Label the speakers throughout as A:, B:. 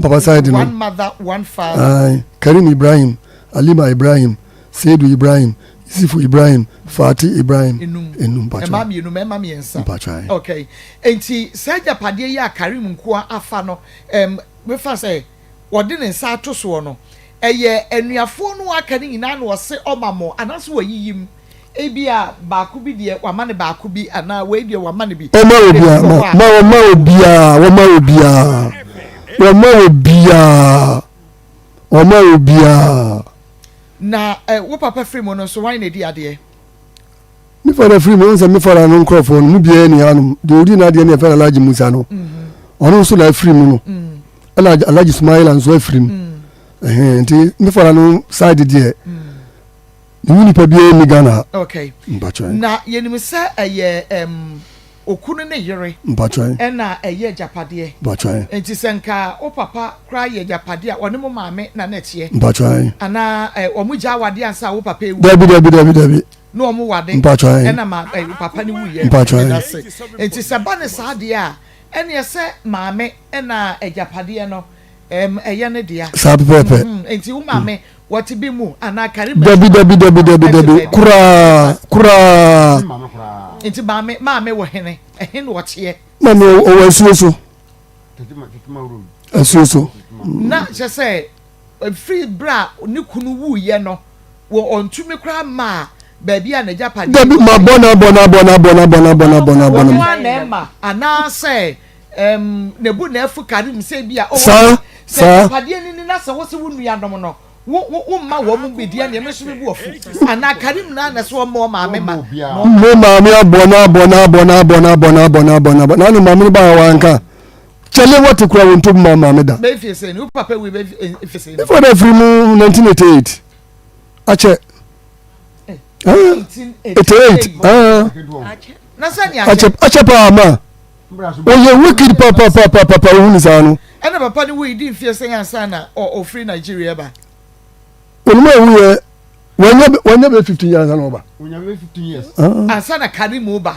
A: Papa side no.
B: One mother, one father.
A: Aye. Karim Ibrahim, Alima Ibrahim, Seidu Ibrahim, Isifu Ibrahim, Fati Ibrahim.
B: Enum.
A: Enum mpacho.
B: Mmaa mmienu, mmarima mmiɛnsa.
A: Mpacho aye.
B: Okay. Nti saa agyapadeɛ yi a Karim nkoa afa no, um, mefa sɛ wɔde ne nsa ato soɔ no, ɛyɛ anuafoɔ no aka no nyinaa na ɔse ɔma mo anaasɛ wɔayiyim? Ebia baako bi deɛ wama no baako bi anaa wei deɛ wama no bi.
A: Ɔma obiara ma ma ɔma obiara wɔma obiara wɔma obiara ɔma obiara.
B: Na eh, wo papa firi mu no nso wan na edi adeɛ?
A: Me fada firi mu, sɛ me fada no nkurɔfoɔ no mu biara ni hanom deɛ ɔdi n'adeɛ no yɛfrɛ no Alhaji Musa no ɔno nso na afiri mu no ɛna Alhaji Sumaila nso afiri mu nti me fada no side deɛ Ne mu nipa biara nni Ghana ha.
B: Okay.
A: Mpakyɛw.
B: Na yɛnim sɛ ɛyɛ um, okunu ne yere.
A: Mpakyɛw.
B: Ɛna ɛyɛ agyapadeɛ.
A: Mpakyɛw.
B: Nti sɛ nka wo papa koraa yɛ agyapadeɛ a, ɔne mo maame na na ɛteɛ.
A: Mpakyɛw.
B: Anaa ɛ, wɔn gya awadeɛ ansa wo papa ewu.
A: Dabi dabi dabi dabi.
B: Na wɔn wade.
A: Mpakyɛw.
B: Ɛna ma ɛ, wo papa ne wuyɛ.
A: Mpakyɛw.
B: Ɛda se. Nti sɛ ba ne saa deɛ a, ɛneɛ sɛ maame ɛna agyapadeɛ no ɛm, ɛyɛ ne dea.
A: Saa pɛpɛɛpɛ.
B: Mm, nti wo maame Wɔte bi mu anaa kari ma
A: Dabi dabi dabi dabi dabi koraa koraa.
B: Nti maame maame wɔ hene ɛhe na ɔteɛ.
A: Maame ɔwɔ asuo so asuo so.
B: Na kyerɛ sɛ ɛfiri berɛ a ne kunu wuiɛ no wɔ ɔntumi koraa maa baabi a n'agyapadeɛ.
A: Dabi ma bɔ na bɔ na bɔ na bɔ na bɔ na bɔ na bɔ na bɔ na.
B: Ɔno ara na ɛma anaasɛ ɛm ne bo na afu Karim sɛ bi a oh
A: Saa
B: sɛ
A: saa.
B: agyapadeɛ no ni na sɛ wo se wo nuanom no Wo wo wo mma wɔn mu bedi a nea me nso me bo afu anaa Karim naa na ɛsɛ ɔma ɔmaame ma na ɔma.
A: Mo maame abɔ no abɔ no abɔ no abɔ no abɔ no abɔ no abɔ no abɔ na ne maame no baa wanka kyɛle wɔte kura wɔn ntobu ma maame da.
B: Bɛyɛ fie sɛn ni wo papa wui bɛyɛ fie sɛn ni.
A: Me father firi mu 1988 akyɛ. 88
B: Na sɛ nea
A: akyɛ akyɛ paa ma. Ɔyɛ wicked papapapapa wohu no saa no.
B: Ɛna papa no wui di mfeɛ sɛn ansa na ɔfiri Nigeria ba?
A: Onum a ɔwuiɛ wanya wanya bɛ 15 years ansa na ɔba.
B: Ansa na Karimu ba.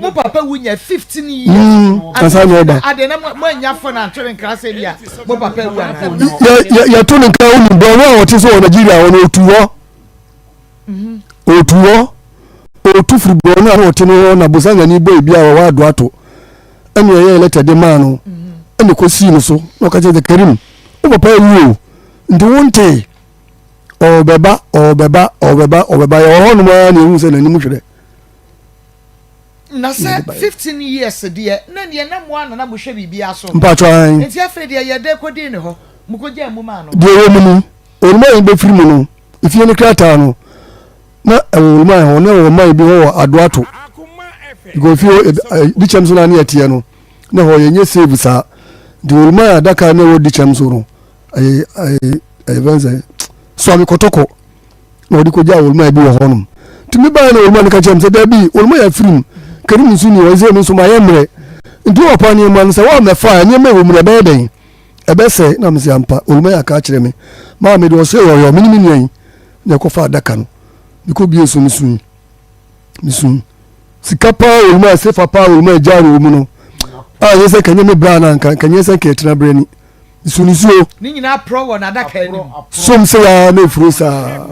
B: Mo papa wu nya 15 years.
A: Mm, ansa na ɔba.
B: Adeɛ na mo anya fɔ na antwere nkra sɛ bi a mo papa wu anaa.
A: Yɛ yɛ yɛto ne nkra wonim bɔ wɔn a wɔte so wɔ Nigeria wɔn otu hɔ. Ɔtu hɔ, ɔtu firi borɔno a na ɔte no hɔ na Bosangani bɔ ebi a wɔwɔ Adoato ɛna ɛyɛɛ lɛtɛ de maa no ɛna ɛkɔsii no so na ɔka kyerɛ sɛ Karim wo papa awu o nti wontee ɔbɛba ɔbɛba ɔbɛba ɔbɛba yɛwɔ hɔnom ara na ɛhu sɛ n'anim hwerɛ.
B: Na sɛ 15 years deɛ na neɛ na mo ara na na mohwɛ biribiara so.
A: Mpakyɛ ae.
B: Nti afei deɛ yɛ dɛ kɔdii ne hɔ? Mokɔgyaa mu maa no?
A: Deɛ ɛwɔ mu ni, Olumayi bɛfiri mu no, efie no krataa no, na ɛwɔ Olumayi hɔ, na ɛwɔ ɔman bi hɔ wɔ Adoato. Because efie hɔ, Dikyɛm so na ne ɛteɛ no, na hɔ yɛnyɛ save saa. Nti Olumayi adaka na ɛwɔ Dikyɛm so no, ɛyɛ, ɛyɛ, ɛyɛ fɛn sɛ, Suame Kɔtɔkɔ. na ɔde kɔgyaa oluma bi wɔ hɔnom nti mebaeɛ na oluma no ka kyerɛ me sɛ daabi oluma yɛ afirim karim nso ni hɔ sɛ me nso mayɛ mmerɛ nti wɔ papa nneɛma no sɛ woammɛfa a nneɛma ɛwɔ mu no ɛbɛyɛ dɛn ɛbɛsɛe na mesɛ ampa oluma yɛ aka akyerɛ me maa mede ɔsɛ yɔyɔ me ne me nua yi na ɛkɔfa adaka no mekɔ bie so mesui mesui sika paa oluma sefa paa oluma agyaa no wɔ mu no a ɛnyɛ sɛ kanyɛ me bra no anka kanyɛ sɛ nka ɛtena berɛ ni Nsu nisuo.
B: Ne nyinaa porɔ wɔ n'adaka anim.
A: Som sɛ yaa na efuro saa.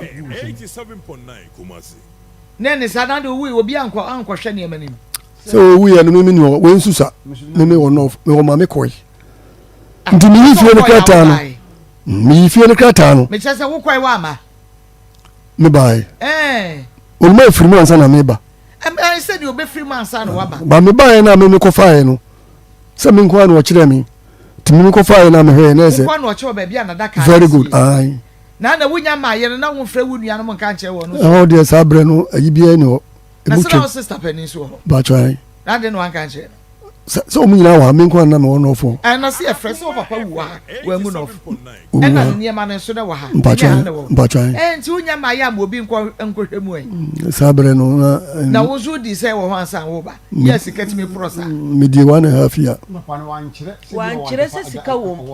B: Ne ne saa na de owui obi ankɔ ankɔhwɛ nneɛma nim.
A: Sɛ owu yɛ no mimi ni hɔ wei nso sa mimi wɔ nɔf mewɔ maame kɔe.
B: Ah,
A: Nti meyi fie no krataa no. Meyi fie no krataa no.
B: Mekyerɛ sɛ wokɔe wɔ ama.
A: Me bae. Oluma efiri mu ansa na meba.
B: Ɛɛ sɛ deɛ obɛfiri mu ansa na waba.
A: Ba me baeɛ no a mimi kɔfaeɛ no sɛ me nko ara na ɔkyerɛ me. Nti me kɔfaeɛ no a mehwɛeɛ na ɛsɛ.
B: Nko ara na ɔkyerɛ baabi a n'adaka
A: Very good ae.
B: Na na wonya mmaeɛ no na womfrɛ wo nuanom nka nkyerɛ wɔn nso.
A: Ɛhɔ deɛ saa berɛ no ayi biara ni hɔ.
B: Na sɛ na wo sister panin nso wɔ hɔ.
A: Bakyɛ ae.
B: Na ade na wanka nkyerɛ no.
A: Sɛ sɛ wɔn nyinaa wɔ ha me nko ara na mewɔ nɔɔfo.
B: Ɛna sɛ yɛfrɛ sɛ wo papa wu wɔ ha wanwu nɔɔfo. Ɛna ne nneɛma no nso na wɔ ha.
A: Mpakyɛ
B: Ɛnyɛ ha na wɔ.
A: mpakyɛ.
B: Ɛɛ nti wonya mmaeɛ ama obi nkɔ nkɔhwɛ mu ɛ.
A: Saa berɛ no na.
B: Na wo nso wodii sɛ wɔ hɔ ansa na woreba. Yɛ sika tumi porɔ saa.
A: Medie one and a half year.
C: Wankyerɛ sɛ sika wɔ mu.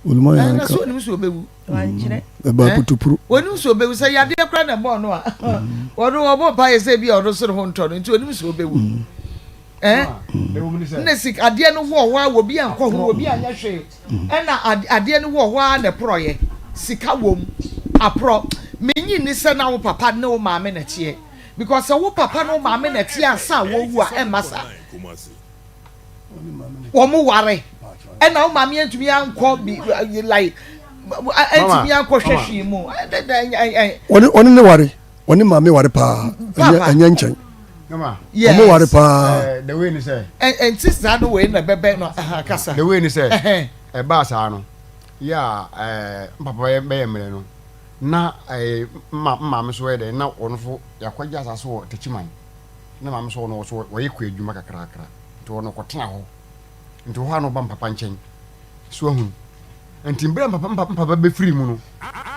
A: Oluma yɛ
B: Ɛna
A: anka.
B: so onim sɛ obewu.
C: Wankyerɛ.
A: Ɛbaa putupuru.
B: Onim sɛ obewu sɛ yadeɛ koraa na ɛbɔɔ no a. Ɔno ɔbɔ mpaeɛ sɛ ebi a ɔno nso ne ho ntɔ no nti onim sɛ obewu. Eh? Nna sika adeɛ no wɔ hɔ a obi ankɔ ho, obi anyɛ hwee. Ɛna adeɛ no wɔ hɔ a na ɛporɔeɛ. Sika wom, aporɔ. Menyi nni sɛ na wo papa ne wo maame na ɛteɛ. Because sɛ wo papa ne wo maame na ɛteɛ ansa a wɔwu a, ɛmma saa. Wɔn ware. Ɛna wo maame antumi ankɔ bi like antumi ankɔhwɛ hwee mu.
A: Wɔne ne ware. Wɔne maame ware paa. Ɛnyɛ nkyɛn. Wɔn ware paa.
D: Eh, the way ni sɛ.
B: Ɛnti saa no wei na ɛbɛbɛn no ɛha kasa.
D: The way ni sɛ. Ɛbaa saa no yɛ a ɛɛ mpapa bɛyɛ mmerɛ no na ɛɛ mma maame so yɛ dɛ na wɔn so yɛakɔgye asase wɔ Techiman na maame so wɔn so wɔyɛ kua adwuma kakrakra nti wɔn kɔtena hɔ nti hɔ a na ɔba mpapa nkyɛn so ahunu nti mbere mpapa mpapa mpapa bɛfiri mu no.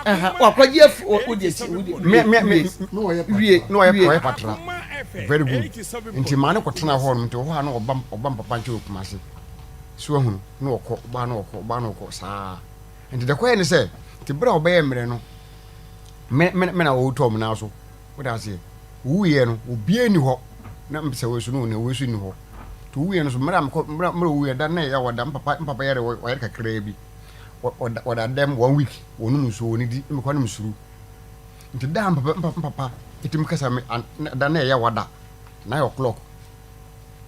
B: Wakɔgye afu o de si o de
D: wie wie na ɔyɛ ɔyɛ patra very good nti maa ne kɔtena hɔ nom nti hɔ a na ɔba ɔba mpapa nkyɛn wɔ Kumasi so ahunu na ɔkɔ ɔba na ɔkɔ ɔba na ɔkɔ saa nti deɛ kɔyɛ ne sɛ nti bere a ɔbɛyɛ mmerɛ no me me me na ɔretɔ ɔmo nan so woda aseɛ owuiɛ no obiara ni hɔ na mpɛ wei so no na wei so ni hɔ nti owuiɛ no so mmerɛ a mekɔ mmerɛ mmerɛ owuiɛ da na ɛyɛ ɔda mpapa mpapa yɛre ɔyɛ kakraa bi ɔda ɔda dɛm one week wɔnom nsuo wɔn di mekɔ nom suru nti da mpapa mpapa mpapa ɛtumi kasa me da na ɛyɛ wada 9 o'clock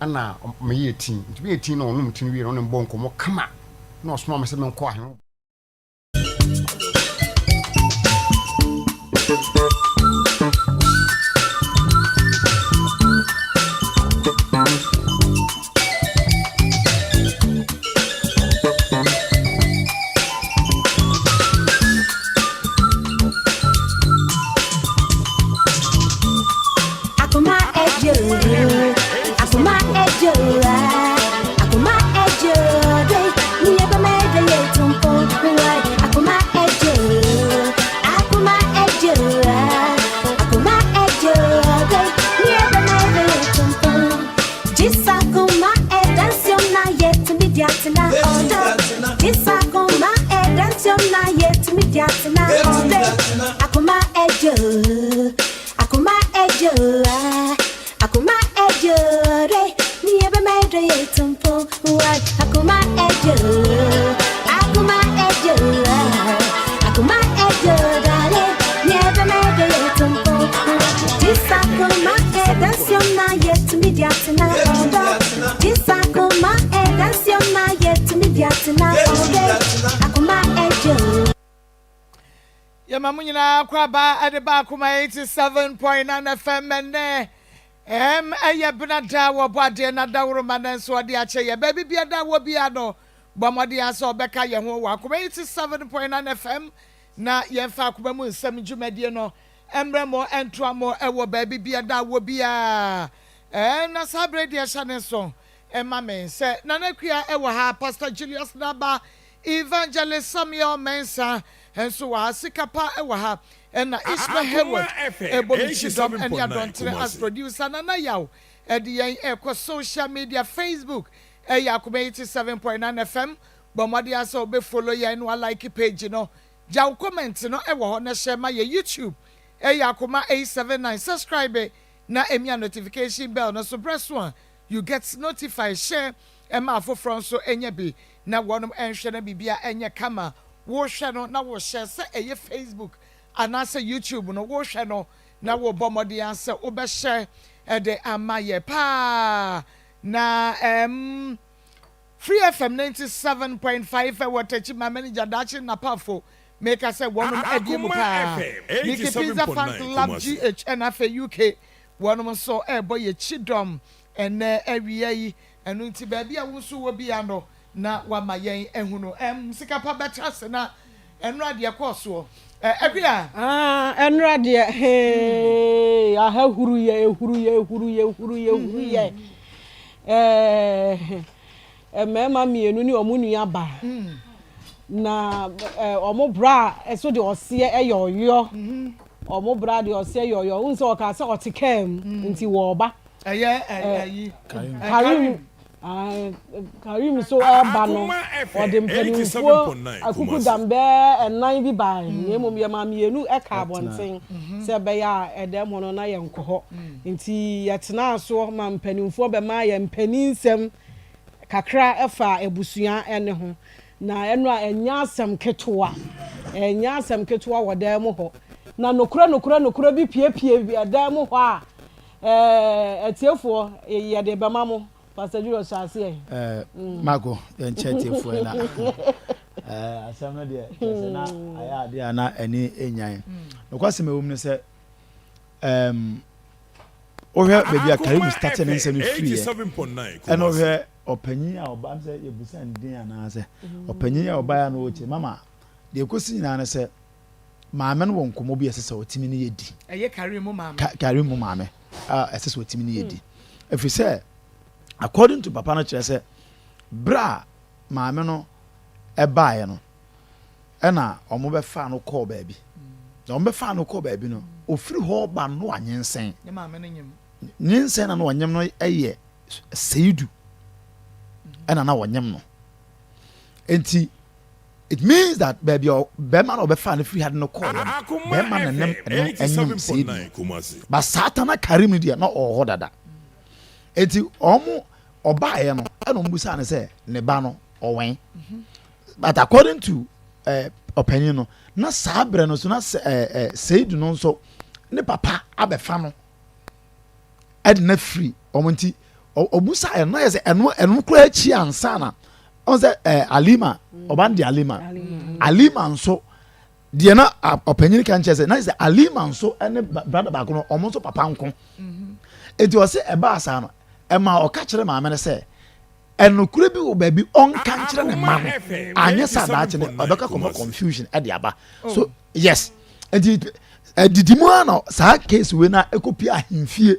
D: ɛna meyɛ tii nti meyɛ tii na ɔnom tii wie na ɔne mbɔ nkɔmmɔ kama na ɔsoma me sɛ menkɔ ahene.
E: Akoma ejo, akoma ejo, akoma ejo, niye ba me de ye tumpo, why? Akoma ejo, akoma ejo, akoma ejo, niye ba me de ye tumpo. Jisa kuma e dance na ye to me diatina odo. Jisa kuma e dance na ye to me diatina odo. Akoma ejo. Akoma ejo, akoma ejo, re ni ebe me de ye tumpo. Why? Akoma ejo, akoma ejo, akoma ejo, dale ni ebe me de ye tumpo. This akoma e dance na ye to me diatina odo. This akoma e dance na ye to me diatina odo. Akoma ejo.
B: Yɛma mo nyinaa kɔ aba ɛde ba Akoma 87.9 FM ɛnɛ. Ɛm ɛyɛ benada wɔ bɔ adeɛ na dawuroma na nso ɔde akyɛ yɛ baabi bia da wɔ bia no bɔ mmɔden asɛ ɔbɛka yɛn ho wɔ Akoma 87.9 FM na yɛmfa akoma mu nsɛm dwumadie no mmerɛ mo ntoa mo ɛwɔ baabi bia da wɔ bia. Ɛm na saa berɛ deɛ hyɛ ne nso ɛma me sɛ Nana Akua ɛwɔ ha, Pastor Julius Naba, Evangelist Samuel Mensah nso wɔ ha, Sikapa ɛwɔ ha, ɛna Ishmael Hayward ɛbɔ me kyidɔm ɛne Adɔntere as producer. Nana Yaw ɛde yɛn ɛkɔ social media, Facebook ɛyɛ Akoma 87.9 FM. Bɔ mmɔden asɛ ɔbɛ follow yɛn no, like page no, gya wo comment no ɛwɔ hɔ na hyɛ ma yɛ. YouTube ɛyɛ Akoma 879, subscribe na emia notification bell no so brɛ so a you get notified. Share ɛma afoforɔ nso ɛnyɛ bi na wɔnom ɛnhwɛ na biribia ɛnyɛ kama. Wohwɛ no na wohyɛ sɛ ɛyɛ Facebook anaasɛ YouTube no, wohwɛ no na wobɔ mmɔden asɛ wobɛhyɛ ɛde ama yɛ paa. Na Free FM 97.5 ɛwɔ Techiman, manager Daakye Napafo meka sɛ wɔnom adie mu paa. Miki Pizza Fan Club GH ɛna afei UK wɔnom nso ɛrebɔ yɛ kyidɔm ɛnɛ awia yi. Ɛno nti baabi a wo nso wɔ bia no na wama yɛn ehunu sika pa bɛtra ase na ɛnora deɛ kɔɔ soɔ ɛbi a.
C: Ɛnora deɛ hee aha huru yɛ ehuru yɛ ehuru yɛ ehuru yɛ ehuru yɛ mmarima mmienu ne wɔn nua baa na wɔn bra ɛso deɛ ɔseɛ ɛyɛ ɔyɔ wɔn bra deɛ ɔseɛ yɛ ɔyɔ n sɛ ɔka sɛ ɔte kaa mu nti wɔɔba.
B: Ɛyɛ ɛyi.
C: Karim. Ae, Karim nso reba no, ɔde mpanimfoɔ akukudam bɛyɛ nnan bi bae, na mmom yɛmaa mmienu kaa abɔnten sɛ ɛbɛyɛ a ɛdɛm hɔ no na yɛnkɔ hɔ. Nti yɛtenaa soɔ ma mpanimfoɔ bɛmaa yɛn mpaninsɛm kakra faa abusua no ho. Na ɛno a ɛnyɛ asɛm ketewa, ɛnyɛ asɛm ketewa wɔ dan mu hɔ. Na nokorɛ nokorɛ nokorɛ bi piepie dan mu hɔ a, ɛɛ atiefoɔ, yɛde bɛma mo. Pastor Julius hyɛ aseɛ.
F: Ɛɛ Marco yɛn kyɛ atiefoɔ yi na ɛɛ asɛm no deɛ kyerɛ sɛ na ayɛ adeɛ a na ɛni enyan. Nokwasɛm ɛwɔ mu ne sɛ ɛɛm wohwɛ baabi a Karim starte ne nsɛm firi yɛ ɛna wohwɛ ɔpanyin a ɔba sɛ yɛbusa ne din anaasɛ ɔpanyin a ɔbaeɛ a na ɔkyɛ mama deɛ ɛkɔsi nyinaa ne sɛ maame no wɔ nkɔmmɔ bi a ɛsɛ sɛ ɔtumi ne yɛ di.
B: Ɛyɛ Karim mu maame.
F: Karim mu maame a ɛsɛ sɛ ɔtumi ne yɛ di. Ɛfiri sɛ according to papa no kyerɛ sɛ berɛ a maame no ɛbaeɛ no ɛna wɔn bɛfaa no kɔɔ baabi. Na wɔn bɛfaa no kɔɔ baabi no ofiri hɔ ba no anyinsɛn.
B: Ne maame no nyim.
F: Nyinsɛn na na ɔnyem no yɛ Seidu ɛna na ɔnyem no. Nti It means that baabi a bɛrima na ɔbɛfaa no firi ha de no kɔɔ no, bɛrima na nem no anyim Seidu no. But saa ta na Karim no deɛ na ɔwɔ hɔ dada. Eti wɔn ɔbaeɛ no ɛna wɔn busaa no sɛ ne ba no ɔwɛn. But according to eh, ɔpanyin no, na saa berɛ no so na eh, eh, Seidu no nso ne papa abɛfa no ɛde no afiri wɔn nti ɔbusa ɛno na yɛ sɛ ɛno ɛno koraa akyi ansa na ɔn sɛ ɛɛ alima ɔba no de alima alima nso deɛ na ɔpanyin ka nkyɛn sɛ na yɛ sɛ alima nso ɛne brada baako no wɔn nso papa nko eti ɔsɛ ɛbaa saa no ɛma ɔka kyerɛ maame no sɛ ɛnokore bi wɔ baabi ɔnka nkyerɛ ne mma no anyɛ sɛ adaakye no ɔbɛka kɔma confusion ɛde aba so. Oh. Yes nti ɛdidi mu ara na saa case wei na ɛkɔpie ahemfie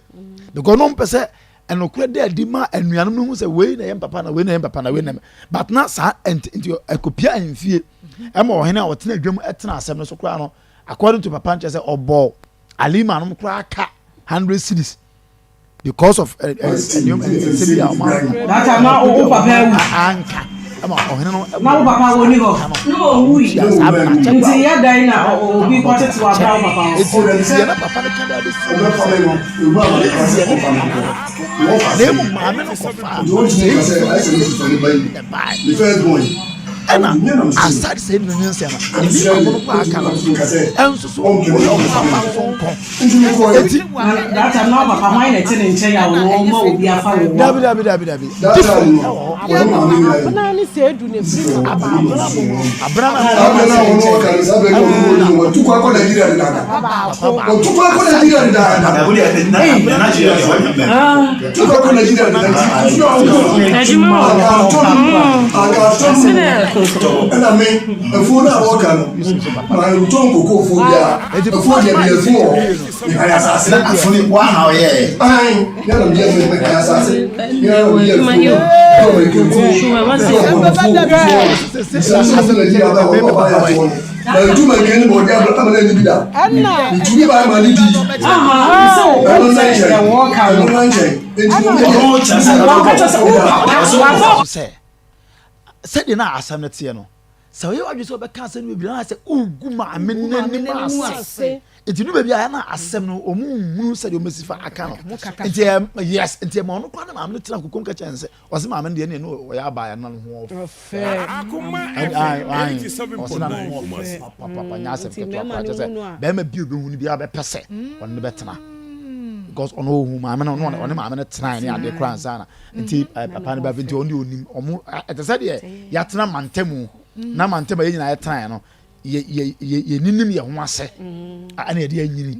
F: because no mpɛ sɛ ɛnokorɛ dɛ adi ma anuanom no hu sɛ wei na ɛyɛ papa na wei na ɛyɛ papa na wei na but na saa nti nti ɛkɔpie ahemfie ɛma ɔhene a ɔtena adwam ɛtena asɛm no so koraa no according to papa nkyɛ sɛ ɔbɔ alima nom koraa ka hundred cedis because of eh, eh, nneɛma nsɛm bi a wɔn
C: ano that time na wo papa awu
F: anka ɛma ɔhene no
C: na wo papa wɔ ni hɔ na owu yi nti yɛ dan na obi kɔ tete wa bra wo papa hɔ
F: eti deɛ na papa no ka da bɛsi na emu maame no kɔfa na baa ɛna aside sɛ ɛnu nyinsɛn no ebi ma mo no kɔ aka no ɛnso so ɔyɛ ɔmo papa nso nkɔ. Eti.
C: Na that time na papa hwan na ɛte ne nkyɛn a ɔno ɔma obi afa wo wɔ.
F: Dabi dabi dabi dabi. Different ɛwɔ hɔ.
C: Yɛ no abena ne sɛ edu na efiri na papa.
F: Abena na
A: abena na wɔn ɔka ne sábɛ ní ɔno wɔn wɔn tukɔ akɔ Nigeria de dada. Wɔn tukɔ akɔ Nigeria de dada. Tukɔ akɔ Nigeria de dada. Nti
G: Adwuma wɔ
A: hɔ. Akatɔ ɛna mi efuo na wɔka no. Maa ntɔn koko fuo biara. Afuo deɛ meyɛ afuo wɔ hɔ. Mehare asase.
F: Na afuo no woa na woyɛɛ?
A: Ae, me ara na meyɛ afuo, mehare asase. Me ara na meyɛ afuo no. Dɔɔ mɛka afuo, dɔɔ bɔn afuo, afuo. Nsɛm sɛ sɛ Nigeria bɛ hɔ, ɔba yɛ atoɔ no. Mantu manka ne bɔɔde abra ama no ani bi da. Metumi ba ma ne di. Ɛno nna nkyɛn. Ɛno nna nkyɛn. Enti wɔn
F: yɛ. Sɛ sɛdeɛ na asɛm no teɛ no Sɛ woyɛ w'adwene sɛ wobɛka asɛm no bebree anaasɛ wogu maame no anim ase nti no baabi a na asɛm no ɔmu nhunu sɛdeɛ ɔmɛsi fa aka no nti yes nti ɛma ɔno koraa ne maame no tena kokom ka kyerɛ no sɛ ɔse maame no deɛ ne ɛno ɔyɛ abaa ɛno no ho ɔfɛ ɔse na ne ho ɔfɛ papapapa nyɛ asɛm ketewa koraa kyɛ sɛ bɛrima bi obɛhu no biara bɛpɛ sɛ ɔne no bɛtena because ɔno ɔhu maame no ɔne maame no tenae ne adeɛ koraa nsa na nti eh, papa no ba nti ɔno deɛ ɔnim ɔmo ɛte sɛ deɛ yɛatena mantamu mm. na mantam a yɛn nyinaa yɛtenaeɛ no yɛ yɛ yɛ yɛninim yɛn ho ase mm. ɛna yɛde anyini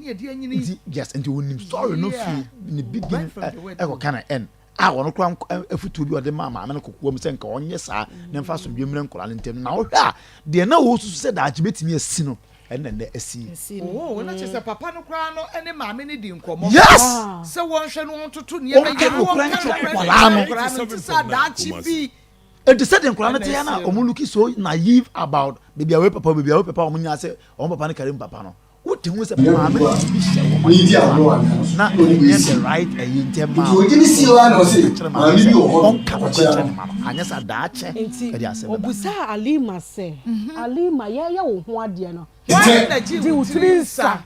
F: nti yes nti ɔnim story no firi ne beginning ɛkɔ ka na ɛn a wɔn kora afutuo bi ɔde maa maame no kokoa mu sɛ nka ɔnyɛ saa na nfa asomdwe mmerɛ nkɔla no ntɛm na ɔhwɛ a deɛ na wɔsusu sɛ daakye bɛtumi asi no ɛna nnɛ asi.
B: Oh, na kyerɛ sɛ papa no koraa no ne maame no di nkɔmmɔ.
F: Yes!
B: Sɛ wɔnhwɛ no wɔntoto nneɛma
F: yie na wɔnka nokorɛ nkyerɛ
B: nkwadaa no nti sɛ daakye bi.
F: Enti sɛdeɛ nkwadaa no te ya na wɔn look so naive about baabi a wei papa baabi a wei papa wɔn nyinaa sɛ wɔn papa ne Karim papa no. Wote. Wote ho sɛ maame no de biribi hyɛ wɔn adwene mu a na ɛnyɛ the right ɛyi nti ɛmaa ɔka kyerɛ maame sɛ ɔnka nokorɛ nkyerɛ ne mma no anyɛ saa daakye
C: Enti
F: ɛde asɛm bɛba.
C: ɔbisaa Alima sɛ, Alima, yɛreyɛ wo ho adeɛ no,
B: Hwan na gyee
C: gye
B: wo
C: wo
B: tiri
C: tiri
B: nsa?
C: nsa.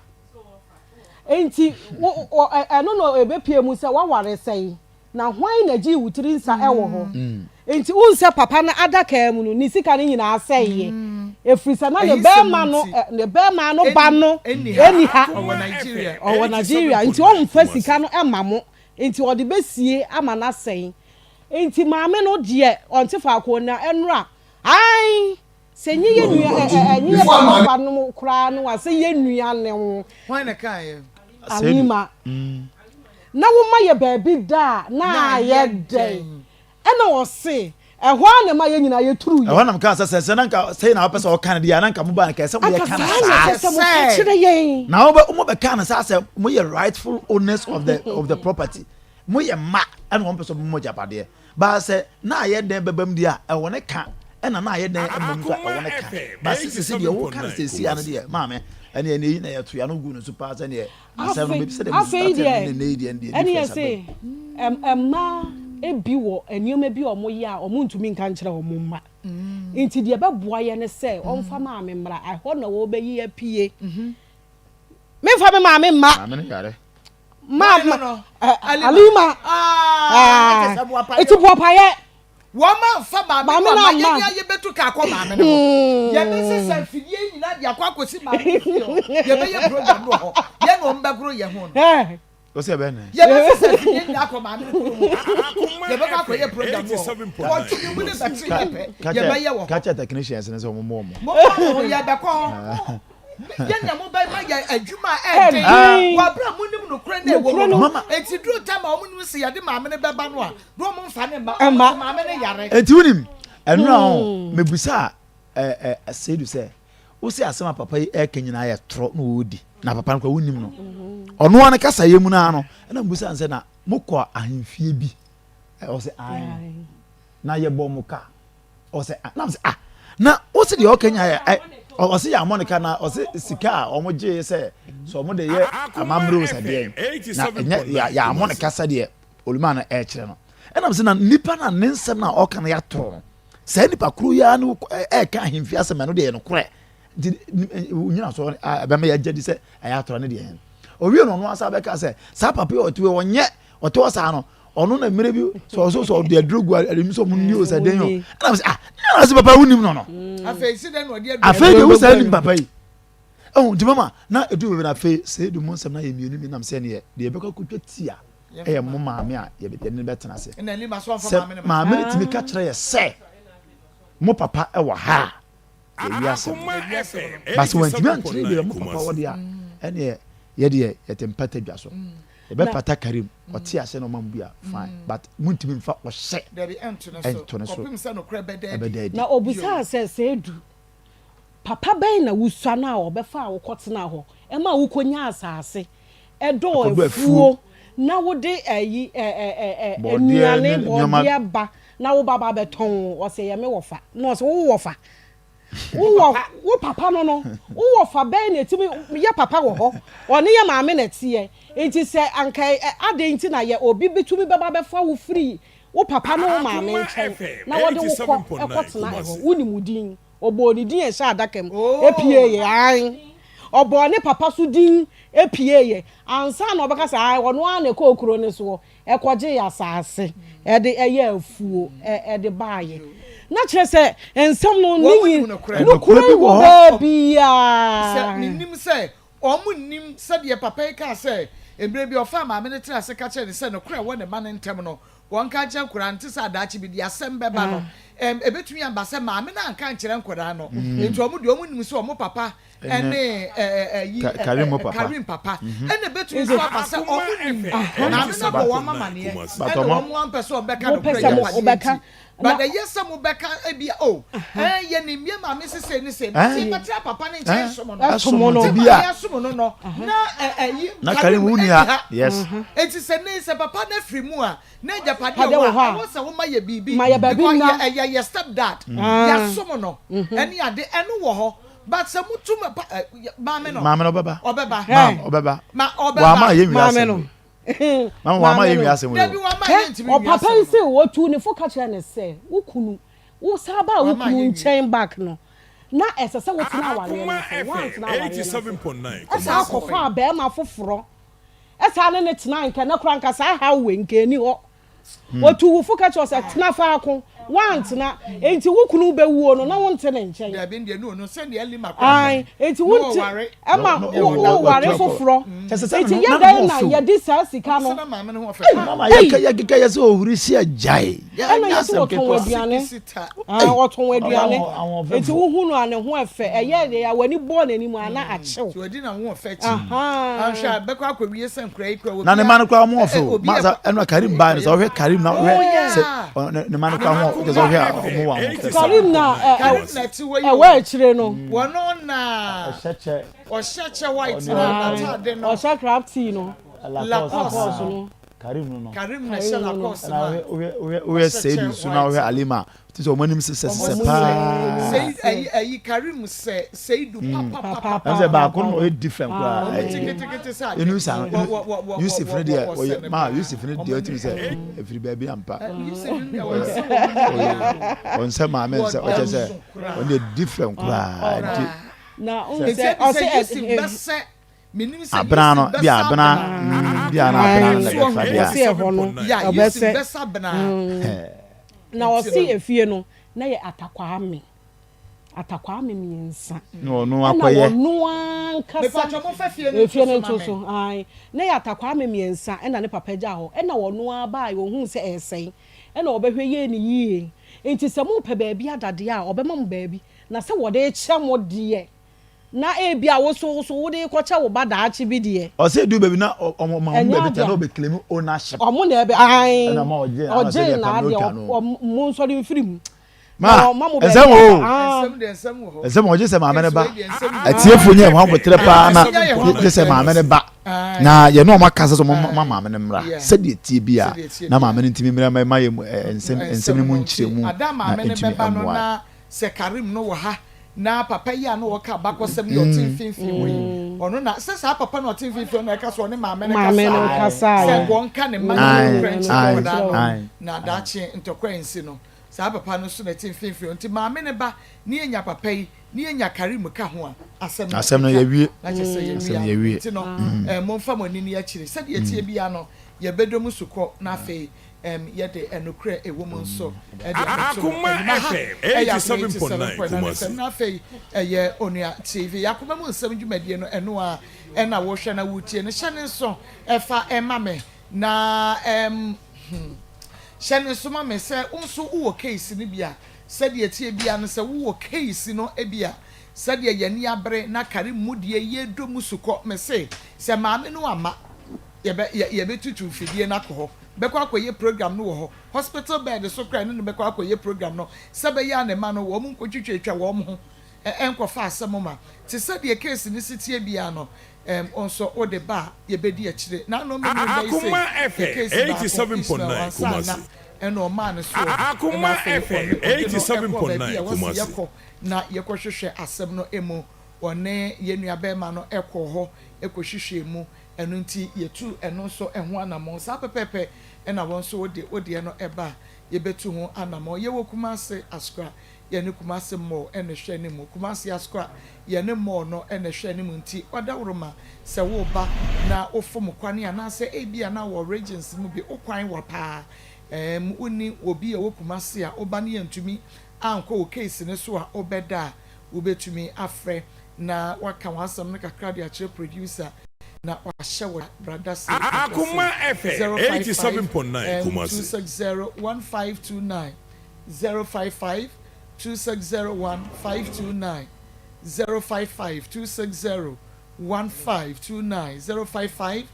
C: Enti wo, wo, ɛno na ɛbɛpue mu sɛ woaware sɛn? Na hwan na gyee wo tiri nsa wɔ hɔ? Enti wohu sɛ papa no adaka mu no, ne sika no nyinaa sɛeɛ, ɛfiri sɛ na ne barima no, ne barima no ba no nni ha. Ɔwɔ Nigeria, nti ɔmfa sika no mma mo, nti ɔde bɛsie ama no asɛe. Nti maame no deɛ, ɔnte faako, na ɛnora, ae, Sɛ nye yɛ nua ɛ ɛ ɛ nye yɛ papa ba nom koraa no a sɛ yɛ nua ne wo.
B: Hwan na ɛkaeɛ?
C: Alima. Na wo ma yɛ baabi da a na ayɛ dɛn? Ɛna ɔse ɛhɔ ara na ɛma yɛ nyinaa yɛ turu yɛ.
F: Ɛhɔ na mekaa sɛ sɛ sɛ na nka sɛi na wopɛ sɛ ɔka no deɛ a na nka mobaa no nka ɛsɛ moyɛ
C: Anka
F: ka no
C: saa na
F: saa.
C: ɛsɛ sɛ moka kyerɛ yɛn.
F: Na wobɛ mobɛkaa no saa sɛ moyɛ rightful owners of the of the property. Moyɛ mma ɛna wɔn pɛ sɛ wɔn mo agyapadeɛ. Baa sɛ na ayɛ dɛn bɛba mu deɛ a, ɛwɔ ne ka, ɛna na ayɛ dɛn mma mu nso a, ɛwɔ ne ka. Baa sɛ sese deɛ woka no seesei ara no deɛ, maame, ɛneɛ ɛneɛ yi na yɛto yɛn ano gu no so paa sɛdeɛ asɛm no, sɛdeɛ mo
C: Afei
F: startee no
C: deɛ,
F: ne nnɛ yi deɛ, ɛno deɛ
C: ɛne
F: difference aba
C: yɛse
F: mu.
C: mmaa bi wɔ nneɛma bi a wɔyɛ a wɔntumi nka nkyerɛ wɔn mma. Nti deɛ ɛbɛboa yɛn ne sɛ wɔmfa maame mmra, ɛhɔ na wɔbɛyi apue. Memfa me maame mma.
F: Maame no yare.
C: Ma ma Alima. Eti buapayɛ.
B: Wɔn ma nfa maame no ama yɛn ni yɛbɛtu kaa kɔ maame no hɔ. Yɛbɛsesa mfidie nyinaa de akɔ akɔsi maame no fie hɔ. Yɛbɛyɛ program no wɔ hɔ. Yɛn na wɔn bɛgoro yɛn ho no.
F: Ɔsɛ ɛbɛn nɛ.
B: Yɛbɛsesa mfidie nyinaa akɔ maame no kuro mu. Yɛbɛkɔ akɔyɛ program no wɔ hɔ. Wɔtwe ne mu ne bɛtwe yɛ pɛ. Yɛbɛyɛ wɔ hɔ.
F: Kakyɛ technicians no sɛ wɔn mmɔ wɔn.
B: Mo mmɔ wɔn yɛbɛkɔ hɔ. Yɛ nea mobɛma yɛ adwuma a ɛden wɔ abere a monim nokorɛ no a ɛwɔ mu no. Enti duru tam a wɔnim sɛ yɛde maame no bɛba no a, na wɔn mfa no mma. Wɔn se maame no yare.
F: Enti wonim, ɛno a ho, mebusaa ɛ ɛ Seidu sɛ, wose asɛm a papa yi ɛreka nyinaa yɛ torɔ na ɔredi, na papa no koraa wonim no. Ɔno ara ne kasayɛ mu no ara no, ɛna mebusaa no sɛ, na mokɔ ahemfie bi? Ɔse ae. Na yɛbɔ mo ka. Ɔsɛ ah na sɛ ah na ɔsɛ deɛ ɔka nya yɛ ɛ ɔsɛ yɛ amɔ ne ka na ɔsɛ sika a wɔn gye sɛ sɛ wɔn de yɛ amammerɛ o sɛ deɛ na ɛnyɛ yɛ yɛ amɔ ne ka sɛ deɛ oluma no ɛkyerɛ no ɛnam sɛ na nipa na ne nsɛm na ɔka no yɛ atoro no saa nipa koro yi ara no ɛɛka ahemfi asɛm ɛno deɛ yɛ no korɛ nti nyina so ɛbɛma yɛ agya di sɛ ɛyɛ atoro ne deɛ owie no ɔno asa bɛka sɛ saa papa yi ɔte hɔ ɔnyɛ ɔte hɔ saa no ɔno na mmerɛ bi sɛ ɔso sɛ ɔde aduro gu anim sɛ ɔmo nni o sɛ den o ɛna sɛ ah ne na sɛ papa wonim no no
B: mm. afei si dɛ na ɔde
F: aduro afei deɛ wosaa nim papa yi ɛho nti mama na edu baabi na afei sɛ edu mu nsɛm na yɛ mmienu mi nam sɛ neɛ deɛ yɛbɛkɔ akɔtwa ti a ɛyɛ mo maame a yɛde ne bɛtena ase sɛ maame no tumi ka kyerɛ yɛ sɛ mo papa ɛwɔ ha a yɛwi asɛm no ba sɛ wantumi ankyerɛ deɛ mo papa wɔ deɛ a ɛneɛ yɛdeɛ yɛte mpata dwa so Yɛbɛpata Karim, ɔte ase na ɔma mo bi a, fine, but montumi mfa ɔhyɛ nto ne so, ɛbɛda adi.
C: Na obisaa sɛ, Seydou, papa bɛn na wusua no a ɔbɛfaa wo kɔtenaa hɔ maa wukonyaa asase, dɔɔ afuo, na wode ayi ɛ ɛ ɛ nnuane, bɔɔdeɛ ba na wo ba ba bɛtɔn? Ɔse, Ɛyɛ me wɔfa. Na ɔse, Wo wɔfa? Wowɔ wo papa no no, wo wɔfa bɛn na ɛtumi yɛ papa wɔ hɔ? Ɔne yɛ maame na ɛteɛ. Nti sɛ anka adɛn nti na yɛ obi bɛtumi bɛba bɛfa wo firi wo papa ne wo maame nkyɛn na wɔde wo kɔ kɔtena ɛhɔ? Wonim wo din? Ɔbɔɔ ne din a ɛhyɛ adaka mu pieeɛ, aane. Ɔbɔɔ ne papa so din pieeɛ ansa na ɔbɛka sɛ aane, ɔno ara na ɛkɔɔ kuro no soɔ. Ɛkɔgyee asaase de yɛɛ afuo de baeɛ. Na kyerɛ sɛ nsɛm no ne nyi nokorɛ wɔ baabiara.
B: Sɛ menim sɛ wɔn nnim sɛdeɛ papa yi kaa sɛ mmerɛ bi ɔfaa maame no tenaa ase ka kyerɛɛ no sɛ nokorɛ a ɛwɔ ne mma no ntam no wɔnka nkyerɛ nkwadaa no nte sɛ daakye bi deɛ asɛm bɛba no ɛbɛtumi aba sɛ maame no anka ankyerɛ nkwadaa no nti wɔn deɛ wɔn nim sɛ wɔn papa ɛne ɛyi
F: Karim papa
B: Karim papa mhm. ɛna ebetumi nso aba sɛ ɔmo nim maame na bɔ wɔn amaneɛ ɛna wɔn ampɛ sɛ ɔbɛka no kura yɛ padeɛ nti but ɛyɛ sɛ mo bɛka ebi o ɛɛ yɛ nim yɛ maame sese ne se ti bɛtena papa ne nkyɛn som no
F: ti
B: maame som no no na ɛyi
F: Karim ɛni ha yes
B: eti sɛ ne sɛ papa na firi mu a na agyapadeɛ wɔ hɔ a ɛwɔ sɛ woma yɛ biribi because ɛyɛ yɛ step dad yɛ som no ɛne ade ɛno wɔ hɔ. But sɛ mo tu ma pa ɛ maame no.
F: Maame no ɔbɛba.
B: Ɔbɛba.
F: Maam ɔbɛba.
B: Ma ɔbɛba.
F: Wama yɛ nwi
C: Maame
F: asɛm
C: no.
F: wei. Maame wama
C: Maame
F: yɛ nwi
C: no.
F: asɛm wei
B: Dabi
F: o.
B: wama
C: Hɛ
B: yɛ ntumi nwi
C: ɔpapa
B: asɛm
C: yi
B: no.
C: se otu ne fo ka kyerɛ ne sɛ wo kunu wo san baa wo
B: Wama
C: kunu
B: yɛ nwie.
C: nkyɛn back no na ɛsɛ sɛ wotena awareɛ no
G: Akoma
C: ase
G: FM
C: woantena awareɛ no ase
G: 87.9
C: ɛsan
G: Kumasi.
C: akɔfaa bɛrima foforɔ ɛsan ne ne tena nka ɛnɛ koraa nka saa haw wei nka ɛni hɔ. Otu wo fo ka kyerɛ wo sɛ, Tena faako. Woantena. Enti wo kunu bɛwuo no, na wonte ne nkyɛn.
B: Dabi, ndeɛ no no sɛdeɛ Elima koraa
C: Ae, enti
B: na
C: wonte,
B: ɔware.
C: ɛma
F: Na
C: wo woware foforɔ.
F: Kyɛ sɛ sɛ
C: Enti
F: na
C: yɛ
F: ne
C: dɛn
F: ho
C: na
F: ɔfɛ o.
C: yɛde saa sika no
B: Ɔsɛ na maame no ho ɔfɛ
C: Ei!
B: paa.
F: Mama
C: Ei!
F: yɛka yɛkeka yɛ sɛ ohuri si agyae.
C: Ɛna
F: Yɛnyɛ
C: yɛse
F: asɛm
C: wɔtɔn
F: ketewa.
C: aduane.
B: Sikisi ta.
C: Ae, wɔtɔn
F: Ɔyɛ
C: aduane.
F: ahoɔfɛfo.
C: Enti wohu no a ne ho ɛfɛ. Ɛyɛ deɛ a w'ani bɔɔ n'anim a na akyew.
B: Nti ɔdi na ho ɔfɛ akyi.
C: Ahaa.
B: Anhwɛ a bɛkɔ akɔwie sɛ nkora yi kora
F: Na ne
B: obiara
F: mma no koraa wɔn
B: ɛ
F: ɔfɛ
B: ɛ
F: o.
B: obi
F: Ma
B: yɛ
F: sa ɛna Karim baa no sɛ ɔhwɛ Karim na
B: Oh
F: ɔhwɛ sɛ
B: yeah.
F: ɔ- ne ne mma no koraa ho ɔkyɛ sɛ
G: Akoma
F: ɔhwɛ a
G: FM
F: wɔn wɔ ahoɔfɛ paa.
C: Karim na
G: 87.9
C: ɛ ɛ
B: Karim
G: Kumasi.
B: na ɛte hɔ yi
C: ɛwɔ
B: o.
C: akyire no.
B: Wɔno na
F: Ɔhyɛ kyɛ
B: ɔhyɛ kyɛ white
F: ɔne
B: na
C: Ae,
B: n'ataade no
C: ɔhyɛ crab tea no.
F: Lacoste
B: Lacoste
C: Lacoste
B: no.
C: no.
F: Karim no no.
B: Karim na
C: Karim
B: ɛhyɛ
C: no no.
B: Lacoste
F: Ɛna
B: no a
F: wohwɛ wohwɛ wohwɛ wohwɛ
B: ɔhyɛ kyɛ
F: Seidu nso na
B: white
F: wohwɛ
B: no.
F: Alima a te sɛ wɔn anim sesɛ
B: Wɔn
F: sesɛ
C: Ɔmo
B: sɛ
F: paa.
B: Sei
C: nyinaa
B: ayi
C: sɛ
B: ayi Karim sɛ Seidu
C: papa
F: Ɛm sɛ
B: papapapapa.
F: baako no
C: papa.
F: ɔyɛ different koraa.
B: Wɔn
F: Ɛyi
B: ti
C: Ae.
B: ketekete sɛ adeɛ.
F: Inusa no
B: Wɔ
F: Inu
B: wɔ wɔ wɔ wɔ
F: Yusuf
B: wɔ
F: no
B: wɔ
F: deɛ
B: wɔsɛ
F: ɔyɛ
B: no
F: maa
B: paa.
F: Yusuf no
B: Wɔn
F: deɛ
B: ani
F: ɔtumi sɛ ɛfiri baabi ampa.
B: ɛ Yusuf no deɛ
F: Ɔyɛ
B: wɔnsɛ wɔn mu
F: ɔyɛ
B: biara o.
F: ɔnsɛ maame nsɛ
B: Wɔda
F: ɔkyɛ sɛ
B: nso koraa.
F: ɔno deɛ different koraa nti
B: Koraa.
C: Na wohu
F: sɛ
B: Nti
C: sɛ
B: ebi sɛ
C: ɔse ɛ
B: Yusuf
C: ɛ
B: bɛsɛ menim sɛ
F: abena
B: Yusuf
F: no bi a
B: bɛsa
F: abena
B: abena.
F: mm, bi a na abena no na
C: Ae,
B: So
F: ɛbɛfa
B: ɔhu
F: deɛ
C: ɔse
F: a
C: ɛhɔ no
B: Ya Yusuf
C: ɔbɛsɛ.
B: bɛsa abena.
C: Na
B: Nti
C: ɔse
B: no.
C: efie no na yɛ Atakwame. Atakwame miensa.
F: Na ɔno
C: Ɛna
F: akɔyɛ.
C: ɔno ankasa.
B: Mepatwɔ momfa fie no
C: Efie
B: nto
C: no
B: so ma
C: nto
B: me.
C: so ae. Na yɛ Atakwame miensa ɛna ne papa gyaa hɔ. Ɛna ɔno ara baeɛ ɔhuu sɛ ɛresɛe. Ɛna ɔbɛhwɛ yɛɛ no yie. Nti sɛ mopɛ baabi ada deɛ a ɔbɛma mo baabi. Na sɛ wɔde rekyɛ mo deɛ na ebia wo nso wo so wode rekɔkyɛ wo ba daakye bi deɛ.
F: Ɔsɛ edu baabi na ɔmo ma ɔmo
C: Ɛnyɛ
F: baabi
C: adeɛ
F: tena na
C: a.
F: ɔbɛ claim ownership.
C: Ɔmo na ɛbɛ ae.
F: Ɛna ɔma ɔgye na ɔsɛ
C: Ɔgyee
F: deɛ pam na
C: n'adeɛ
F: otwa no.
C: ɔ mo nsɔre mfiri mu.
F: Ma,
C: Na ɔma mo baabi
F: nsɛm wɔ
C: ada
F: o.
C: aah.
B: Nsɛm deɛ nsɛm wɔ hɔ.
F: Nsɛm wɔ gye sɛ maame no
B: Case
F: ba.
B: wei deɛ nsɛm wɔ hɔ.
F: Atiefo nyɛ wɔn aboterɛ paa na
B: Nsɛm yɛ wɔn
F: gye sɛ
B: aboterɛ.
F: maame no ba.
B: Ae.
F: Na yɛne wɔn akasa sɛ wɔn
B: Ae.
F: ma maame no mmra.
B: Yeah.
F: Sɛdeɛ ɛteɛ bi a
B: Sɛdeɛ ɛteɛ
F: na
B: biara.
F: maame no ntumi mmra ma yɛ mu ɛ, nsɛm nsɛm
B: Nsɛm
F: no mu
B: no nti
F: nkyerɛmu
B: ada
F: na
B: maame no
F: ɛntumi
B: bɛba no
F: mmoa.
B: na sɛ Karim no wɔ ha na papa yi a na ɔka abakɔsɛm yi a ɔte mfimfini hɔ yi ɔno na sɛ saa papa na ɔte mfimfini hɔ na ɛka sɛ ɔne maame no
C: Maame no
B: kasaeɛ sɛ
C: kasaeɛ.
B: wɔnka ne mma no
F: Ae,
B: nokorɛ nkyerɛ
F: ae,
B: nkwadaa no
F: ae.
B: na daakye ntɔkwa nsi no saa papa no nso na ɛte mfimfini hɔ nti maame no ba ne yɛnya papa yi ne yɛnya Karim ka ho a asɛm no
F: Asɛm no
B: atwa
F: yɛawie.
B: na kyerɛ sɛ
F: Asɛm
B: yɛawie
F: no
B: ano
F: yɛawie.
B: nti no eh, momfa mo ani ni akyire sɛdeɛ ɛteɛ biara no yɛbɛdɔ mu sukɔ na afei Ɛm, yɛde ɛnokorɛ ɛwɔ mu nso de abɛto mo
G: Akoma
B: anim. Aha
G: FM
B: ɛyɛ Akoma
G: 87.9
B: 87.9
G: Kumasi.
B: FM, na afei ɛyɛ Onua TV. Yɛn Akoma mu Nsɛm dwumadie no, ɛno ara ɛna wohwɛ na wotie no. Hyɛ ne nso ɛfa ɛma me na ɛm, hmm, hyɛ ne nso ma me sɛ wo nso wowɔ case no bi a, sɛdeɛ ɛteɛ biara no, sɛ wowɔ case no bi a, sɛdeɛ yɛn ani abere na kare mu deɛ yɛdɔ mu sukɔ, mese sɛ maame no amma, yɛbɛ, yɛ, yɛbɛtutu mfidie no akɔ hɔ. bɛkɔ akɔyɛ program no wɔ hɔ, hospital bed so koraa ɛne no bɛkɔ akɔyɛ program no sɛ ɛbɛyɛ a ne mma no wɔn nkɔtwitwatwa wɔn ho nkɔfa asɛm ma. Te sɛ deɛ case no si teɛ biara no, ɛm, wo nso wode ba a yɛbɛdi akyire. N'ano me ne da yi sei,
G: Akoma
B: yɛ
G: FM
B: case baako, Ishmael
G: 87.9
B: ansa na
G: Kumasi.
B: ɛna ɔmaa no soɔ, ɛna
G: Akoma
B: afei
G: FM
B: ɔne ɔde no ɛkɔɔ baabi
G: 87.9
B: a ɛwɔ sɛ
G: Kumasi.
B: yɛkɔ na yɛkɔhwehwɛ asɛm no mu. Ɔne yɛn nuabarima no kɔɔ hɔ kɔhwehwɛɛ mu. Ɛno nti yɛtu ɛno nso ho anammɔn. Saa pɛpɛɛpɛ na wɔn nso wode wo deɛ no ba a, yɛbɛtu ho anammɔn. Yɛwɔ Kumasi Asokwa, yɛne Kumasi Mall na ɛhwɛ anim. Kumasi Asokwa, yɛne Mall no na ɛhwɛ anim nti ɔdawuroma sɛ woreba na wofom kwane anaasɛ ebia na wɔ regions mu bi wo kwan wa paa, ɛɛm wonni obi a ɛwɔ Kumasi a woba no yɛntumi ankɔ wo case no so a wobɛda a, wobɛtumi afrɛ na waka w'asɛm no kakra de akyerɛ producer na wahyɛ wo brada sei brada
G: Akoma
B: sei
G: FM
B: 055
G: 87.9 Kumasi.
B: 260 1529 055 260 1529 055 260 1529 055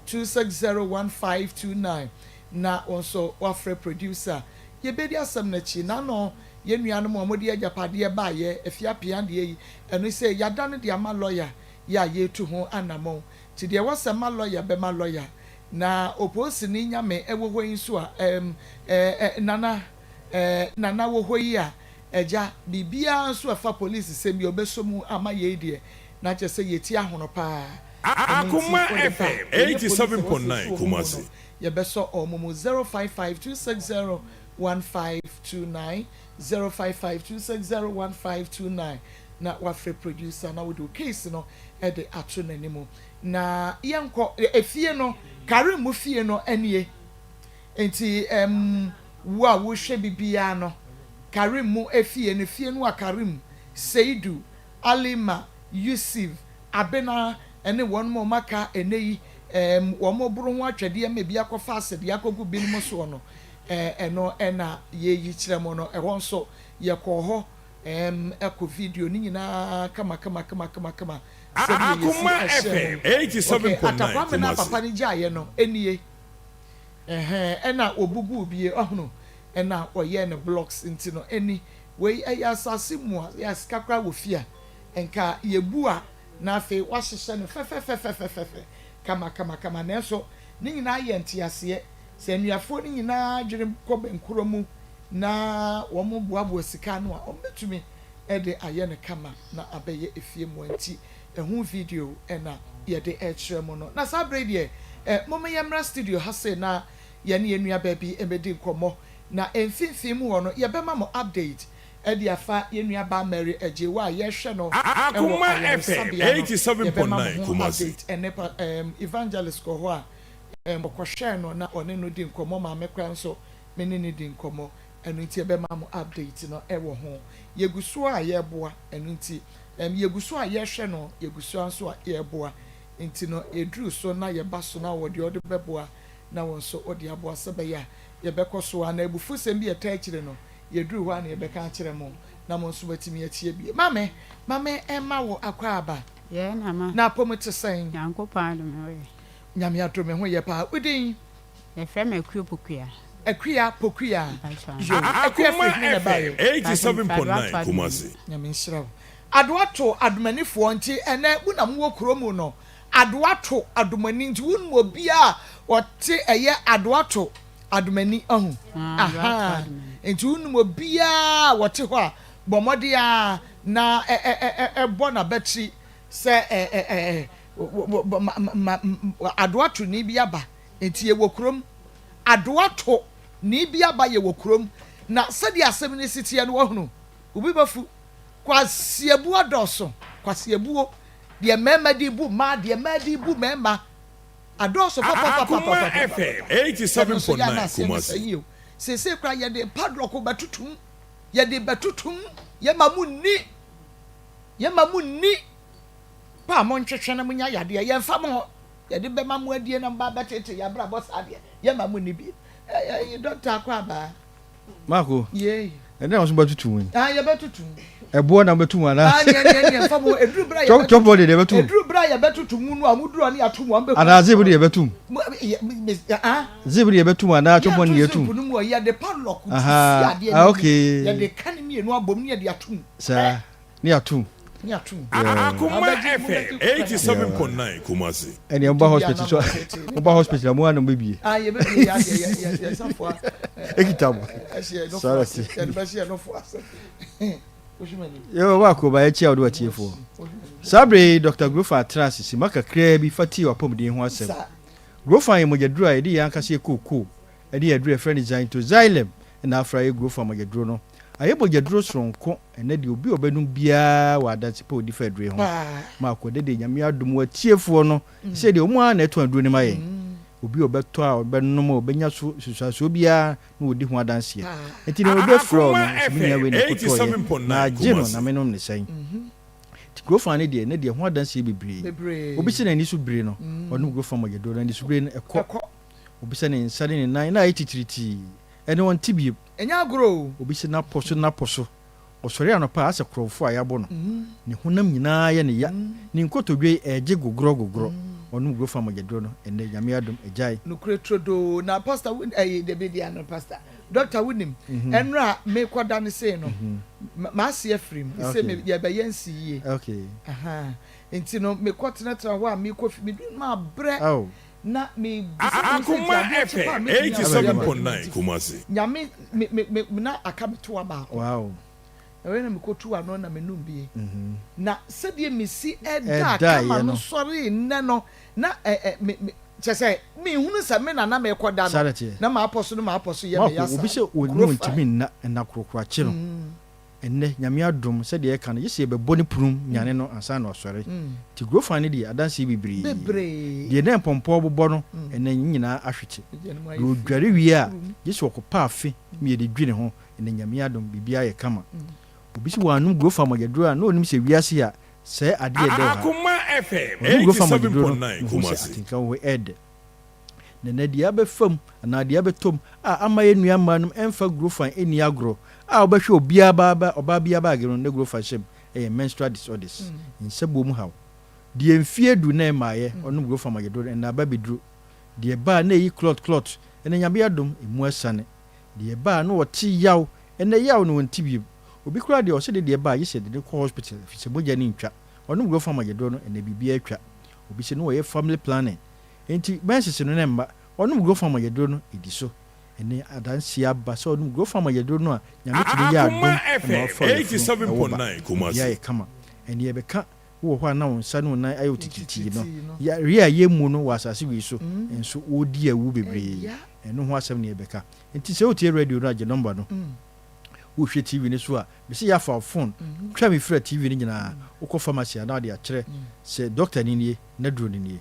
B: 260 1529 na wo nso wafrɛ producer yɛbɛdi asɛm no akyi na ano Yɛn nuanom a wɔde agyapadeɛ baeɛ, afie apea deɛ yi, ɛno sɛ yɛada no de ama lɔya yɛ a yɛretu ho anammɔn. Nti deɛ ɛwɔ sɛ ma lɔya bɛma lɔya. Na opoosini Nyame wɔ hɔ yi nso a, ɛɛm, ɛɛ, Nana, ɛɛ, Nana wɔ hɔ yi a, Agya, biribiara nso a ɛfa polisisɛm bi a ɔbɛsɔ mu ama yei deɛ, na kyerɛ sɛ yɛti ahono pa ara. Ɛno nti,
G: Akoma
B: wode ba
G: FM
B: a, yɛnyɛ polisi a wɔsɛ
G: 87.9
B: ɛsɔ wɔn mu no,
G: Kumasi.
B: yɛbɛsɔ wɔn mu. 055 260 1529, 055 260 1529, na woafrɛ producer na wode wo case no de ato n'anim. Na yɛnkɔ, efie no, Karim mo fie no nie. Enti ɛm, wo a wohwɛ bi biara no, Karim mo efie no, fie no a Karim, Seidu, Alima, Yusuf, Abena ne wɔnom a wɔaka ɛnnɛ yi, ɛm, wɔn boro ho atwɛdeɛ ma ebi akɔfa asɛdeɛ akɔgu binom soɔ no, ɛ, ɛno na yɛreyi kyerɛ mo no. Ɛhɔ nso, yɛkɔɔ hɔ, ɛm, kɔ video no nyinaa kama kama kama kama kama sɛdeɛ yɛsi
G: Akoma
B: hyɛɛ
G: FM
B: mo. Okay,
G: 87.9
B: Atakwame no a
G: Kumasi.
B: papa no gyaeɛ no nie. Ɛhɛn, ɛna ɔbubuu bie, ɔhono, ɛna ɔyɛɛ no blocks nti no, ɛni, wei ɛyɛ asase mua, yɛ sika koraa wɔ fie a, nka yɛbu a, na afei wahyehyɛ no fɛfɛfɛfɛfɛfɛ, kama kama kama, nanso ne nyinaa yɛ nteaseɛ, sɛ anuafoɔ no nyinaa adwene kɔ bɛnkorɔ mu na wɔn boaboa sika ano a, wɔn bɛtumi de ayɛ no kama na abɛyɛ efie mua nti Ɛho video na yɛde rekyerɛ mo no. Na saa bere yi deɛ, eh, momma yɛmmra studio ha sei na yɛne yɛn nuabaa bi mmɛdi nkɔmmɔ. Na mfimfini mu hɔ no, yɛbɛma mo update de afa yɛn nuabaa Mary Agyewaa a yɛrehwɛ no wɔ
G: Akoma FM
B: ayaresabea no. Yɛbɛma mo
G: 87.9
B: ho
G: Kumasi.
B: update. Ɛnnɛ pa, eh, Evangelist kɔ hɔ a, eh, ɔkɔhwɛɛ no na ɔne no di nkɔmmɔ. Maame koraa nso, me ne no di nkɔmmɔ. Ɛno nti yɛbɛma mo update no wɔ ho. Yɛgu so a yɛreboa, ɛno nti Ɛm, yɛgu so a yɛrehwɛ no, yɛgu so ara nso a yɛreboa. Nti no, yɛduru so na yɛba so na wɔ deɛ ɔde bɛboa na wo nso wode aboa sɛ ɛbɛyɛ a yɛbɛkɔ so ara. Na abufusɛm bi a ɛtaa akyire no, yɛduru hɔ a na yɛbɛka akyerɛ mo na mo nso moatumi atie bi. Maame, ma me mma wo akwaaba.
H: Yɛɛ Nana.
B: Na apɔmu te sɛn?
H: Nyankopɔn adom me ho yɛ.
B: Nyame adom me ho yɛ paa. Wo din?
H: Yɛfrɛ me Akua Pokuya.
B: Akua Pokuya.
H: Mpakyɛw.
B: Yoo, Akua
G: Akoma
B: firi hene na
G: FM
B: ɛbaeɛ?
G: 87.9
H: Mpakyɛw, mfiri Adoato
G: Kumasi.
B: Nyame nhyira wo. Adoato Adomanifoɔ nti ɛnɛ mo na mowɔ kuro mu no Adoato Adomani nti wonim obiara a ɔte ɛyɛ Adoato Adomani ahu ahaa nti wonim obiara a wɔte hɔ a bɔ mmɔden ara na ɛ ɛ ɛ bɔ n'abatiri sɛ ɛ ɛ ɛ ma ma Adoato ni bi aba nti yɛwɔ kurom Adoato ni bi aba yɛwɔ kurom na sɛdeɛ asɛm no si teɛ no wahunu obi bɛfu Kwasiabuo adɔɔso, kwasiabuo, deɛ mmarima de bu mmaa, deɛ mmaa de bu mmarima, adɔɔso
G: Akoma
B: papapapapapapapa.
G: FM
B: Ɛno nso yɛ a na
G: 87.9
B: aseɛ ne sɛ
G: Kumasi.
B: yio. Seesei koraa yɛde padlock bɛtotom, yɛde bɛtotom, yɛma mo nni, yɛma mo nni, pa a montwetwe na monya yadeɛ, yɛmfa mo ho, yɛde bɛma mo adie na moba abɛtete yɛn abrabɔ saa deɛ, yɛma mo nni bi. Ɛɛ, dɔkta akɔ abaa.
I: Marco,
B: Yei.
I: ɛdɛn na wɔso bɛtutu mu yi?
B: Ah, yɛbɛtutu mu.
I: Ɛboɔ na mobɛtu mu anaa?
B: Ah, neɛ neɛ neɛ mfa mu. Ɛduru berɛ a yɛbɛtutu.
I: Chop body deɛ yɛbɛtu mu.
B: Ɛduru berɛ a yɛbɛtutu mu no a, moduru a ne yɛato mu a, mobɛhu.
I: Anaa zip deɛ yɛbɛtu mu.
B: Mo, yɛ, me, ah.
I: Zip deɛ yɛbɛtu mu anaa chop body deɛ yɛtu mu.
B: Yɛnto zip no mu ɔ, yɛde padlock tu si
I: Aha,
B: adeɛ
I: ah,
B: no ani.
I: okay.
B: Yɛde ka ne mmienu abom ne yɛde ato mu.
I: Saa. Ne atom.
B: Ne atom.
G: Akoma FM 87.9 Kumasi.
I: Ɛnea moba hospital so moba hospital a mo ara na mobɛbie.
B: Ah yɛbɛbie yɛ adeɛ yɛ yɛ yɛ safoa.
I: Ekita mo.
B: Ɛhyɛ yɛ
I: Saa
B: nofo
I: na
B: ase
I: te.
B: yɛde bɛhyɛ yɛ nofo ase. Wohwɛ m'anim.
I: Yɛwɔ baako ba yɛkyia wode watiefoɔ. Saa bere yi Dr. Grofa atena ase simma kakraa bi fa tie w'apɔmuden ho asɛm.
B: Saa.
I: Grofa yɛ mogyaduro a yɛde yɛn ankasa yɛ kookoo ne aduro a yɛfrɛ no Xanthoxylem na afra yɛ Grofa mogyaduro no. Ayɛ mogyaduro soronko Ɛnnɛ deɛ obi a ɔbɛnom biara wɔ adanse pa a ɔdi fa aduro yi ho. Ma akɔ dɛ deɛ Nyame adom atiefoɔ no sɛ deɛ wɔn ara na ɛtɔn aduro no ma yɛn. Obi a ɔbɛtɔ a ɔbɛnom a ɔbɛnya so nsunsuansoɔ biara na ɔdi ho adanseɛ. Nti deɛ obi bɛfrɛ wo no, sɛ me nua wei na ɛkɔtɔeɛ na agye no na menom no sɛn? Nti Grofan no deɛ, ɛnnɛ deɛ ɛho adanseɛ bebree. Obi sɛ n'ani so bire no, ɔnom Grofan mogyaduro no, anisobire no ɛkɔ. Obi sɛ ne nsa ne ne nan na ayɛ titiritii, ɛnne ɔnte bio.
B: Ɛnyɛ agorɔ o.
I: Obi se n'apɔ so n'apɔ so. Ɔsɔre anɔpa a, asɛ korɔmfo a yɛabɔ no. Ne honam nyinaa yɛ no ya. Ne nkotodwe regye gogrɔ gogrɔ. Ɔnom Grofa mogyaduro no, ɛnnɛ, Nyame adom, agyae.
B: Nokorɛ turodoo na pastor wo ɛyi dabi deɛ ano pastor doctor wo nim ɛnora me kɔ da ne sei no m'ase afiri mu sɛ me yɛ bɛyɛ nsi yie ahaa nti no me kɔ tenatena hɔ a me kɔ fi me duru ma brɛ Na me bisa me ho sɛ
G: Akoma
B: nti adeɛ kye paa
G: FM
B: mɛtumi asɔre aba adwuma
G: 87.9
B: nti
G: Kumasi.
B: Nyame me me me na aka me toa baako
I: Wow.
B: Na wei na mekɔtuu ano na menom bie. Na sɛdeɛ mesi daa kama no sɔree nnɛ no, na ɛ ɛ me me kyerɛ sɛ menhunu sɛ me na na merekɔda no, na m'apɔ so no m'apɔ so yɛ me ya saa.
I: Obi sɛ ɔne ɔntumi nna nna korokoro akye no. Ɛnnɛ, Nyame adom, sɛdeɛ yɛka no, gye sɛ yɛbɛbɔ ne punum nyane no ansa na wasɔre. Nti Grofan no deɛ, adanseɛ bebree. Deɛ na mpɔmpɔ bobɔ no, ɛnnɛ ne nyinaa ahwete. Deɛ ɔdware wie a, gye sɛ ɔkɔpa afe ma yɛde dwi ne ho. Ɛnnɛ Nyame adom, biribiara yɛ kama. Obi se wannom Grofa mogyaduro a, na ɔnim sɛ wiase a sɛɛ adeɛ ɛdɛ wɔ ha. Ɔnom Grofa mogyaduro no, na ɔhunu sɛ atenka wɔ hɔ ɛɛdɛ. Na ɛnnɛ deɛ abɛfa mu anaa deɛ abɛtɔ mu a ama yɛn nua mmaa nom ɛmfa Grofa nni agorɔ a wobɛhwɛ obiara ba ba ɔbaa biara baage no na Grofa hyɛ mu ɛyɛ menstrual disorders, nsabuo mu haw. Deɛ mfie du na ɛmmaeɛ ɔnom Grofa mogyaduro no ɛnnɛ aba abɛduru. Deɛ ɛba a na ɛyi clot clot, ɛnnɛ Nyame adom ɛmu asiane. Deɛ ɛba a na ɔte yaw, ɛnɛ yaw no ɔnte biom. Obi koraa deɛ ɔse de deɛ ɛba a gye sɛ yɛde no kɔ hospital ɛfiri sɛ mogya no ntwa. Ɔnom Grofa mogyaduro no ɛnɛ biribiara atwa. Obi se na ɔyɛ family planning enti menses no na ɛmma. Ɔnom Grofa mogyaduro no ɛdi so. Ɛnɛ adanseɛ aba sɛ ɔnom Grofa mogyaduro no a Nyame tumi yɛ adom
G: Akoma
I: ma
G: FM
I: ɔfa ɔyafunu ɛwo ba.
G: 87.9
I: Biribiara
G: Kumasi.
I: yɛ kama. Ɛnɛ yɛbɛka wowɔ hɔ a na wo nsa ne wo nan ayɛ wo titiritii no, yareɛ a yɛmmu no wɔ asase wei so nso wɔredi awu bebree. Ɛno ho asɛm na yɛbɛka. Nti sɛ wotie radio no a, gye nɔmba no. Wohwɛ TV no so a, mese yɛafa wo phone, twa me fira TV no nyinaa, wokɔ pharmacy a na wode akyerɛ sɛ dɔkta no nie, n'aduro no nie.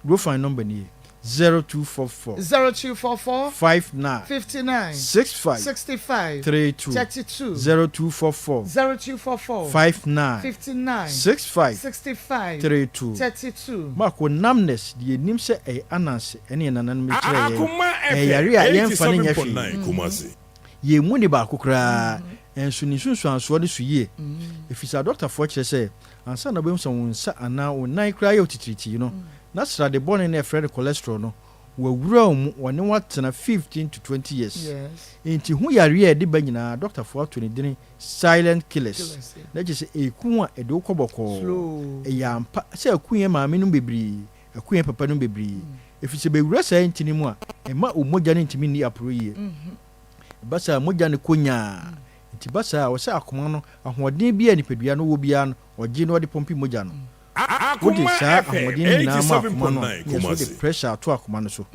I: Rofan nɔmba nie, 0244.
B: 0244.
I: 59.
B: 59.
I: 65.
B: 65.
I: 32.
B: 32.
I: 0244.
B: 0244.
I: 59.
B: 59.
I: 65.
B: 65.
I: 32.
B: 32.
I: Marko numbness deɛ yɛnim sɛ ɛyɛ ananse ɛne yɛn nananom de kyerɛɛ yɛn.
G: Akoma
I: Ɛyɛ
G: FM
I: yareɛ a yɛmfa no nyɛ hwee.
G: 87.9 Kumasi.
I: Yɛmmu ne baako koraa, nso ne nsunsuansoɔ no so yie. Ɛfiri sɛ adɔktafoɔ kyerɛ sɛ ansa na wobɛhu sɛ wo nsa anaa wo nan koraa yɛ wo titiritii no, na srade bɔne no a yɛfrɛ no cholesterol no, wawura wo mu, wɔne wo atena 15 to 20 years. Enti ho yareɛ a ɛde ba nyinaa, adɔktafoɔ ato ne dini silent killers. Na kyerɛ sɛ ɛku a ɛde wo kɔ bɔkɔɔ. Ɛyɛ ampa sɛ aku yɛn maamenom bebree, aku yɛn papanom bebree. Ɛfiri sɛ bɛwura saa ntini mu a, ɛmma wo mogya no ntumi nni aporo yie. Ɛba saa a, mogya no kɔ nyaa. Nti ba saa a, ɛwɔ sɛ akoma no, ahoɔden biara a nipadua no wɔ biara no, ɔgye na ɔde pɔmpe mogya no. Wode
G: Akoma
I: saa
G: FM
I: ahoɔden no nyinaa ma akoma no a,
G: 87.9
I: na ɛsɛ wode
G: Kumasi.
I: pressure ato akoma no so.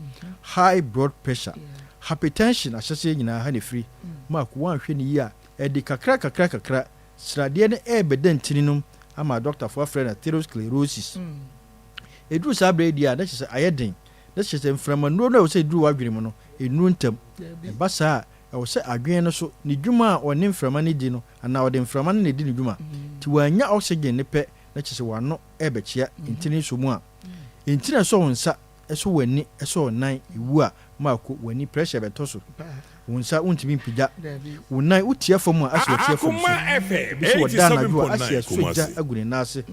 I: High blood pressure, hypertension ahyɛseɛ nyinaa ha na ɛfiri. Mark, woanhwɛ no yie a, ɛde kakra kakra kakra, sradeɛ no ɛrebɛda ntini no mu ama adɔktafoɔ afrɛ no atherosclerosis. Ɛduru saa berɛ yi deɛ a, na kyerɛ sɛ ayɛ den. Na kyerɛ sɛ mframa nnuro no a ɛwɔ sɛ ɛduru w'adwene mu no, ɛnnuru ntɛm. Ɛba saa a, ɛwɔ sɛ adwene no so, ne dwuma a ɔne mframa no di no, anaa ɔde mframa no na ɛdi ne dwuma. Nti wannya oxygen no pɛ, na kyerɛ sɛ w'ano rebɛkyea ntini nsɔ mu a, ntini a ɛsɔ wo nsa, ɛsɔ w'ani, ɛsɔ wo nan, ɛwu a, mako, w'ani pressure bɛtɔ so. Wo nsa wontumi mpagya. Wo nan wotia fam a, asɛ watia fam so.
G: Akoma FM
I: Obi so ɔda anadwo a, asɛ
G: 87.9
I: asɔ gya
G: Kumasi.
I: agu ne nan ase.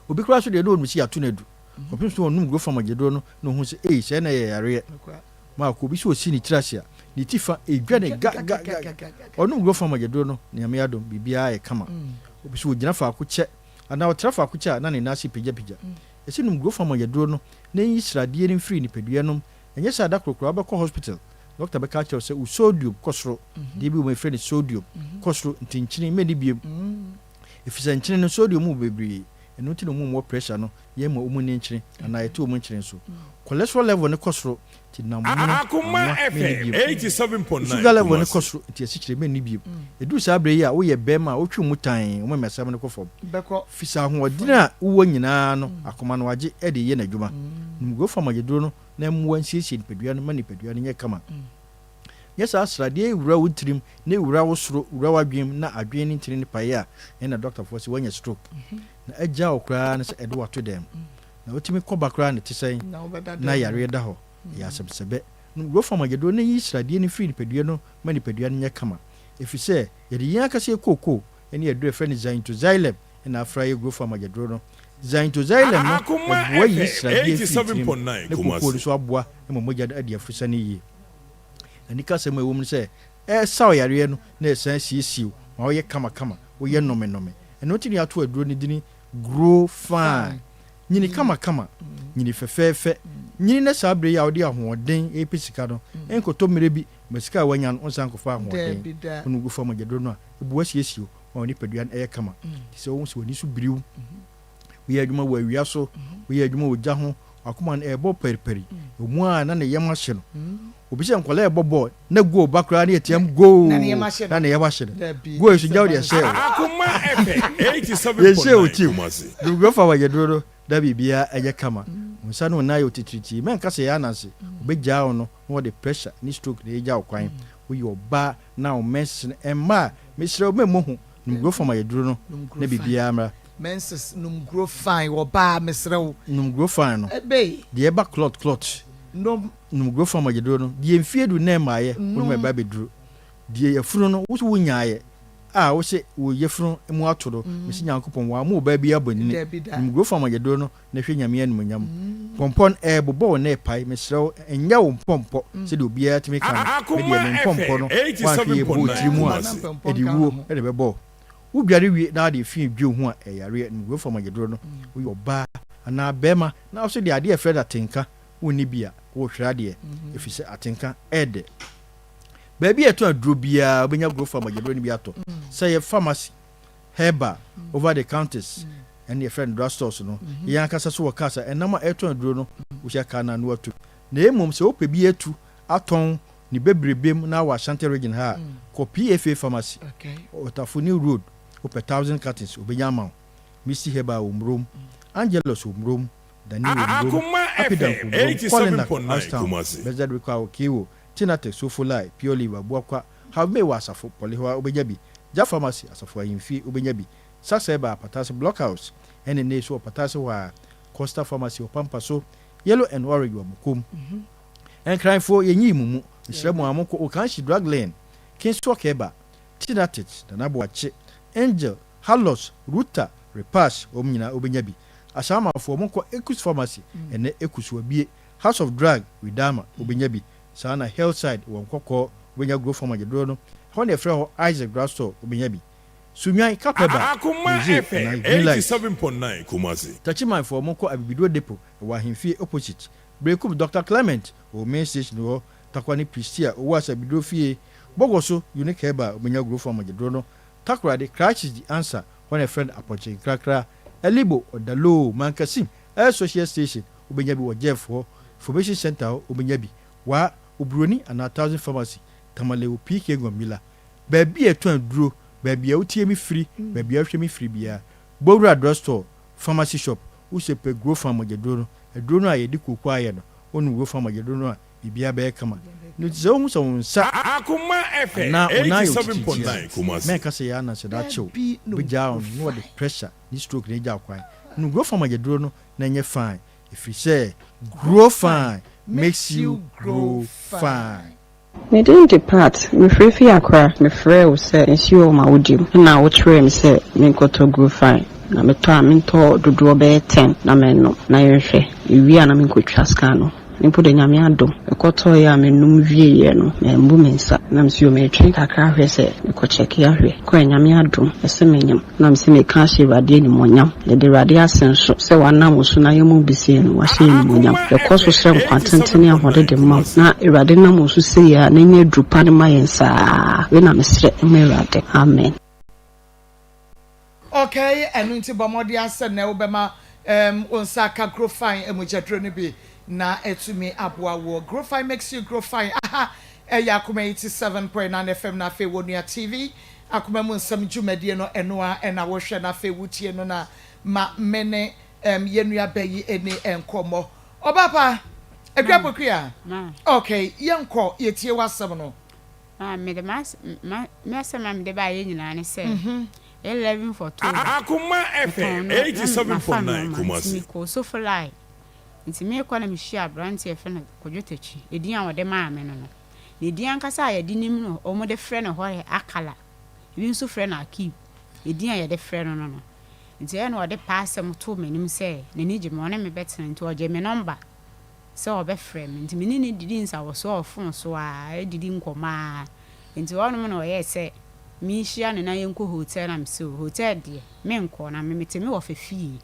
I: Obi koraa so deɛ na ɔnim sɛ yɛato no adu. Kɔpem sɛ ɔnom guro fam agyeduro no na ɔhu sɛ ei sɛɛ na ɛyɛ yareɛ. Maako, obi sɛ ɔsi ne tiri ase a, ne ti fa ɛdwa ne ga ga ga. Ɔnom guro fam agyeduro no, Nyame adom, biribiara ayɛ kama. Obi sɛ ɔgyina faako kyɛ anaa ɔtra faako kyɛ a na ne nan ase pagyapagya. Ɛsɛ nom guro fam agyeduro no na ɛnyi sradeɛ no mfiri nipadua nom. Ɛnyɛ saa da koro koraa wobɛkɔ hospital, dɔkta bɛka akyerɛ wo sɛ wo sodium kɔ soro, adeɛ bi wɔ mu a yɛfrɛ no sodium, kɔ soro nti nkyene mɛnni biom. Efisɛ nkyene no sodium wɔ bebree, ɛno nti na wɔn a wɔwɔ pressure no yɛn ma wɔn nni nkyene anaa yɛte wɔn nkyene so. Cholesterol level no kɔ soro nti nam mono,
G: Akoma
I: anwa, menni
G: FM
I: bio.
G: 87.9
I: Sugar level no kɔ
G: Kumasi.
I: soro nti asikyire menni bio. Ɛduru saa berɛ yi a wotwe bɛrima a wotwe wo mu tann, wɔma asɛm no kɔ fam. Fisɛ ahoɔden a wowɔ nyinaa no akoma no agye de reyɛ n'adwuma. Nom Growth mogyaduro no na ɛmmoa nsiesie nipadua no ma nipadua no nyɛ kama. Nyɛ saa sradeɛ yi wura wo tirim na ɛwura wo soro, wura w'adwene mu na adwene ne ntini no pae a, ɛnna dɔktafoɔ se woanya stroke. Na agya wo koraa ne sɛ ɛde wo ato dɛm. Na wotumi kɔ ba koraa na ɛte sɛn na yareɛ da hɔ. Ɛyɛ asɛmsɛbɛ. Nom Growth mogyaduro na yi sradeɛ no firi nipadua no ma nipadua no nyɛ kama. Ɛfiri sɛ yɛde yɛn ankasa yɛ kookoo ne aduro a yɛfrɛ no Xanthoxylum na afra yɛ Growth mogyaduro no. Xanthoxylum no,
G: Akoma
I: ɛboa yi
G: FM
I: sradeɛ firi tirim
G: 87.9
I: na kookoo no
G: Kumasi.
I: nso aboa ma mogya no adi afusane yie. Anikasɛm a ɛwɔ mu ne sɛ, ɛresaw yareɛ no na ɛsan siesie wo ma woyɛ kamakama, woyɛ nnɔmenɔme. Ɛno nti na yɛato aduro no dini Grow Fine. Nyini kamakama, nyini fɛfɛɛfɛ, Nyini na saa bere yi a wode ahoɔden repɛ sika no, nkɔtɔ mmerɛ bi ma sika a woanya no wonsan nkɔfa ahoɔden. Wonom gu fam mogyaduro no a, ɛboa siesie wo ma wo nipadua no yɛ kama. Te sɛ wohu sɛ w'ani so biriw, woyɛ adwuma wɔ awia so, woyɛ adwuma wɔ gya ho, w'akoma no ɛrebɔ paripari, ɛwɔ mu a na ne yam ahye no. Obi sɛ nkwadaa ɛrebɔ bɔɔl na goal ba koraa na yɛteam goal na ne yam ahye no. Goal yi so gya wo deɛ hyɛɛ wo. Yɛnhyɛɛ wo team. Dumgorɔ fa mogyaduro no Da biribiara ɛyɛ kama. Wo nsa ne wo nan yɛ otitiritii. Mɛnka sɛ ɛyɛ ananse. Wɔbɛgyaa wo no na wɔde pressure ne stroke na ɛgya wo kwan. Woyɛ ɔbaa na wo menses no ɛmma a, mesrɛ wo mɛmmɔ hu. Nom guro fam ayɛduro no na biribiara mmra.
B: Menses nom guro fine ɔbaa mesrɛ wo.
I: Nom guro fine no. Deɛ ɛba clot clot.
B: Nom.
I: Nom guro fam ayɛduro no. Deɛ mfie du na ɛmmaeɛ wonom a ɛba abɛduru. Deɛ yafunu no wo so wonyaeɛ. A wose wo yefunu mu ato do, mese Nyankopɔn, wɔamma obaa biara bɔnini. Nim fa ma yɛduro no na hwɛ Nyame animuonyam. Mpɔmpɔ no ɛɛbobɔ wo na ɛpae, mesrɛ wo nyɛ wo mpɔmpɔ sɛdeɛ obiara tumi ka no, me deɛ me mpɔmpɔ no woanhwɛ yie bɔ wo tiri mu a ɛde wuo na ɛbɛbɔ wo. Wo dware wie na wode efi dwi wo ho a ɛyɛ yareɛ. Nim fa ma yɛduro no, woyɛ ɔbaa anaa bɛɛma na wose deɛ adeɛ a ɛfrɛ no atenka wonni bi a, worehwere adeɛ, ɛfiri sɛ atenka ɛɛdɛ. Baabi a yɛtɔn aduro biara, wobɛnya Grofa mogyaduro no bi atɔ. Sɛ ɛyɛ pharmacy, herbal, over the counters, ɛne yɛfrɛ no drug stores no. Yɛn ankasa so wɔ cars a ɛnam a ɛretɔn aduro no, wohyia car no a na woatu. Na mmom sɛ wopɛ bi atu atɔn ne bebrebe mu na wɔ Ashanti region ha a, kɔ PFA pharmacy, Otafo New Road, wopɛ thousand cartons, obɛnya ama wo. Misty Herbal wɔ Murom, Angelus wɔ Murom, Dani wɔ Murom, Apidank wɔ Murom, Kolinak wɔ Ashtown, Bezed Rikwa wɔ Kewo, Tinatech, Sofolai, Pure Live, Abuakwa, Havmei wɔ Asafo, Pɔle hɔ a wobɛnya bi, Gya Pharmacy, Asafo Ahemfie, wobɛnya bi, Sasɛba, Patase Blockhouse, ɛne Nay nso wɔ Patase hɔ ara, Costa Pharmacy wɔ Pampa so, Yellow and Orange wɔ Mokom. Nkranfoɔ, yɛnyii mo mu, mesrɛ mo ara monkɔ Okanshi Drug Lane, Kingswalk Herbal, Tinatech, Nana Boakye, Angel, Halos, Ruta, Repash, wɔn nyinaa wobɛnya bi. Ashaimanfoɔ, monkɔ Ekus Pharmacy, ɛnnɛ Ekus wɔabue, House of Drug, Widama, wobɛnya bi. Saa na Hillside wɔ Nkɔkɔɔ, wobɛnya Grow Farm agyeduro no. Ɛhɔ na yɛfrɛ hɔ Isaac Drug Store, wobɛnya bi. Sunnwan, Kapɛba,
G: Akoma
I: Rosé
G: FM
I: anaa Green Light.
G: 87.9 Kumasi.
I: Takyimanfoɔ, monkɔ Abibiduro Depot, ɛwɔ Ahemfie opposite. Berekum, Doctor Clement wɔ Main Station hɔ. Tarkwa ne Prestea, Owuase Abiduro Fie. Bɔgɔso, Unique Herbal, wobɛnya Grow Farm agyeduro no. Takoradi, Christ is the Answer, hɔ na yɛfrɛ no Apɔnkye Nkrakra. Elibo, Ɔdaloo, Mankasim, Air Social Station, wobɛnya bi wɔ Jeff hɔ, Information Centre hɔ wobɛnya bi, waa, Oburoni anaa Thousand Pharmacy, Tamale wɔ PK Ngɔmila. Baabi a yɛtɔn aduro, baabi a wotie me firi, baabi a wohwɛ me firi biara, Bowura Drug Store, Pharmacy Shop, wose pɛ Grofan mogyaduro no, aduro no a yɛde kooko ayɛ no, wonom Grofan mogyaduro no a, biribiara bɛyɛ kama. Ɛno nti sɛ wohu sɛ wo nsa
G: Akoma FM
I: anaa wo nan ayɛ wo titiritii
G: 87.9
I: a,
G: Kumasi.
I: mɛnka sɛ yɛ ananse na akye wo,
B: Dabi nom
I: wobɛgyaa wo no na wɔde
B: Grofan.
I: pressure ne stroke na agya wo kwan. Nom Grofan mogyaduro no na ɛnyɛ fine ɛfiri sɛ grow fine makes you grow fine.
J: Me din de Pat, mefrɛ fi Accra. Mefrɛɛ wo sɛ nsuo wɔ m'awodie mu ɛna wo kyerɛɛ me sɛ menkɔtɔ Grofine na metɔ a mentɔ dodoɔ bɛyɛ ten na mennom na yɛnhwɛ, mewie a na menkɔtwa scan no. Me mpo de Nyame adom, mekɔtɔeɛ a menom wieeɛ no mambu me nsa na mese o meretwɛn kakra ahwɛ sɛ mekɔ kyɛke ahwɛ kɔɛ Nyame adom ɛse menyem na mese meka ahyɛ Awurade animuonyam yɛda Awurade ase nso sɛ wanam wo so na yɛn mu bi sei no wahyɛ yɛn animuonyam yɛkɔ so srɛ nkwa tenten ne ahoɔde de ma wo na Awurade nam wo so sei a na ɛnyɛ aduru pa no ma yɛn saa wei na mesrɛ ma Awurade Amen.
B: Okay, ɛno nti bɔ mmɔden ara sɛ nnɛ wobɛma um, wo nsa aka Grofine mogyaduro no bi na atumi aboa woɔ. Grofine makes you grow fine. Aha ɛyɛ Akoma 87.9 FM na afei wɔ Nua TV Akoma mu nsɛm dwumadie no ɛno ara ɛna wohwɛ na afei wotie no na ma me ne um, yɛn nua bɛ yi ɛni nkɔmmɔ. Ɔbaa pa, Akua Pokuya, okay, yɛnkɔ yɛtie w'asɛm no.
H: Ma mede m'asɛm a mede baeɛ nyinaa ne sɛ, 11th October,
G: Akoma
H: metɔn
G: FM
H: no na mafa
G: 87.9
H: nnoɔma nti
G: Kumasi.
H: mekɔɔ Sofolai. Nti merekɔ na mehyiaa aberanteɛ a yɛfrɛ no Kwadwo Takyi, edin a wɔde maa me no no. Na edin ankasa a yɛde nim no, wɔde frɛ no hɔ yɛ Akala, ebi nso frɛ no Akib, edin a yɛde frɛ no no no. Nti ɛyɛ na ɔde paa asɛm too m'anim sɛ n'ani gye me, ɔne me bɛtena nti ɔgyee me nɔmba. sɛ ɔbɛfrɛ me nti me ne no didi nsawɔsoɔ wɔ fon so ara, didi nkɔmmɔ ara. Nti hɔnom na ɔyɛɛ sɛ menhyia no na yɛnkɔ hotel na mese o hotel deɛ menkɔ na me mete me wɔfa fie.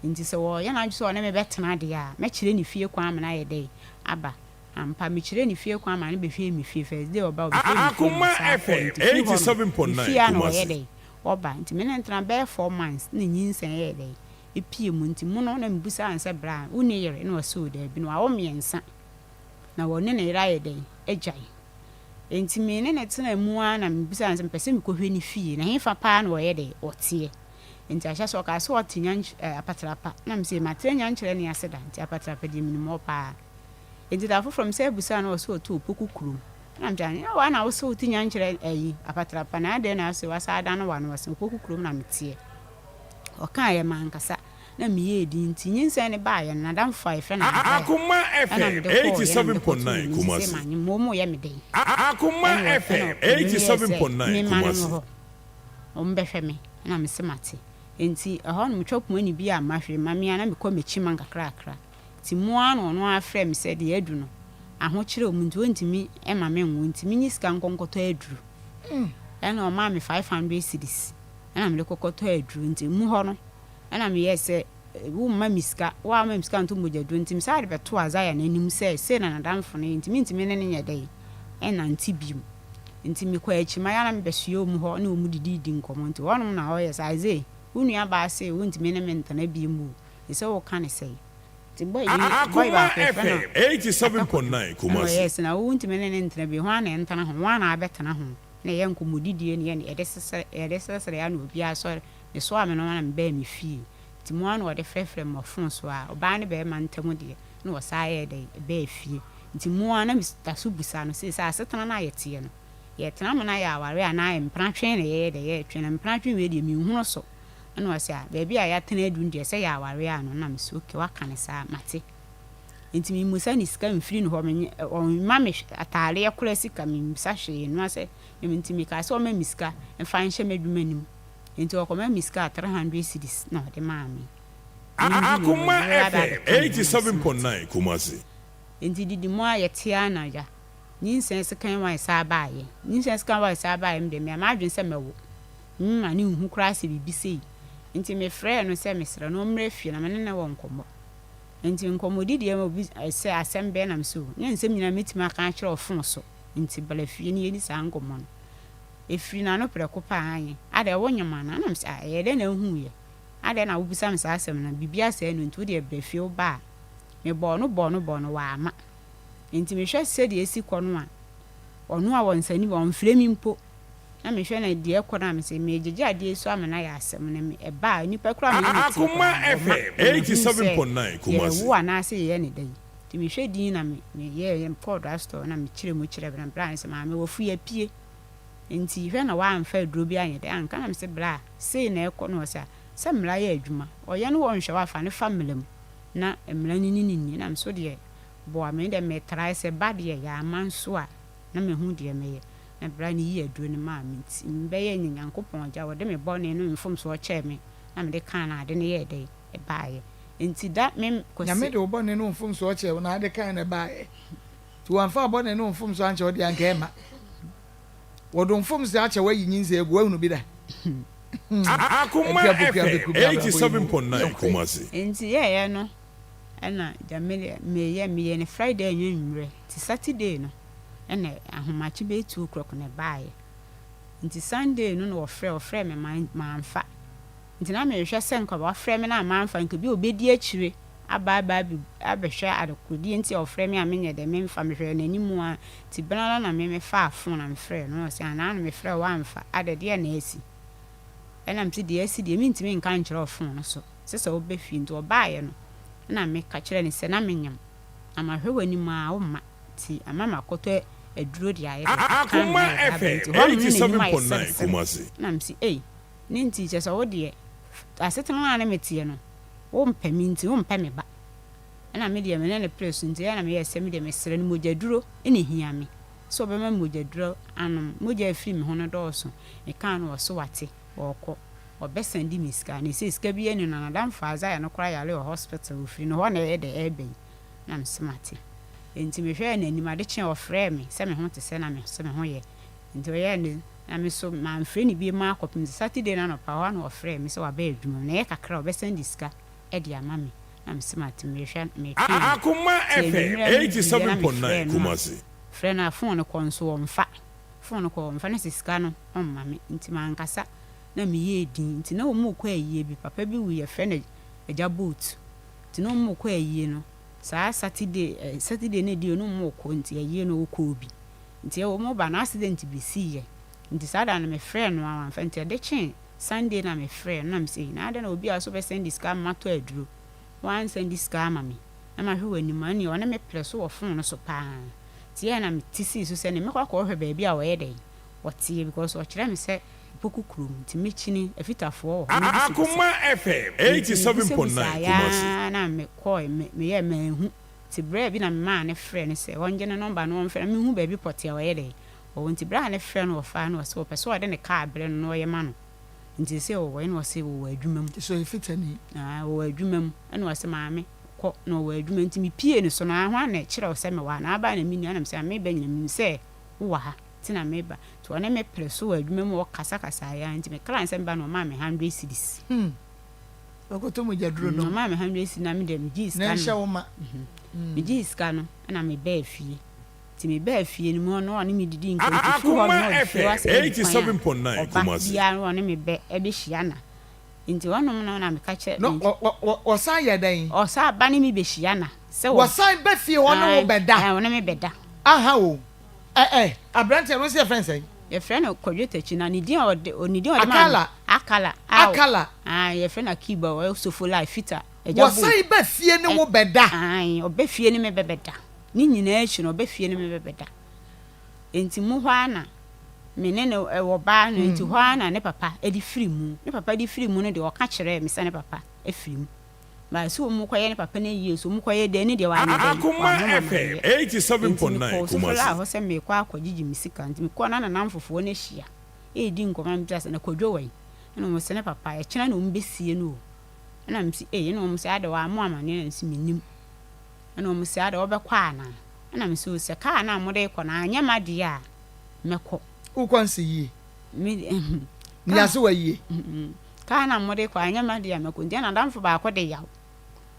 H: Nti sɛ ɔyɛ n'adwene sɛ ɔne me bɛtena deɛ a, mɛkyerɛ ne fie kwan ama no ayɛ dɛn? Aba. Ampa, mekyerɛɛ ne fie kwan ma no bɛhwɛɛ me fie. First day ɔbae, ɔbɛhwɛɛ me fie na ɔsan kɔe. Nti firi hɔ no, me fie ara na ɔyɛ dɛn? Ɔba. Nti me ne no tena bɛyɛ 4 months na nyinsɛn yɛɛ dɛn? Ɛpue mu. Nti mu no na mebisaa no sɛ, Bra, wonni yere? Na ɔse, O daabi. Na wawo mmiɛnsa. Na ɔne ne yere ayɛ dɛn? Agyae. Enti me ne no tenaa mu ara na mebisaa no sɛ mepɛ sɛ mekɔhwɛ ne fie, na hefa paa na ɔyɛ dɛn? Ɔteɛ. Enti ahyɛse ɔkaa sɛ ɔte Nyanky eh, Apatrapa. Na mese matena Nyankyerɛ ne ase da, nti Apatrapa deɛ menim hɔ paa. Enti da foforɔ mesan bisaa no ɔse ɔte Opoku kurom. Ɛna mese anyɛ wo ara na wose wote Nyankyerɛ ayi, Apatrapa, na adɛn na ase wasan adane w'ano? Ɔse Opoku kurom na meteɛ. Ɔkaeɛ mankasa. Na meyɛɛ dinn nti nyinsɛn no baeɛ no, n'adamfo a yɛfrɛ no Isaiah
G: Akoma
H: ɛna
G: FM
H: mede kɔeɛ na mede kɔtoo
G: 87.9
H: n'anim sɛ
G: Kumasi.
H: manyem ma wɔyɛ me dɛn?
G: Akoma
H: Ɛna ɔ ɛna
G: FM
H: ɔpanin no yɛɛ sɛ
G: 87.9
H: memma no
G: Kumasi.
H: mmɔ hɔ, wɔbɛhwɛ me, ɛna mese mate. Enti ɛhɔ no metwa poma ne bi amma hwee mma me ara na mekɔ m'akyi ma nkakrakra. Nti mo ara na ɔno ara frɛɛ me sɛ deɛ adu no, ahokyerɛ wɔ mu nti ɔntumi mma menwo nti menyi sika nkɔ nkɔtɔ aduru. Ɛna ɔmaa me 500 cedis ɛna mede kɔkɔtɔɔ aduro nti mu hɔ no Ɛnna meyɛɛ sɛ, Womma me sika, woamma me sika anto mogyaduro nti, mesan de bɛtoo Isaiah n'anim sɛ sei na n'adamfo no yɛ nti mentumi ne no nyɛ dɛn nnante bio. Nti mekɔɔ akyi, mayɛ a na mebɛsoɛ wɔn hɔ ne wɔn dididi nkɔmmɔ. Nti hɔnom na ɔyɛ sɛ, Isaiah, wo nuabaa se wontumi ne me ntena bio o, ɛsɛ sɛ woka no sɛn? Nti boy bi, boy
G: Akoma
H: baako yɛfrɛ no
G: FM
H: Atakɔdwo,
G: 87.9
H: ɛnna
G: Kumasi.
H: ɔyɛɛ sɛ na wo wontumi ne no ntena bio, hwan na ɛntena ho, hwan na abɛtena ho? Na ɛyɛ nkɔmmɔdidie ne yɛde srɛsrɛ a na obiara sɔre. Mesoaa me nnoɔma na mebaa me fie. Nti mo ara na wɔde frɛfrɛ me wɔ fon so a, ɔbaa ne barima ntam deɛ, na wɔsan yɛɛ dɛn, baa fie. Nti mo ara na meda so bisa no seesei asetena no a yɛteɛ no, yɛtena ma no ayɛ awareɛ anaa mpena twe na yɛyɛ dɛn, yɛtwe na mpena twe wei deɛ menhunu so. Ɛna ɔse ah, baabi a yɛatena aduru no deɛ sɛ yɛ awareɛ ano, na mese okay waka no saa, mate. Nti memmusa ne sika mfiri ne hɔ, menye, ɔmma me ataadeɛ koraa sika, memmisa hwee, ɛno ara sɛ, nti mekaa sɛ ɔmma me sika mfa nhyɛ m'adwuma no mu. Enti ɔkɔmaa me sika 300 cedis na ɔde maa me.
G: Akoma
H: Mendii no,
G: FM
H: ɔde aba abɛka me ho na mese mate.
G: 87.9 Kumasi.
H: Enti didi mu a yɛte ara na agya, nyinsɛn sekan wae saa baeɛ. Nyinsɛn sekan wae saa baeɛ no deɛ, mea m'adwene sɛ mɛwo. Memma no nhu koraa sɛ biribi sei. Enti mefrɛɛ no sɛ mesrɛ no ɔmmra fie na me ne no wɔ nkɔmmɔ. Enti nkɔmmɔdi deɛ obi sɛ asɛm bɛn na mese o, nyɛ nsɛm nyinaa mɛtumi aka akyerɛ wo fon so. Enti bra fie na yɛnni saa nkɔmmɔ no. Ɛfiri n'ano prɛko pɛ aane, adɛn wonyem anaa? Ɛna mese, ah, ɛyɛɛ dɛn na wohuiɛ? Adɛn na wobisa me saa asɛm no? Biribi asɛe no nti wo deɛ bra fie woba a. Mebɔɔ no bɔɔ no bɔɔ no, wamma. Enti mehwɛ sɛdeɛ ɛsi kɔ no a, ɔno a ɔnsane bi, ɔmfrɛ me mpo. Na mehwɛ no deɛ ɛkɔ no a, mese meregyegye adeɛ yi so ama no ayɛ asɛm no, me ɛba a, nnipa koraa a me ne no teɛ
G: Akoma
H: koraa no, wɔma
G: FM
H: na mahunu sɛ
G: 87.9 Kumasi.
H: yɛrewo anaasɛ yɛyɛ no dɛn. Nti mehwɛ din na me meyɛɛ, mekɔɔ drugstore na mekyerɛ mu kyerɛɛ bra, bra no sɛ maame wafu apue. Nti hwɛ na wamfa aduro bi anyɛ dɛn anka na mese bra sei na ɛkɔ na ɔse a sɛ mmara yɛ adwuma ɔyɛ no ɔnhwɛ wo afa no fa mmara mu na mmara no ne no nni na mese wodeɛ boa me deɛ me try sɛ ba deɛ yɛ ama nso a na mahu deɛ mɛyɛ na bra no yii aduro no maa me nti mebɛyɛ nyɛ Nyankopɔn agya ɔde me bɔne no mfomsoɔ kyɛɛ me na mede kaa no ade no yɛɛ dɛn ɛbaeɛ nti da me Kwasi.
B: Nyame de wo bɔne ne wo mfomsoɔ kyɛɛ wo na ade kan na ɛbaeɛ. Nti wɔamfa wo bɔne ne wo mfomsoɔ ankyɛ wo deɛ anka ɛmma. Wɔde wo mfomsoɔ akyɛ wo ayi nyinsɛn agu, woahunu bi da?
G: Akoma
B: Akua Poku
G: FM
B: Abeku bi abrabɔ yi mu
G: 87.9
B: yɛnkɔ.
G: Kumasi.
H: Nti yɛɛyɛ no ɛna gya me deɛ meyɛ meyɛ no Friday anwummerɛ nti Saturday no ɛna ahomakye bɛyɛ 2 o'clock na ɛbaeɛ nti Sunday no na ɔfrɛ ɔfrɛɛ me manfa nti na mehwɛ sɛ nka wafrɛ me na manfa nka bi a ɔbɛdi akyire aba aba abɛhwɛ adekodeɛ nti a ɔfrɛ me a menyɛ dɛ memfa mehwɛɛ n'anim a nti bere ara na me mefaa phone na mefrɛɛ no na ɔse anaa na mefrɛ wo woamfa adɛ deɛ na asi ɛna mese deɛ asi deɛ mentumi nka nkyerɛ wo phone no so sɛ sɛ wobɛ fie nti ɔbaeɛ no na meka kyerɛ no sɛ na menyem na mahwɛ w'anim a womma nti ama makɔtɔ aduro de ayɛ dɛ aka
G: Akoma
H: ama yɛde aba
G: FM
H: nti hɔnom no n'anim ayɛ
G: 87.9
H: seresere
G: Kumasi.
H: na mese ei Ne nti kyerɛ sɛ wo deɛ asetena no a ne meteɛ no wompɛ me nti wompɛ me ba ɛna me deɛ me ne no pere so nti ɛna meyɛɛ sɛ me deɛ mesrɛ no mogyaduro na ɛhia me sɛ ɔbɛma me mogyaduro anom mogya a ɛfiri me ho no dɔɔso mekaa no ɔse wate ɔɔkɔ ɔbɛsan di me sika na ɛsei sika biara nni no na nadamfo Isaiah no koraa yare wɔ hospital ɔfiri no hɔ na ɛyɛ dɛ ɛɛba yi na mese mate nti mehwɛɛ n'anim ade kyeɛ ɔfrɛɛ me sɛ me ho te sɛ na mese me ho yɛ Nti ɔyɛɛ ne na me so manfrɛ no biom ara kɔpem sɛ Saturday no anɔpa hɔ ara na ɔfrɛɛ me sɛ waba adwuma mu na ɛyɛ kakra a ɔbɛsan de sika de ama me. Na mese mate merehwɛ meretwɛn no.
K: Akoma
H: Nti
K: FM
H: anwummerɛ no duruiɛ na
K: 87.9
H: mefrɛɛ no a,
K: Kumasi.
H: frɛ no a phone no kɔ nso ɔmfa. Phone no kɔ ɔmfa na sɛ sika no ɔmma me. Nti mankasa na meyɛɛ din. Nti na wɔrekɔ ayie bi, papa bi wui yɛfrɛ no Agya Boat. Nti na wɔrekɔ ayie no, saa Saturday eh, Saturday no ɛdi hɔ no wɔrekɔ nti ayie no wɔkɔɔ bi. Nti wɔreba no accident bi siiɛ. Nti saa da no mefrɛɛ no a wamfa nti ɛde kyee Sunday na mefrɛɛ no na mese ei na adɛn na obi a ɔse ɔbɛsɛnde sika ama matɔ aduro na wansɛnde sika ama me na mahwɛ w'anim a ɛneɛ ɔne me prɛ so wɔ phone no so paa nti ɛyɛ na mete sii so sɛ ne mɛkɔ akɔhwɛ baabi a ɔyɛ dɛn ɔteɛ because ɔkyerɛ me sɛ Opoku kurom nti mekyini afitafoɔ wɔ hɔ mebisabisa
K: Akoma FM
H: nti
K: 87.9
H: mebisabisaeɛ
K: Kumasi.
H: ara na mekɔe me meyɛɛ manhu nti berɛ bi na memaa no frɛɛ no sɛ ɔngye ne nɔmba na ɔmfrɛ na menhu baabi pɔtee a ɔyɛ dɛn Ɔwɔ nti berɛ a ne frɛ no ɔfaa no ɔse ɔpɛ sɛ ɔde ne car brɛ no na ɔyɛ ma no nti sesei ɔwɔ he na ɔse ɔwɔ adwuma mu.
B: Nti sɛ ɔyɛ fitani.
H: Aah ɔwɔ adwuma mu ɛna ɔse maame kɔ na ɔwɔ adwuma nti me pie no so no aah hwan na ɛkyerɛ wo sɛ mewɔ ha na aba na menni ha na mese ah meba nyina menim sɛ wowɔ ha nti na meba nti ɔne me pere so wɔ adwuma mu ɔkasa kasaeɛ aa nti me kra ne sɛ meba no ɔmaa me hundred cedis.
B: Hmm ɔkɔtɔ mogya duro nom.
H: Ɔmaa me hundred cedis na me deɛ megyee sika no.
B: Na ɛnhyɛ wo ma.
H: Megyee sika no ɛna mebaa fie. Nti mebaa fie no mu hɔ no na ɔne me didi nkɔmmɔ nti firi hɔ no
K: Akoma
H: na ɔde fie hɔ
K: FM
H: asɛ adi kwan a
K: 87.9
H: ɔba
K: Kumasi.
H: biara no ɔne me bɛ ɛbɛhyia na nti hɔnom no na meka kyerɛ
B: Na ɔsan yɛ dɛn?
H: Ɔsan ba ne me bɛhyia na sɛ wɔ
B: Wɔsan ba fie hɔ ne wo bɛda?
H: Ae ɔne me bɛda.
B: Aha o, ɛ ɛ aberanteɛ no wose yɛfrɛ no sɛn?
H: Yɛfrɛ no Kwadwo Takyi na ne din a ɔde ne din a ɔde maa me
B: Akala.
H: Akala a
B: Akala.
H: Ae yɛfrɛ no Akiba ɔyɛ Sofola Fita agya Boat.
B: Wɔsan ba fie ne wo bɛda?
H: Ae ɔba fie ne me bɛbɛda. Ne nyinaa akyi no, ɔba fie ne me bɛbɛda. Enti mu hɔ ara na me ne no wɔ baa no, enti hɔ ara na ne papa de firi mu. Ne papa de firi mu no deɛ, ɔka kyerɛɛ me sɛ ne papa afiri mu. But sɛ wɔkɔyɛ ne papa no ayie so, wɔkɔyɛ dɛn ne deɛ wanyɛ dɛn,
K: Akoma
H: wammɔ me
K: FM
H: amanneɛ. Enti
K: 87.9
H: mekɔɔ
K: Kumasi.
H: Sofola hɔ sɛ merekɔ akɔgyegye me sika. Enti mekɔɔ na n'anamfofoɔ no ahyia redi nkɔmmɔ na mebisa sɛ, na Kwadwo wɔ he? Ɛna wɔse ne papa, ɛkyena na wɔbɛsie no o. Ɛna mese ei, ɛna wɔse adɛn wammɔ amanneɛ? Ɛna mese mennim. Ɛna wɔn se, Adɛn, wobɛkɔ anaa? Ɛna me se, O, sɛ kaa no a mode rekɔ no anyɛ m'adeɛ a, mɛkɔ.
B: Wokɔ nse yie?
H: Me deɛ,
B: Nya se wayie.
H: Kaa no a mode rekɔ anyɛ m'adeɛ a, mɛkɔ. Nti ɛna adamfo baako de yaw.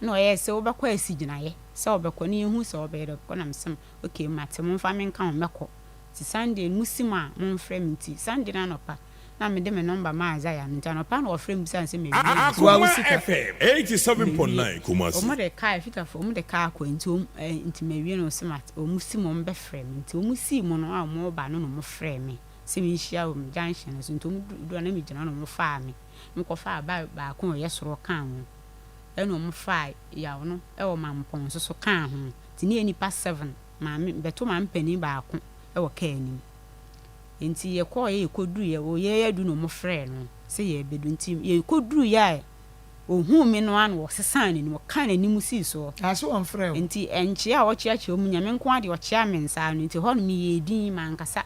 H: Ɛna ɔyɛɛ sɛ, Wobɛkɔ asi gyinaeɛ sɛ wobɛkɔ, na yɛhu sɛ wobɛyɛ dɛ wobɛkɔ. Ɛna me se, Ok, mate, momfa me nka ho, mɛkɔ. Nti Sunday no, mosi mu a, momfrɛ me. Nti Sunday no anɔpa, na mede me nɔmba maa Isaiah no nti anɔpa na ɔfrɛ me bisaa me sɛ mawie anaa.
K: Akoma
B: sika.
K: FM 87.9
H: Mawie.
K: Kumasi.
H: Wɔn de kaa Fitafoɔ wɔn de kaa kɔ nti wɔn eh, nti mawie no wɔse mate wɔn si mu wɔn bɛfrɛ me nti wɔn sii mu no a wɔn reba no na wɔn frɛɛ me sɛ menhyia wɔn junction no so nti wɔn duru a na megyina hɔ na wɔn faa me wɔn kɔ faa baa baako a ɔyɛ soro kaa ho ɛna wɔn faa yaw no ɛwɔ mampɔn nso so kaa ho nti ne yɛ nipa seven maame bɛto maame panin baako ɛwɔ kaa anim. Enti yɛkɔeɛ, yɛkɔduruiɛ, o yɛreyɛ adu na wɔfrɛɛ no sɛ yɛrebɛdu. Nti yɛkɔduruiɛ a ɔhuu me no ara na ɔsesaa n'anim, ɔkaa n'anim sii soɔ.
B: Na so wɔmfrɛɛ wo?
H: Nti nkyea a ɔkyeakyea wɔn, Nyame nko ara deɛ ɔkyeaa me nsa ano. Nti hɔ no meyɛɛ dinn, mankasa.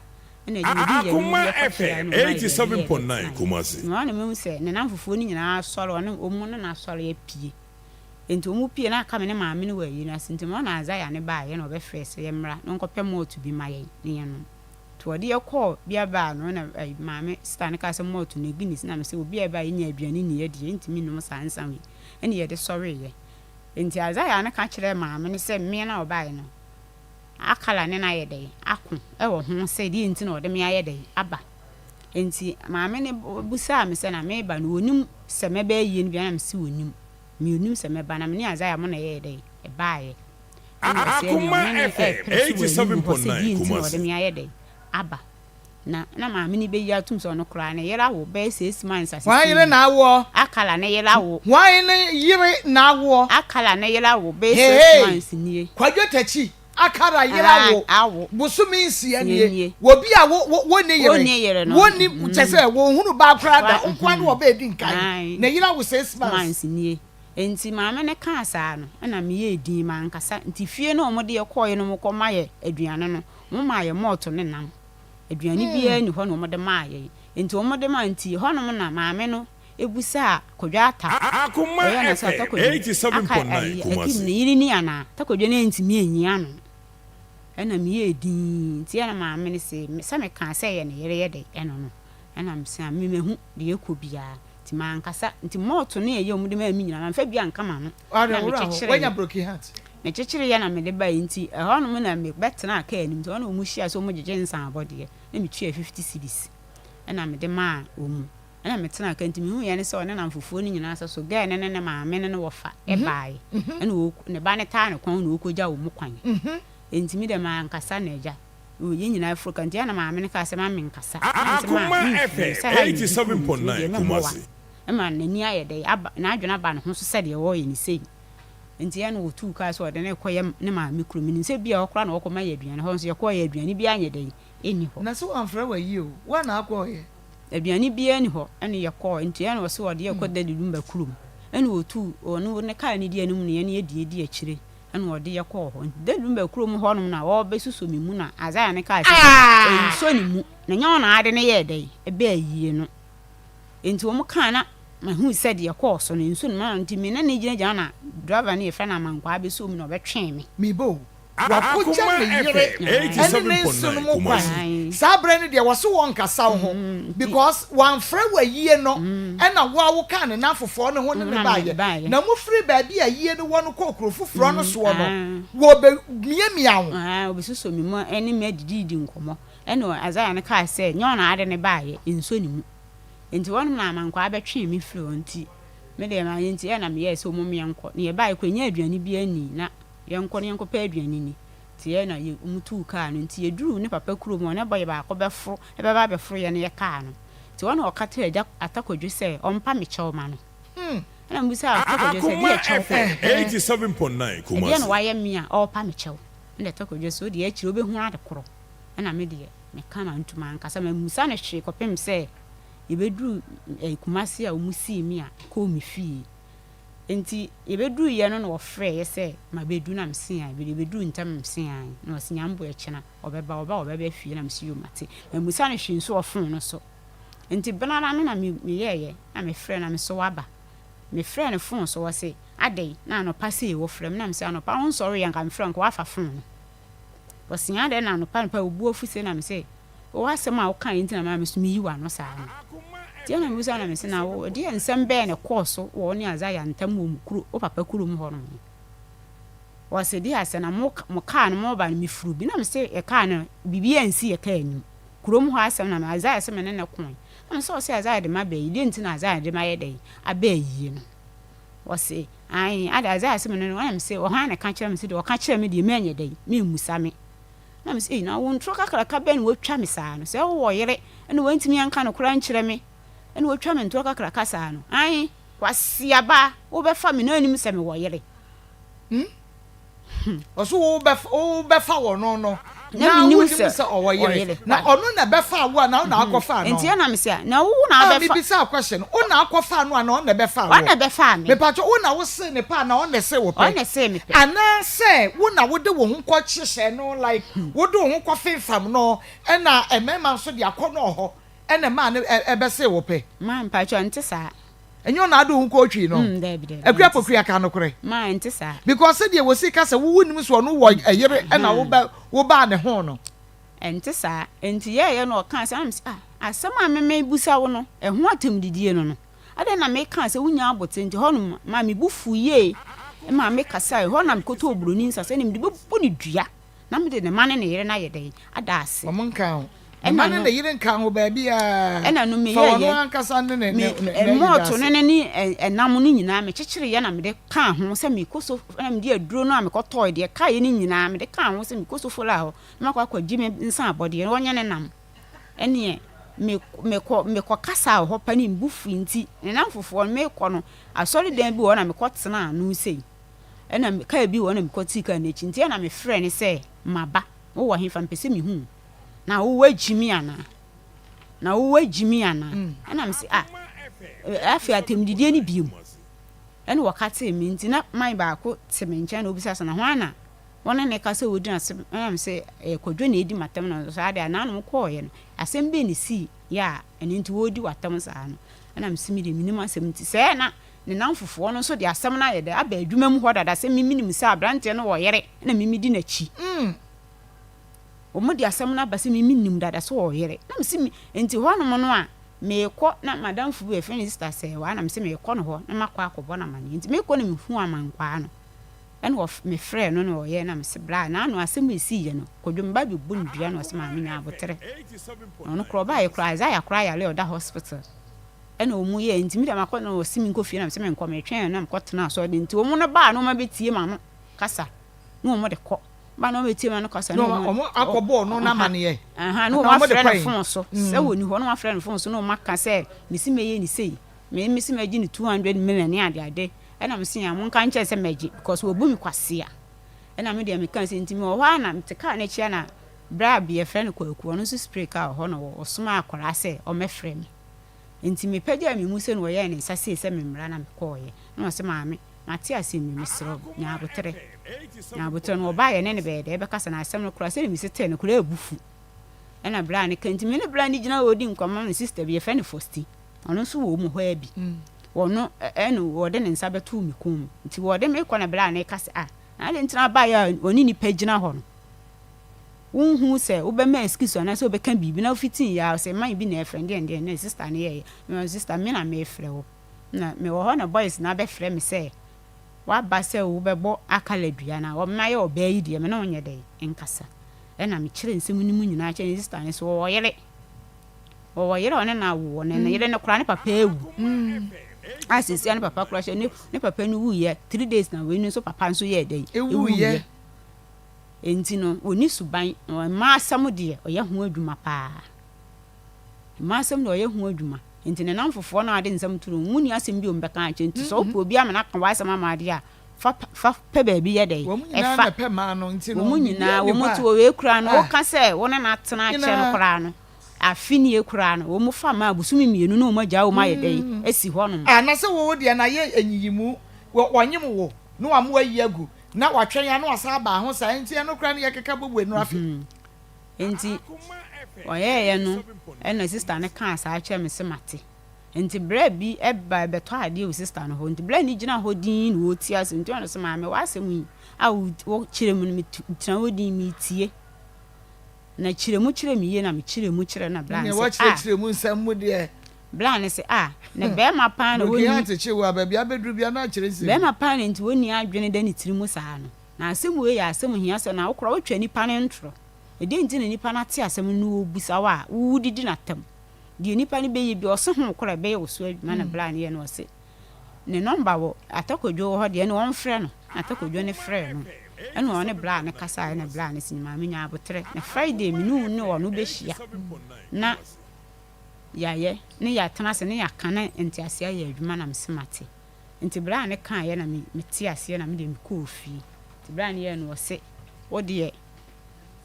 H: Ɛna agya medii yɛn anim
K: Akoma
H: yɛkɔkyeaeɛ
K: FM
H: na ɔmaa yɛn baabi a
K: 87.9
H: yɛbɛtenaeɛ.
K: Kumasi.
H: Nti hɔ ara na mehu sɛ ne nnamfofoɔ no nyinaa asɔre, ɔne wɔn ne no asɔre apue. Enti wɔn pue na aka me ne maame no wɔ ayi no ase. Nti me hɔ na Isaiah no baeɛ na ɔbɛfrɛɛ sɛ yɛmmra na ɔnkɔpɛ malt bi ma yɛn na yɛnnom. Nti wɔde yɛ kɔɔ bia baa no na ayi maame sista no kaa sɛ malt no Guinness na mese obi a ɛbaa yɛnya aduane nni yɛ deɛ yɛntumi nnom saa nsa wei. Ɛna yɛde sɔreeɛ. Enti Isaiah no ka kyerɛɛ maame no sɛ mmea no a ɔbaeɛ no Akala ne no ayɛ dɛn ako wɔ ho sɛ deɛ nti na ɔde me ayɛ dɛn aba. Enti maame no bisaa me sɛ na mereba no wɔnim sɛ mɛba ayie no bi a na mese wɔnim. Menim sɛ mɛba na me ne Isaiah mo na ɛyɛɛ dɛn ɛbaeɛ. Ɛna ɔse ɛneɛ
K: Akoma
H: ɔne no
K: FM
H: ɛrepere so wɔ anim hɔ sɛ
K: 87.9
H: deɛ nti na ɔde
K: Kumasi.
H: me ayɛ dɛn aba. Na na maame no bɛyi atom sɛ ɔno koraa ne yere awo bɛyɛ six months
B: Hwan
H: asese
B: yere
H: ni.
B: na awoɔ?
H: Akala ne yere awo.
B: Hwan ne yere na awoɔ?
H: Akala ne yere awo bɛyɛ six
B: Hehe!
H: months nie.
B: Kwadwo Takyi, Akara yere
H: Ah,
B: awo
H: awo.
B: bosome nsia
H: Nsia
B: nie.
H: nie.
B: Wɔ bi a wo, wo, wonni yere.
H: Wonni yere no.
B: Wonni, kyɛ sɛ wɔnhunu baa koraa da.
H: Koraa,
B: Wo nko ara ne
H: mhm.
B: ɔbaa edi nkan.
H: Ae.
B: Ne yere awo six months.
H: Months nie. Enti maame no kaa saa no, ɛna meyɛɛ dinn, mankasa. Nti fie no a wɔde yɛ kɔeɛ no wɔkɔma yɛ aduane no, wɔmaa yɛ mɔɔto ne nam. Aduane biara nni hɔ na wɔde maa yɛn. Enti wɔde maa nti, ɛhɔnom na maame no bisaa Kwadwo Atta,
K: Akoma
H: ɔyɛɛ no sɛ
K: FM
H: Atta Kwadwo, aka
K: 87.9
H: ayi, Akim
K: Kumasi.
H: ne yere ni anaa? Atta Kwadwo no antumi anyi ano. Ɛna meyɛɛ dinn. Nti ɛna maame no se, sɛ mekaa sɛ ɛyɛ ne yere yɛ dɛn? Ɛno no. Ɛna mese, ah, me mahu deɛ ɛkɔ biara. Nti mankasa. Nti malt no a ɛyɛ a wɔde maa me nyinaa, mamfa bi anka m'ano. Na mekyekyereeɛ. Mekyekyereeɛ na mede baeɛ. Nti ɛhɔnom na mebɛtenaa kaa no mu. Nti wɔne wɔn hyiaa sɛ wɔgyegye nsa abɔdeɛ. Na metuaa 50 cedis na mede maa wɔn. Ɛna metenaa kaa nti mehuiɛ ne sɛ ɔne namfofoɔ no nyinaa sɛ so girl no ne ne maame ne ne wɔfa baeɛ. Ɛna ne ba no taa ne kɔn na ɔrekɔgya wɔn kwan. Nti me deɛ mankasa na agya. Yɛn nyinaa foro ka nti ɛna maame no kaa sɛ ma menkasa. Ɛna mese ma
K: Akoma
H: memfiri
K: FM
H: sɛ ha yɛ me sukuu mu nti me deɛ
K: 87.9
H: memmɔ wa.
K: Kumasi.
H: Ɛma n'ani ayɛ dɛ aba n'adwene aba ne ho so sɛdeɛ wɔreyɛ no sei. Nti ɛna ɔtuu kaa sɛ ɔde no rekɔyɛ ne maame kurom. Menim sɛ ebia hɔ koraa na wɔkɔma yɛ aduane. Hɔ nso yɛkɔeɛ aduane biara nyɛ dɛn ɛnni hɔ.
B: Na sɛ wamfrɛ wo ayie o, wo a na akɔeɛ?
H: Aduane biara nni hɔ. Ɛna yɛkɔɔ nti ɛna ɔse ɔde yɛn kɔ Daddy Lumba kurom. Ɛna ɔtuu ɔno ne kaa no di anim na yɛn yɛdi adi akyire. Ɛna ɔde yɛ kɔɔ hɔ. Nti Daddy Lumba kurom hɔnom na ɔrebɛsosɔ me mu na Isaiah no kaa sɛ ɛnsɔ ne mu. Na ɛnyɛ ɔno na ade no yɛɛ dɛn? Ɛbaa yie no. Nti wɔn kaa na mahuu sɛ deɛ ɛkɔɔ so no ɛnsɔ ne mu. Nti me ne no gyinagyina hɔ na driver no yɛfrɛ no Amankwaa bɛsɔɔ mu na ɔbɛtwee me.
B: Meba o, Wakogya
K: Akoma
B: ne yere
K: FM
B: ne ne nsenom
K: 87.9
B: kwan.
K: Kumasi.
B: Saa berɛ no deɛ wɔse wɔnkasa wo ho because wamfrɛ wo ayie no ɛna wo a wokaa ne nnamfofoɔ no ho ne no baeɛ. Na mofiri baabi a ayie no wɔ no kɔɔ kuro foforɔ no soɔ no, wɔbɛmiamia wo.
H: Wɔbɛsosɔ me mu ne me adididi nkɔmmɔ. Ɛnna Isaiah no kaa sɛ, Nyɛ ɔno ara de no baeɛ, nsɔ ne mu. Enti wɔnom na amankwaa bɛtwee me firii hɔ nti, me deɛ manyɛ nti ɛnna meyɛɛ sɛ wɔn meɛnkɔ. Na yɛbaeɛ koraa, yɛnnya aduane biara nnii, na yɛnkɔ na yɛnkɔpɛ aduane nni. Nti yɛn na yɛ, wɔtuu kaa no. Nti yɛduruu ne papa kurom hɔ, na bɔyɛ baako bɛforo, bɛba abɛforo yɛn yɛ kaa no. Nti hɔ na ɔka kyerɛɛ Agya Atta Kwadwo sɛ ɔmpa me kyɛw ma no. Ɛna mebisaa Atta Kwadwo sɛ,
K: Akoma
H: Ɛdeɛ kyɛw?
K: FM 87.9
H: Ɛdeɛ na
K: Kumasi.
H: wayɛ me a ɔrepa me kyɛw? Ɛna Atta Kwadwo sɛ, Wodeɛ akyire wobɛhunu ade korɔ. Ɛna me deɛ, meka mantu mankasa, mammisa no hwee kɔpem sɛ yɛbɛduruu eh, Kumasi a wɔsii me a kɔɔ me fie. Enti yɛbɛduruiɛ no na ɔfrɛeɛ sɛ mabɛdu na mese ae, bere yɛbɛduru ntɛm mese ae na ɔse Nyame boa kyena ɔbɛba, ɔba a ɔbɛba fie na mese yoo mate. Mammisa no hwee nso wɔ phone no so. Enti bena no ano na meyɛeɛ na mefrɛɛ no na mese waba. Mefrɛɛ no phone so ɔse adɛn na anɔpa sei wofrɛ me na mese anɔpa wonsɔreeɛ anka mefrɛ wo anka woafa phone no. Ɔse adɛn na anɔpa anɔpa wo bo afu sei na mese Wo asɛm a wokaeɛ nti na maa me so meyi w'ano saa no. Nti ɛna mebisa na mese, na wo, ɛdeɛn nsɛm bɛn na ɛkɔɔ so wɔ wo ne Asaia ntam wɔ mo kuro, wo papa kurom hɔ nom no? Ɔse, deɛ asɛ na mo, mo kaa no moreba no mefuru bi. Na mese, yɛ kaa no, biribi ansi yɛ kaa anim. Kurom hɔ asɛm na me, Asaia se me ne no koe. Na mese, ɔse Asaia de m'aba ayie, deɛ nti na Asaia de m'ayɛ dɛn aba ayie no? Ɔse, ae, ada Asaia se me ne no, ɛna mese, ɔhan na ɛka kyerɛ me se deɛ ɔka kyerɛ me deɛ manyɛ dɛn, memmusa me. Na mese, Ei, na wo ntorɔ kakraka bɛn na woatwa me saa no? Sɛ wowɔ yere na woantumi anka nokorɛ ankyerɛ me na woatwa me ntorɔ kakraka saa no, ae, kwaseaba, wobɛfa me na wonim sɛ mewɔ yere.
B: Hmm? Ɔso wobɛfa wɔ no no,
H: na
B: na
H: menim
B: wonim
H: sɛ
B: sɛ ɔwɔ yere.
H: ɔyere.
B: Na ɔno na ɛbɛfaa wo anaa wo na akɔfaa no?
H: Nti ɛna mese a, na wo na
B: Ah,
H: wobɛfa.
B: mebisa question. Wo na akɔfaa no anaa ɔno na ɛbɛfaa
H: Ɔno na
B: wo?
H: ɛbɛfaa me.
B: Mepatwɔ, wo na wosee ne pɛ anaa ɔno na ɛsee wo pɛ?
H: Ɔno na ɛsee me pɛ.
B: Anaasɛ wo na wode wo ho kɔhyehyɛɛ no like wode wo ho kɔfemfam no ɛna mmarima nso de akɔnnɔ hɔ ɛna ɛmaa no ɛbɛsee wo pɛ?
H: Ma mpakyɛw ɛnte saa.
B: Ɛnyɛ ɔno na ade wo ho kɔtwii no?
H: Mm, daabi, daabi,
B: Akua
H: ɛnte saa.
B: Pokuya ka nokorɛ.
H: Ma ɛnte saa.
B: Because sɛdeɛ wɔsi ka sɛ wo wonim sɛ ɔno wɔ ɛyere ɛna wobɛ wobaa ne ho no.
H: Ɛnte saa. Enti yɛɛyɛ no ɔkaa sɛ, na mese, ah, asɛm a me mebisa wo no, ɛho atɛmdidie no no, adɛn na mekaa sɛ wonnya aboterɛ nti hɔ no maa me bo fuu yie maa me kasae, hɔ na mekɔtɔɔ oburoni nsa sɛ ɛne mede bɛbɔ no dua na mede ne mma ne ne yere no ayɛ dɛn ada ase.
B: Wɔn nka ho. Ne mma
H: Ɛna
B: ne
H: no
B: ne yere nka ho baabiara.
H: ɛna no
B: Fa wɔn
H: meyɛɛyɛ
B: ankasa ne ne
H: me
B: ne ne n'ayi da
H: mɔɔto
B: ase.
H: no ne ne ɛnam no nyinaa mekyekyereeɛ na mede kaa ho sɛ mekɔ so na mede aduro no a mekɔtɔɔe deɛ ɛkaeɛ no nyinaa mede kaa ho sɛ mekɔ sofola hɔ na makɔ akɔgye me nsa abɔdeɛ na wɔnyɛ ne nam. Ɛneɛ me mekɔ mekɔ kasaa wɔ hɔ pa ne me bo fui nti ne namfofoɔ no mekɔ no asɔredan bi wɔ hɔ na mekɔ tenaa ano sei ɛna me kaa bi wɔ hɔ na mekɔ tii kaa no akyi nti ɛna mefrɛ no sɛ maba wowɔ hefa mepɛ sɛ mehu wo na wo woagyi me anaa na wo woagyi me anaa ɛna mese ah afei atɛmdidie no biom ɛna wɔka tee me nti na man baako te me nkyɛn na obisa sɛ na hwan na Wɔne no ka sɛ wɔdi n'asɛm ɛna me sɛ ɛyɛ Kwadwo na ɛdi m'atɛm na ɔno saa deɛ anaa na mokɔɔeɛ no asɛm bɛn na ɛsii yɛ a ɛno nti wɔredi w'atɛm saa no ɛna me sɛ me deɛ menim asɛm nti sɛɛ na ne namfofoɔ no nso de asɛm no ayɛ dɛ aba adwuma mu hɔ dada sɛ me menim sɛ aberanteɛ no wɔ yere ɛna me medi n'akyi wɔn de asɛm no aba sɛ me menim dada sɛ ɔwɔ yere na me sɛ me nti hɔnom no a. Meekɔ na m'adamfo bi yɛfrɛ no Sister Sɛɛwaa na mese meekɔ no hɔ na makɔ akɔbɔ no amaneɛ. Nti meekɔ na mehuu amankwaa no ɛna ɔf mefrɛɛ no na ɔyɛɛ na mese bra naano asɛm a ɛsiiɛ no Kwadwo meba bɛbu no dua na ɔse maame nya aboterɛ. Na ɔno koraa ɔbaeɛ koraa Isaiah koraa yare a ɔda hospital ɛna ɔmu yɛɛ nti medeɛ makɔ na ɔse menkɔ fie na mese menkɔ metwɛn no na mekɔtenaa asɔredan nti wɔn no baa na wɔn abɛtie m'ano kasa na wɔn de kɔ ba na wɔn bɛtie m'ano kasa na wɔn
B: wɔn akɔbɔ ɔno n'amaneɛ
H: na wɔn afrɛ no fon so sɛ wɔn ni hɔ na wɔn afrɛ no fon so na wɔn aka sɛ mesi mɛyɛ ne sei me mesi mɛgye ne 200 million ne ade ade ɛna mesi yɛn mo nka nkyɛn sɛ mɛgye because wɔbu me kwasea ɛna me deɛ meka sɛ nti mewɔ hɔ a na mete kaa n'akyi a na bra bi yɛfrɛ no Kwaku ɔno nso spray kaa wɔ hɔ na ɔsoma akwaraa sɛ ɔmɛfrɛ me nti mepagyaa me mu sɛ na ɔyɛɛ ne nsa sei sɛ memmra na mekɔɔeɛ na ɔse maame Mate asɛm bi, mesrɛ wo, nya aboterɛ. Nya aboterɛ. Na ɔbaa yɛne no bɛyɛ dɛ, yɛbɛkasa na asɛm no koraa, sɛdeɛ mesi tee no koraa abu fu. Ɛna bra no ka nti, me ne bra no gyina hɔ redi nkɔmmɔ no, sister bi, yɛfrɛ no Fosti, ɔno nso wɔ mu hɔ ara bi. Ɔno ɛna ɔde ne nsa bɛtoo me kɔn mu. Nti wɔde me kɔ na bra no reka sɛ, ah, na adɛn nti na abaeɛ a ɔne nnipa gyina hɔ no, wonhu sɛ wobɛma excuse anaasɛ wobɛka biribi na wofitii yɛ a, ɔsɛ man bi na ɛfrɛ no, deɛn deɛn na sister no yɛeɛ. Mema sister, me na merefrɛ wo. Na mewɔ hɔ na boys no abɛfrɛ me sɛ woaba sɛ wobɛbɔ akala dua na mayɛ ɔbaa yi deɛ me ne wo nyɛ dɛn nkasa. Ɛna mekyerɛ nsɛm no mu nyinaa kyerɛ ne sister no sɛ wɔwɔ yere. Wɔwɔ yere a ɔne no awo na ne yere no koraa ne papa awu. A sesia ne papa koraa hyɛ ne ne papa no wuiɛ 3 days na wei no nso papa nso yɛɛ dɛn ewuiɛ. Enti no wɔni suban mmaa asɛm deɛ ɔyɛ ho adwuma paa. Mma asɛm deɛ ɔyɛ ho adwuma. Nti ne namfofoɔ no a ɔde nsɛm to no, wɔn nni asɛm bi a wɔbɛka akyerɛ. Nti sɛ wopɛ obi ama no aka w'asɛm ama wo deɛ a, fa fa pɛ baabi yɛ dɛn?
B: Wɔn nyinaa
H: Ɛfa.
B: na ɛpɛ mmaa no, nti no
H: Wɔn
B: biribiara
H: nyinaa,
B: nni
H: wɔn
B: hɔ
H: ti
B: a
H: wɔ wei koraa no,
B: ah
H: woka sɛ wo ne no atena akyɛ no
B: nyinaa.
H: koraa no, afe nie koraa no, wɔn fa mmaa bosome mmienu na wɔn agyaa wɔn ayɛ dɛn? Asi hɔnom.
B: Ah na sɛ wo deɛ na yɛ nyiyimu, wɔ wɔnyem wo na wama wayi agu na watwɛn a na wasan aba ho saa nti ɛno koraa no yɛkeka bɔ bu ɛnu afe.
H: Enti ɔyɛeɛ no ɛna sister no kaa saa kyerɛɛ me se mate. Enti berɛ bi ba bɛtɔ adeɛ wɔ sister no hɔ nti berɛ no gyina hɔ dinn na ɔretie asɛm nti ɔno se maame w'asɛm yi a wokyerɛ mu no metena hɔ dinn meretie na kyerɛ mu kyerɛ me yie na mekyerɛ mu kyerɛ na berɛ no se ah
B: wɔkyerɛkyerɛ mu nsɛm mu deɛ
H: berɛ no se ah na bɛrima paa na
B: wɔnni
H: bɛrima paa na nti wɔnni adwene da ne tiri mu saa no na asɛm wei yɛ asɛm hia sɛ na wokora wotwa nipa no ntorɔ. Ɛdeɛn nti na nipa no ate asɛm no na ɔrebisa wo a wodidi no atɛm? Deɛ nipa no bɛyɛ biara ɔse ho korɔ ɛbɛyɛ wo so adwuma na bra no yɛ no ɔse ne nɔmba wɔ Ata Kwadwo wɔ hɔ deɛ ɛne ɔmfrɛ no na Ata Kwadwo no frɛɛ no ɛna ɔne bra no kasaeɛ na bra no se maame nya aboterɛ na Friday me ne wo ne ɔno bɛhyia na yɛayɛ ne yɛatena ase ne yɛaka na nteaseɛ ayɛ adwuma na mese mate nti bra no kaeɛ na mete aseɛ na medeɛ mekɔɔ fie nti bra no yɛɛ no ɔse wo deɛ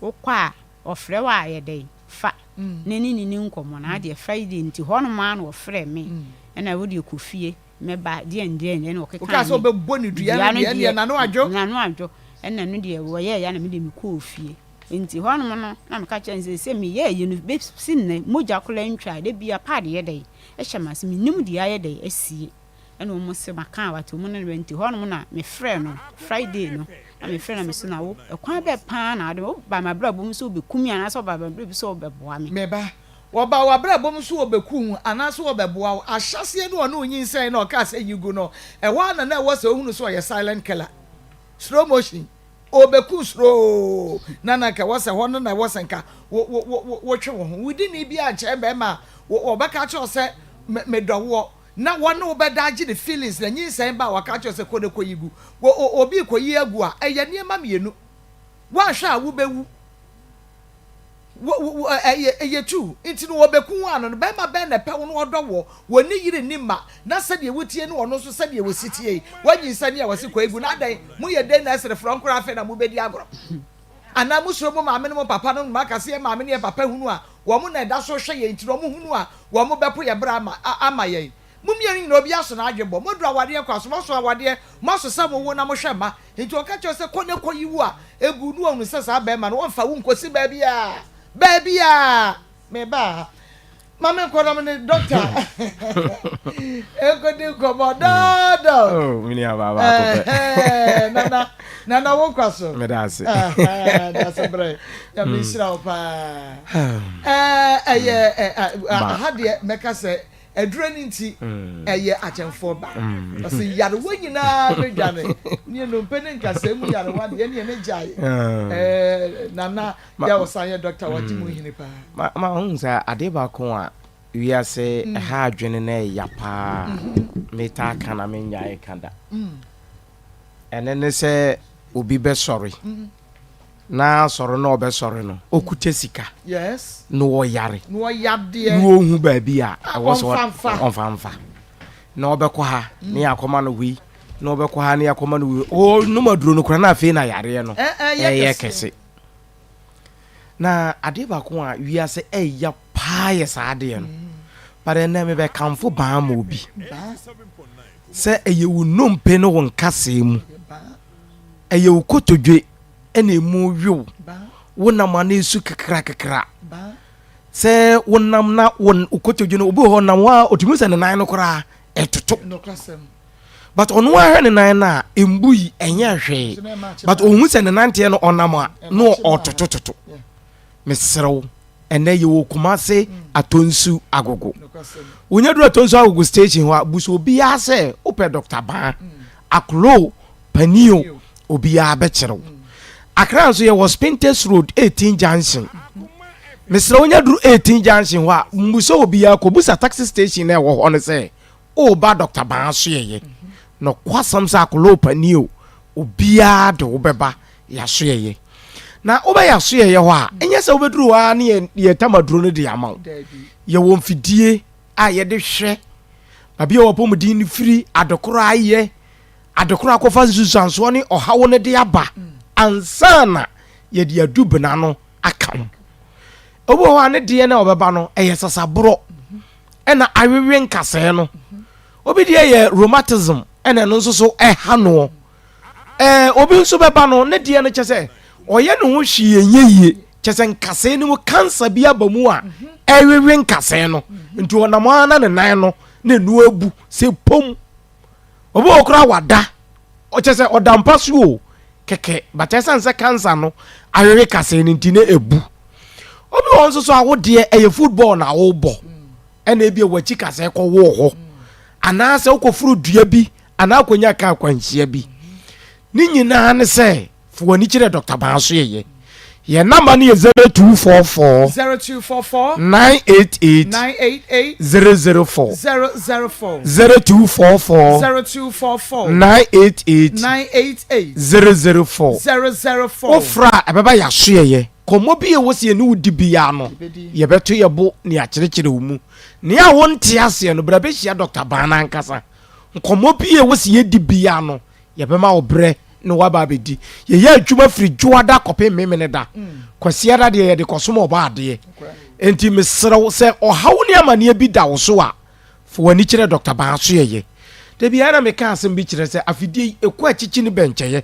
H: Wokɔ a, ɔfrɛ wo a yɛ dɛn? Fa na ne ne ni nkɔmmɔ. Na adeɛ Friday nti hɔnom ara na ɔfrɛɛ me ɛna wo deɛ kɔ fie mɛba deɛn deɛn ɛna ɔkekaa
B: Wokaa sɛ
H: me
B: wobɛbɔ no dua
H: dua
B: no
H: no
B: deɛ
H: deɛ
B: ɛnneɛ n'ano adwo.
H: N'ano adwo ɛna ɛno deɛ wɔyɛeɛ a na me deɛ mekɔɔ fie. Nti hɔnom no na meka kyerɛɛ no sɛ seesei meyɛɛ yei no bɛsi nnɛ mogya koraa ntwaa da biara pad yɛ dɛn ɛhyɛ m'ase mennim deɛ ayɛ dɛn asie. Ɛna ɔmo se maka a wate ɔmo ne no nti hɔnom na me frɛɛ no Friday no na me frɛ no me se na wo ɛkwan bɛɛ paa na wode wo ba m'abrabɔ mu sɛ wo bɛ ku me anaasɛ wo ba m'abrabɔ mu sɛ wo bɛ boa me.
B: Me ba, wɔba w'abrabɔ mu sɛ wɔbɛ ku wo anaasɛ wɔbɛ boa wo, ahyɛseɛ no ɔne wo nyinsɛn na ɔkaa sɛ yi gu no, ɛhɔ ara na na ɛwɔ sɛ wohunu sɛ ɔyɛ silent killer, slow motion, ɔbɛ ku slow, na na nka ɛwɔ sɛ hɔ no na ɛwɔ sɛ nka wo wo wo wotwe wo ho, wodi ni biara nkyɛn bɛrima a wɔbɛka akyerɛ wo sɛ medɔ woɔ. Na wɔne wo bɛda agye ne feelings na nyinsɛn ba a waka akyerɛ wo sɛ kɔ na kɔyi gu. Wɔ o obi rekɔyi agu a, ɛyɛ nneɛma mmienu. Woanhwɛ a wobɛwu. Wo wo wo ɛyɛ ɛyɛ tu. Nti no wɔbɛku wo ano no, bɛrima bɛn na ɛpɛ wo na ɔdɔ woɔ? Wɔnni yere nni mma. Na sɛdeɛ wotie ne ɔno nso sɛdeɛ ɔsi tie yi, woanyinsɛn a wɔse kɔyi gu no adɛn? Moyɛ dɛn na ɛsere frɔm koraa afei na mobɛdi agorɔ? Anaa mosuro mo maame ne mo papa nom na moaka sɛ yɛn maame ne yɛn papa hunu a wɔn na ɛda so rehwɛ yɛn nti no wɔhunu a wɔbɛpo yɛn bra ama ama yɛn. Mo mmienu nyinaa obiara so n'adwene bɔ. Moaduru awadeɛ kwan so, moaso awadeɛ, moaso sɛ mowo na mohwɛ mma. Nti ɔka kyerɛ wo sɛ kɔ na kɔyi wo a, egu na wahunu sɛ saa barima no ɔmfa wo nkɔsi baabiara. Baabiara! Mebaa ha. Ma menkɔ na me ne dɔkta nkɔdi nkɔmmɔ. Dɔɔdɔ!
L: Oh, me nua baa baako pɛ.
B: Ɛhɛɛ, Nana. Nana wo nkwa so.
L: Meda ase.
B: Dase brɛ. Nyame nhyira wo paa. Ɛyɛ aha deɛ mɛka sɛ aduro no nti ɛyɛ akyɛnfoɔ ba. Ɔsɛ yarewa nyinaa bɛdwane. Ne nnompe ne nkasɛɛ mu yarewa deɛ ɛne ɛne gyae. Nana yɛ ɔsan yɛ dɔkta wagye mu hene paa.
L: Ma hu sɛ adeɛ baako a wiase ɛha adwene na ɛya paa metaa ka na mennyae ka da. Ɛno ne sɛ obi bɛsɔre na sɔre na ɔbɛsɔre no ɔkuta sika na ɔyare na ɔhu baabi a ɛwɔ sɛ ɔmfa mfa na ɔbɛkɔ ha ne yɛakɔma no wei na ɔbɛkɔ ha ne yɛakɔma no wei ɔnom aduro no kora na afei na yareɛ no ɛyɛ kɛse. Na adeɛ baako a wiase ɛya paa yɛ saa adeɛ no. But ɛnɛ mebɛkamfo baa ma obi sɛ ɛyɛ wo nnompe ne wo nkasɛɛ mu, ɛyɛ wo kotodwe ɛna emu wew, wo nam a na esu kekra kekra. Sɛ wo nam na wo kotodwe no obi wɔ hɔ nam hɔ a otumi sɛ ne nan no koraa ɛtoto. But ɔno ara hwɛ ne nan no a embui ɛnyɛ hwee. But ohun sɛ ne nanteɛ no ɔnam a na ɔtotototo. Mesrɛ wo, ɛnɛ yɛwɔ Kumase Atonsu Agogo. Wonya duru Atonsu Agogo station hɔ a, busa obiara sɛ wopɛ Dr. Baa, Aklo, Panio, obiara bɛkyerɛ wo. Accra nso yɛwɔ Spintex Road 18 Junction. Mesrɛ wonya duru 18 Junction hɔ a, mmusa obiara, kɔbusa taxi station na ɛwɔ hɔ no sɛ woba Dr. Baa so yɛyɛ. Nɔkwasɛm sɛ Aklo, Panio, obiara de wo bɛba Y'asoɛeɛ. Na wobɛ y'asoɛeɛ hɔ a, ɛnyɛ sɛ wobɛduru hɔ ara ne yɛtam aduro no de ama wo. Yɛwɔ mfidie a yɛde hwɛ baabi a w'apɔmuden no firi, adekorɔ ayɛ, adekorɔ akɔfa nsunsuansoɔ ne ɔhaw no de aba ansa na yɛde adubena no aka ho. Obi wɔ hɔ a ne deɛ no a ɔbɛba no ɛyɛ sasaborɔ ɛna awewe nkasɛɛ no. Obi deɛ yɛ rheumatism ɛna ɛno nso so ɛha noɔ. Ɛɛ, obi nso bɛba no, ne deɛ no kyɛ sɛ ɔyɛ ne ho hwee ɛnyɛ yie. Kyɛ sɛ nkasɛɛ no mu kansa bi aba mu a ɛrewe nkasɛɛ no. Nti ɔnam ara na ne nan no na ɛnu abu sɛ pom. Obi wɔ koraa wada, kyɛ sɛ ɔda mpa so o kɛkɛ, but ɛsiane sɛ kansa no awewe kasɛɛ no nti na ɛbu. Obi wɔ nso so a wo deɛ ɛyɛ football na wobɔ. Ɛna ebia w'akyi kasɛɛ kɔwoo hɔ. Anaasɛ wokɔforo dua bi anaa akɔnya kaa akwanhyia bi. Ne nyinaa ne sɛ, fa w'ani kyerɛ Dɔkta Baa so yɛyɛ. Yɛn namba no yɛ 0244
B: 0244
L: 988
B: 988
L: 004
B: 004
L: 0244
B: 0244
L: 988
B: 988
L: 004
B: 004.
L: Wofrɛ a ɛbɛba yɛasoɛyɛ. Kɔmmɔ bi a ɛwɔ sɛ yɛne wo di biara no, yɛbɛto yɛn bo na yɛakyerɛkyerɛ wo mu. Nea wonte aseɛ no, bra bɛhyia Dɔkta Baa no ankasa. Nkɔmmɔ bi a ɛwɔ sɛ yɛdi biara no, yɛbɛma wo berɛ na woaba abɛdi. Yɛyɛ adwuma firi Dwoada kɔpem Memeneda. Kwasiada deɛ yɛde kɔsom Ɔbɔadeɛ. Enti mesrɛ wo, sɛ ɔhaw ne amaneɛ bi da wo so a, fa w'ani kyerɛ Dɔkta Baa Soɛyɛ. Da biara na meka asɛm bi kyerɛ sɛ afidie yi, ɛkɔ akyikyi ne bɛnkyɛeɛ.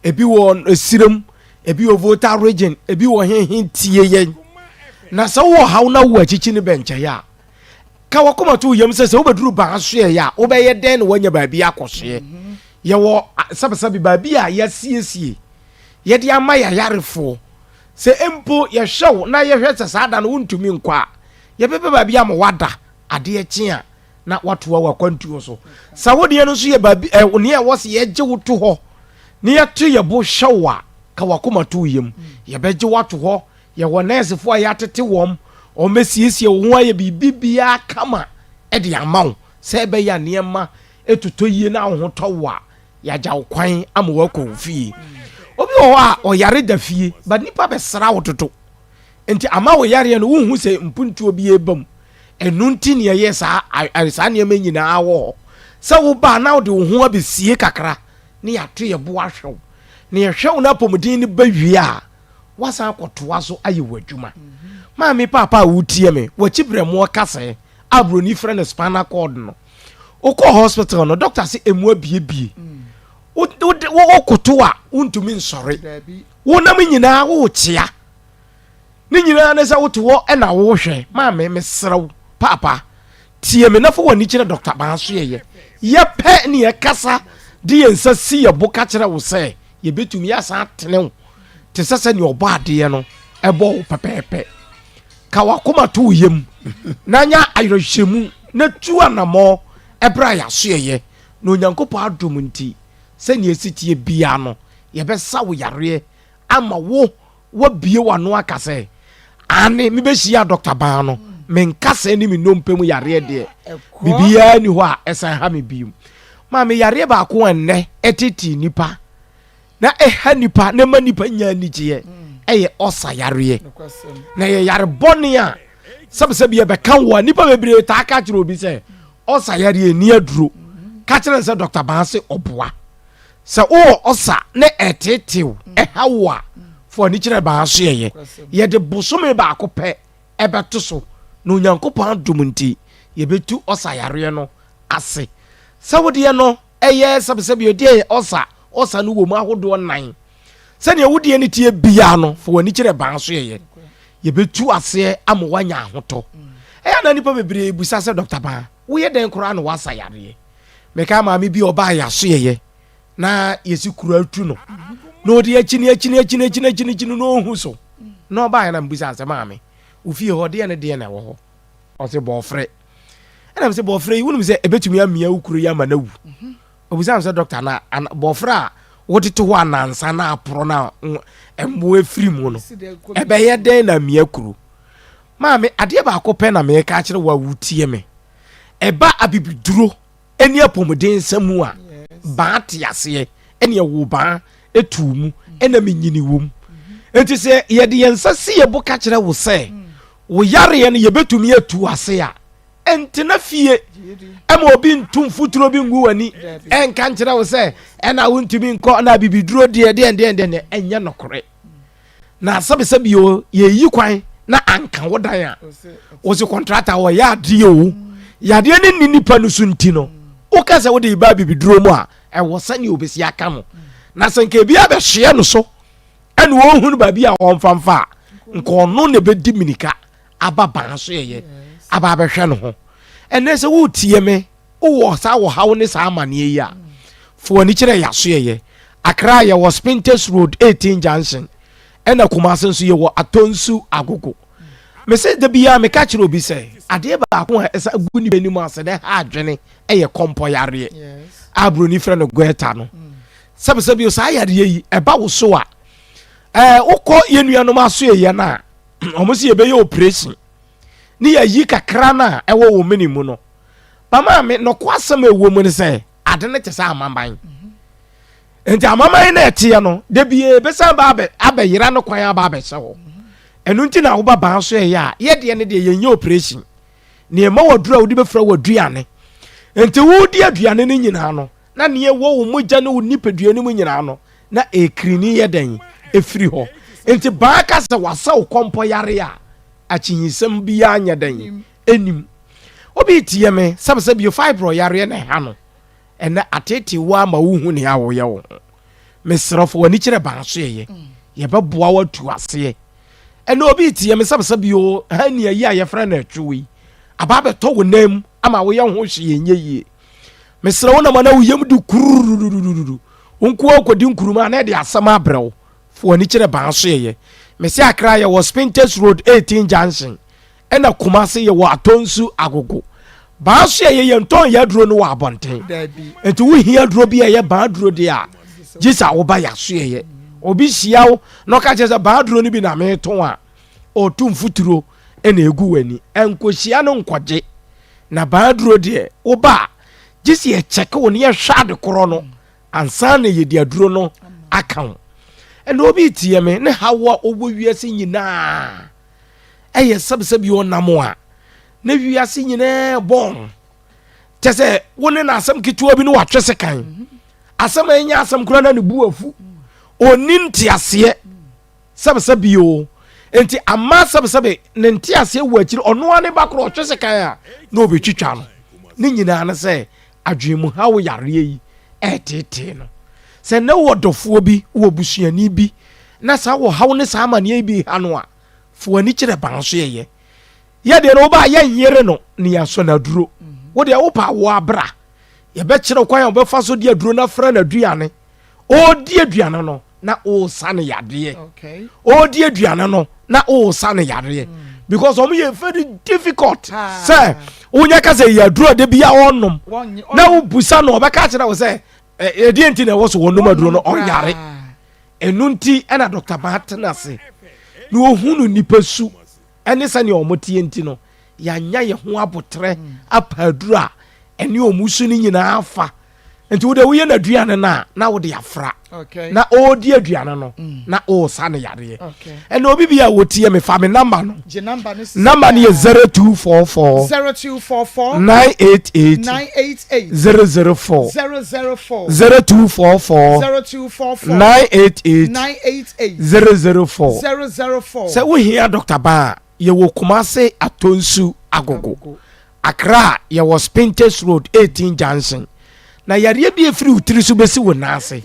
L: Ebi wɔ Esirem, ebi wɔ Volta Region, ebi wɔ hehe tie yɛn. Na sɛ wowɔ ɔhaw na wowɔ akyikyi ne bɛnkyɛeɛ a, Ka w'akoma to wo yam sɛ sɛ wobɛduru baa soɛeɛ a, wobɛyɛ dɛn na woanya baabi akɔsoɛ? Yɛwɔ sɛbesɛbe baabi a yɛasiesie yɛde ama yɛn ayarefoɔ. Sɛ mpo yɛhwɛ wo na yɛhwɛ sɛ saa da no wontumi nkɔ a, yɛbɛpɛ baabi ama woada adeɛ kye a na woatoa w'akwantuo so. Sɛ wo deɛ no nso yɛ baabi ɛ nea ɛwɔ sɛ yɛgye wo to hɔ na yɛto yɛn bo hwɛ wo a, ka w'akoma to wo yam. Yɛbɛgye wo ato hɔ Yɛwɔ nɛɛsefo a yɛatete wɔn, wɔbɛsiesie wo ho ayɛ biribiara kama de ama wo sɛ ɛbɛyɛ a nneɛma totɔ yie na wo ho tɔ wo a, yɛagya wo kwan ama woakɔ wo fie. Obi wɔ hɔ a ɔyare da fie, but nipa bɛsra wo dodo. Nti ama wo yareɛ no wonhu sɛ mpuntuo bi reba mu. Ɛno nti na yɛyɛ saa saa nneɛma nyinaa wɔ hɔ. Sɛ woba a na wode wo ho abɛsie kakra na yɛato yɛn bo ahwɛ wo. Na yɛhwɛ wo na apɔmuden no ba wie a, woasan akɔtoa so ayɛ w'adwuma. Maame paapa a wotie me, w'akyi berɛmoɔ kasɛɛ a buroni frɛ no spinal cord no, wokɔ hospital no, doctor se emu abiebie. Wokoto a, wontumi nsɔre. Wonam nyinaa wokyea. Ne nyinaa ne sɛ wote hɔ na wohwɛ. Maame, mesrɛ wo, paapa, tie me na fa w'ani kyerɛ Dr. Baa so yɛyɛ. Yɛpɛ ne yɛkasa de yɛn nsa si yɛn bo ka kyerɛ wo sɛ, Yɛbɛtumi asan atene wo te sɛ sɛdeɛ ɔbɔ adeɛ no ɛbɔ wo pɛpɛɛpɛ. Ka w'akoma to wo yam na nya ayerɛhyɛmu na tu anammɔn ɛberɛ a yɛasoɛyɛ na Onyankopɔn adom nti sɛdeɛ ɛsi teɛ biara no yɛbɛsa wo yareɛ ama wo woabue w'ano aka sɛ, Aane, mebɛhyiaa Dɔkta Baa no, me nkasɛɛ ne me nnompe mu yareɛ deɛ, biribiara nni hɔ a ɛsan ha me bio. Maame, yareɛ baako a nnɛ ɛtetee nnipa na ɛha nnipa na ɛma nnipa nya anigyeɛ ɛyɛ ɔsa yareɛ. Na ɛyɛ yare bɔne a sɛbisɛbi ɛbɛka wo a nnipa bebree taa ka kyerɛ obi sɛ ɔsa yareɛ nni aduro. Ka kyerɛ no sɛ Dɔkta Baa se ɔboa. Sɛ wowɔ ɔsa na ɛreteetew, ɛha wo a, fa w'ani kyerɛ baa so yɛyɛ. Yɛde bosome baako pɛ ɛbɛto so, na Onyankopɔn adom nti, yɛbɛtu ɔsa yareɛ no ase. Sɛ wo deɛ no ɛyɛ sɛbesɛbe ɛdeɛ yɛ ɔsa, ɔsa no wɔ mu ahodoɔ nan. Sɛdeɛ wo deɛ no teɛ biara no, fa w'ani kyerɛ baa so yɛyɛ. Yɛbɛtu aseɛ ama woanya ahotɔ. Ɛyɛ a na nnipa bebree bisa sɛ, Dɔkta Baa, woyɛ dɛn koraa na woasa yareɛ? Mekae maame bi a ɔbaa yɛn asoɛeɛ na yɛsi kuro atu no na ɔde akyini akyini akyini akyini akyini akyini na ɔhu so na ɔbaeɛ na mebisa sɛ maame wo fie hɔ deɛ ne deɛ na ɛwɔ hɔ ɔse bɔɔfrɛ ɛna mesɛ bɔɔfrɛ yi wonim sɛ ɛbɛtumi amia wo kuro yi ama no awu ɔbisa me sɛ dɔkta na bɔɔfrɛ a wode to hɔ anansa na aporɔ na mmoa firi mu no ɛbɛyɛ dɛn na amia kuro maame adeɛ baako pɛ na meka akyerɛ wo a wotie me Ɛba abibiduro ne apɔmuden mu a, baa te aseɛ ɛne ɛwo baa ɛtuu mu ɛna menyini wɔ mu. Nti sɛ yɛde yɛn nsa si yɛ bo ka kyerɛ wo sɛ wo yareɛ no yɛbɛtumi atu ase a, ɛntena fie ɛma obi nto mfuturo bi ngu w'ani ɛnka nkyerɛ wo sɛ ɛna wontumi nkɔ na abibiduro deɛ deɛ deɛ deɛ ɛnyɛ nokorɛ. Na sɛbisɛbi o, yɛyi kwan na anka wo dan a, wɔsi kɔntrata wɔyɛ adeɛ o, yadeɛ no nni nipa no so nti no, woka sɛ wode ba abibiduro mu a, ɛwɔ sɛnea obɛsi aka no. Na sɛ nka ebi abɛhyeɛ no so, ɛna ɔhunu baabi a ɔmfa mfa a, nka ɔno na ɛbɛdi mirika aba ban so yɛyɛ aba abɛhwɛ no ho. Ɛnɛ sɛ woretie me, Wowɔ saa ɔhaw ne saa amaneɛ yi a, fa w'ani kyerɛ yɛn asoɛeɛ. Accra yɛwɔ Spintex Road 18 Junction, ɛna Kumasi nso yɛwɔ Atonsu Agogo. Mese da biara meka kyerɛ obi sɛ, adeɛ baako a ɛsa gu nipa anim ase na ɛha adwene yɛ kɔmpɔ yareɛ a buroni frɛ no goiter no. Sɛbisɛbi o, saa yareɛ yi ɛba wo so a, ɛɛ wokɔ yɛn nuanom asoɛeɛ no a, wɔn se yɛbɛyɛ operation ne yɛayi kakra no a ɛwɔ wo mene mu no. Ba maame, nɔkwasɛm a ɛwɔ mu ne sɛ, ade no te sɛ amaman. Nti amaman no ɛteɛ no, da bie bɛsan ba abɛ abɛyera no kwan aba abɛhyɛ hɔ. Ɛno nti na woba ban so ɛyɛ a, yɛdeɛ no deɛ yɛnyɛ operation. Na yɛma waduru a wode bɛfira w'aduane. Nti wodi aduane no nyinaa no, na nea ɛwɔ wo mogya ne wo nipadua no mu nyinaa no, na ɛrekirini yɛ dɛn? Ɛfiri hɔ. Nti baa ka sɛ wasa wo kɔmpɔ yare a, akyinnyesɛm biara nyɛ dɛn? Ɛnnim. Obi retie me, sɛbsɛ bio fibroid yareɛ na ɛha no. Ɛnɛ ateetee wo ara ma wohu nea woyɛ wo ho. Mesrɛ wo fa w'ani kyerɛ baa so yɛyɛ. Yɛbɛboa wo atu aseɛ. Ɛnɛ obi retie me, sɛbsɛ bio hernia yi a yɛfrɛ no ɛtwo yi, aba abɛtɔ wo nan mu ama woyɛ ho hwee ɛnyɛ yie. Mesrɛ wo nam a na wo yam di kurururururudu. Wo nkoa wokɔdi nkuruma a na ɛde asɛm abrɛ wo. Fa w'ani kyerɛ baa so yɛyɛ. Mese Accra yɛwɔ Spintex Road 18 Junction. Ɛna Kumase yɛwɔ Atonsu Agogo. Baa so yɛyɛ yɛntɔn yɛ aduro no wɔ abɔnten. Nti wohia aduro bi a ɛyɛ baa aduro deɛ a, gye sɛ woba yɛ aso yɛyɛ. Obi hyia wo na ɔka kyerɛ sɛ baa aduro no bi na metɔn a, ɔreto mfuturo na egu w'ani. Nkɔhyia no nkɔgye. Na baa aduro deɛ, woba a, gye sɛ yɛkyɛke wo na yɛhwɛ ade korɔ no ansa na yɛde aduro no aka wo. Ɛna obi retie me ne haw a ɔwɔ wiase nyinaa. ɛyɛ sɛbisɛbi ɔnam a na wiase nyinaa bɔn no kyɛ sɛ wo ne no asɛm ketewa bi no watwe sekan asɛm a ɛnyɛ asɛm koraa na ne bu afu ɔni nteaseɛ sɛbisɛbi o nti ama sɛbisɛbi ne nteaseɛ wɔ akyiri ɔno ara ne ba korɔ ɔtwe sekan a na ɔbɛtwitwa no ne nyinaa ne sɛ adwene mu haw yareɛ yi ɛreteetee no sɛ na wɔ dɔfoɔ bi wɔ busuani bi na saa wɔ haw ne saa amaneɛ yi bi ha no a Fa w'ani kyerɛ ban so yɛyɛ. Yɛ deɛ no woba a yɛnyere no na yɛasɔ no aduro. Wo deɛ wopɛ awoɔ abra. Yɛbɛkyerɛ wo kwan a wobɛfa so de aduro no afra n'aduane. Ɔredi aduane no na ɔresa no yadeɛ. Ɔredi aduane no na ɔresa no yadeɛ. Mm. Because wɔn yɛ very difficult sɛ wonya ka sɛ yɛ aduro de bi a ɔnom na wobusa no ɔbɛka kyerɛ wo sɛ ɛdeɛ nti na ɛwɔ so wɔnom aduro no ɔnyare. Ɛno nti ɛna Dr. Baa tena ase na ɔhunu nipa su ɛne sɛnea wɔn teɛ nti no yɛanya yɛn ho abotrɛ apa aduro a ɛne wɔn su no nyinaa fa. Nti wode woyɛ no aduane no a na wode afra na ɔredi aduane no mm. na ɔresa no yareɛ. Ɛna obi bi a wɔtie me fa me namba no. Namba no yɛ 0244
B: 0244
L: 988
B: 988
L: 004
B: 004
L: 0244
B: 0244
L: 988
B: 988
L: 004
B: 004.
L: Sɛ wohia Dr. Baa a yɛwɔ Kumase Atonsu Agogo. Accra yɛwɔ Spintex Road 18 Junction. Na yareɛ bi ɛfiri wo tiri so bɛsi wo nan ase.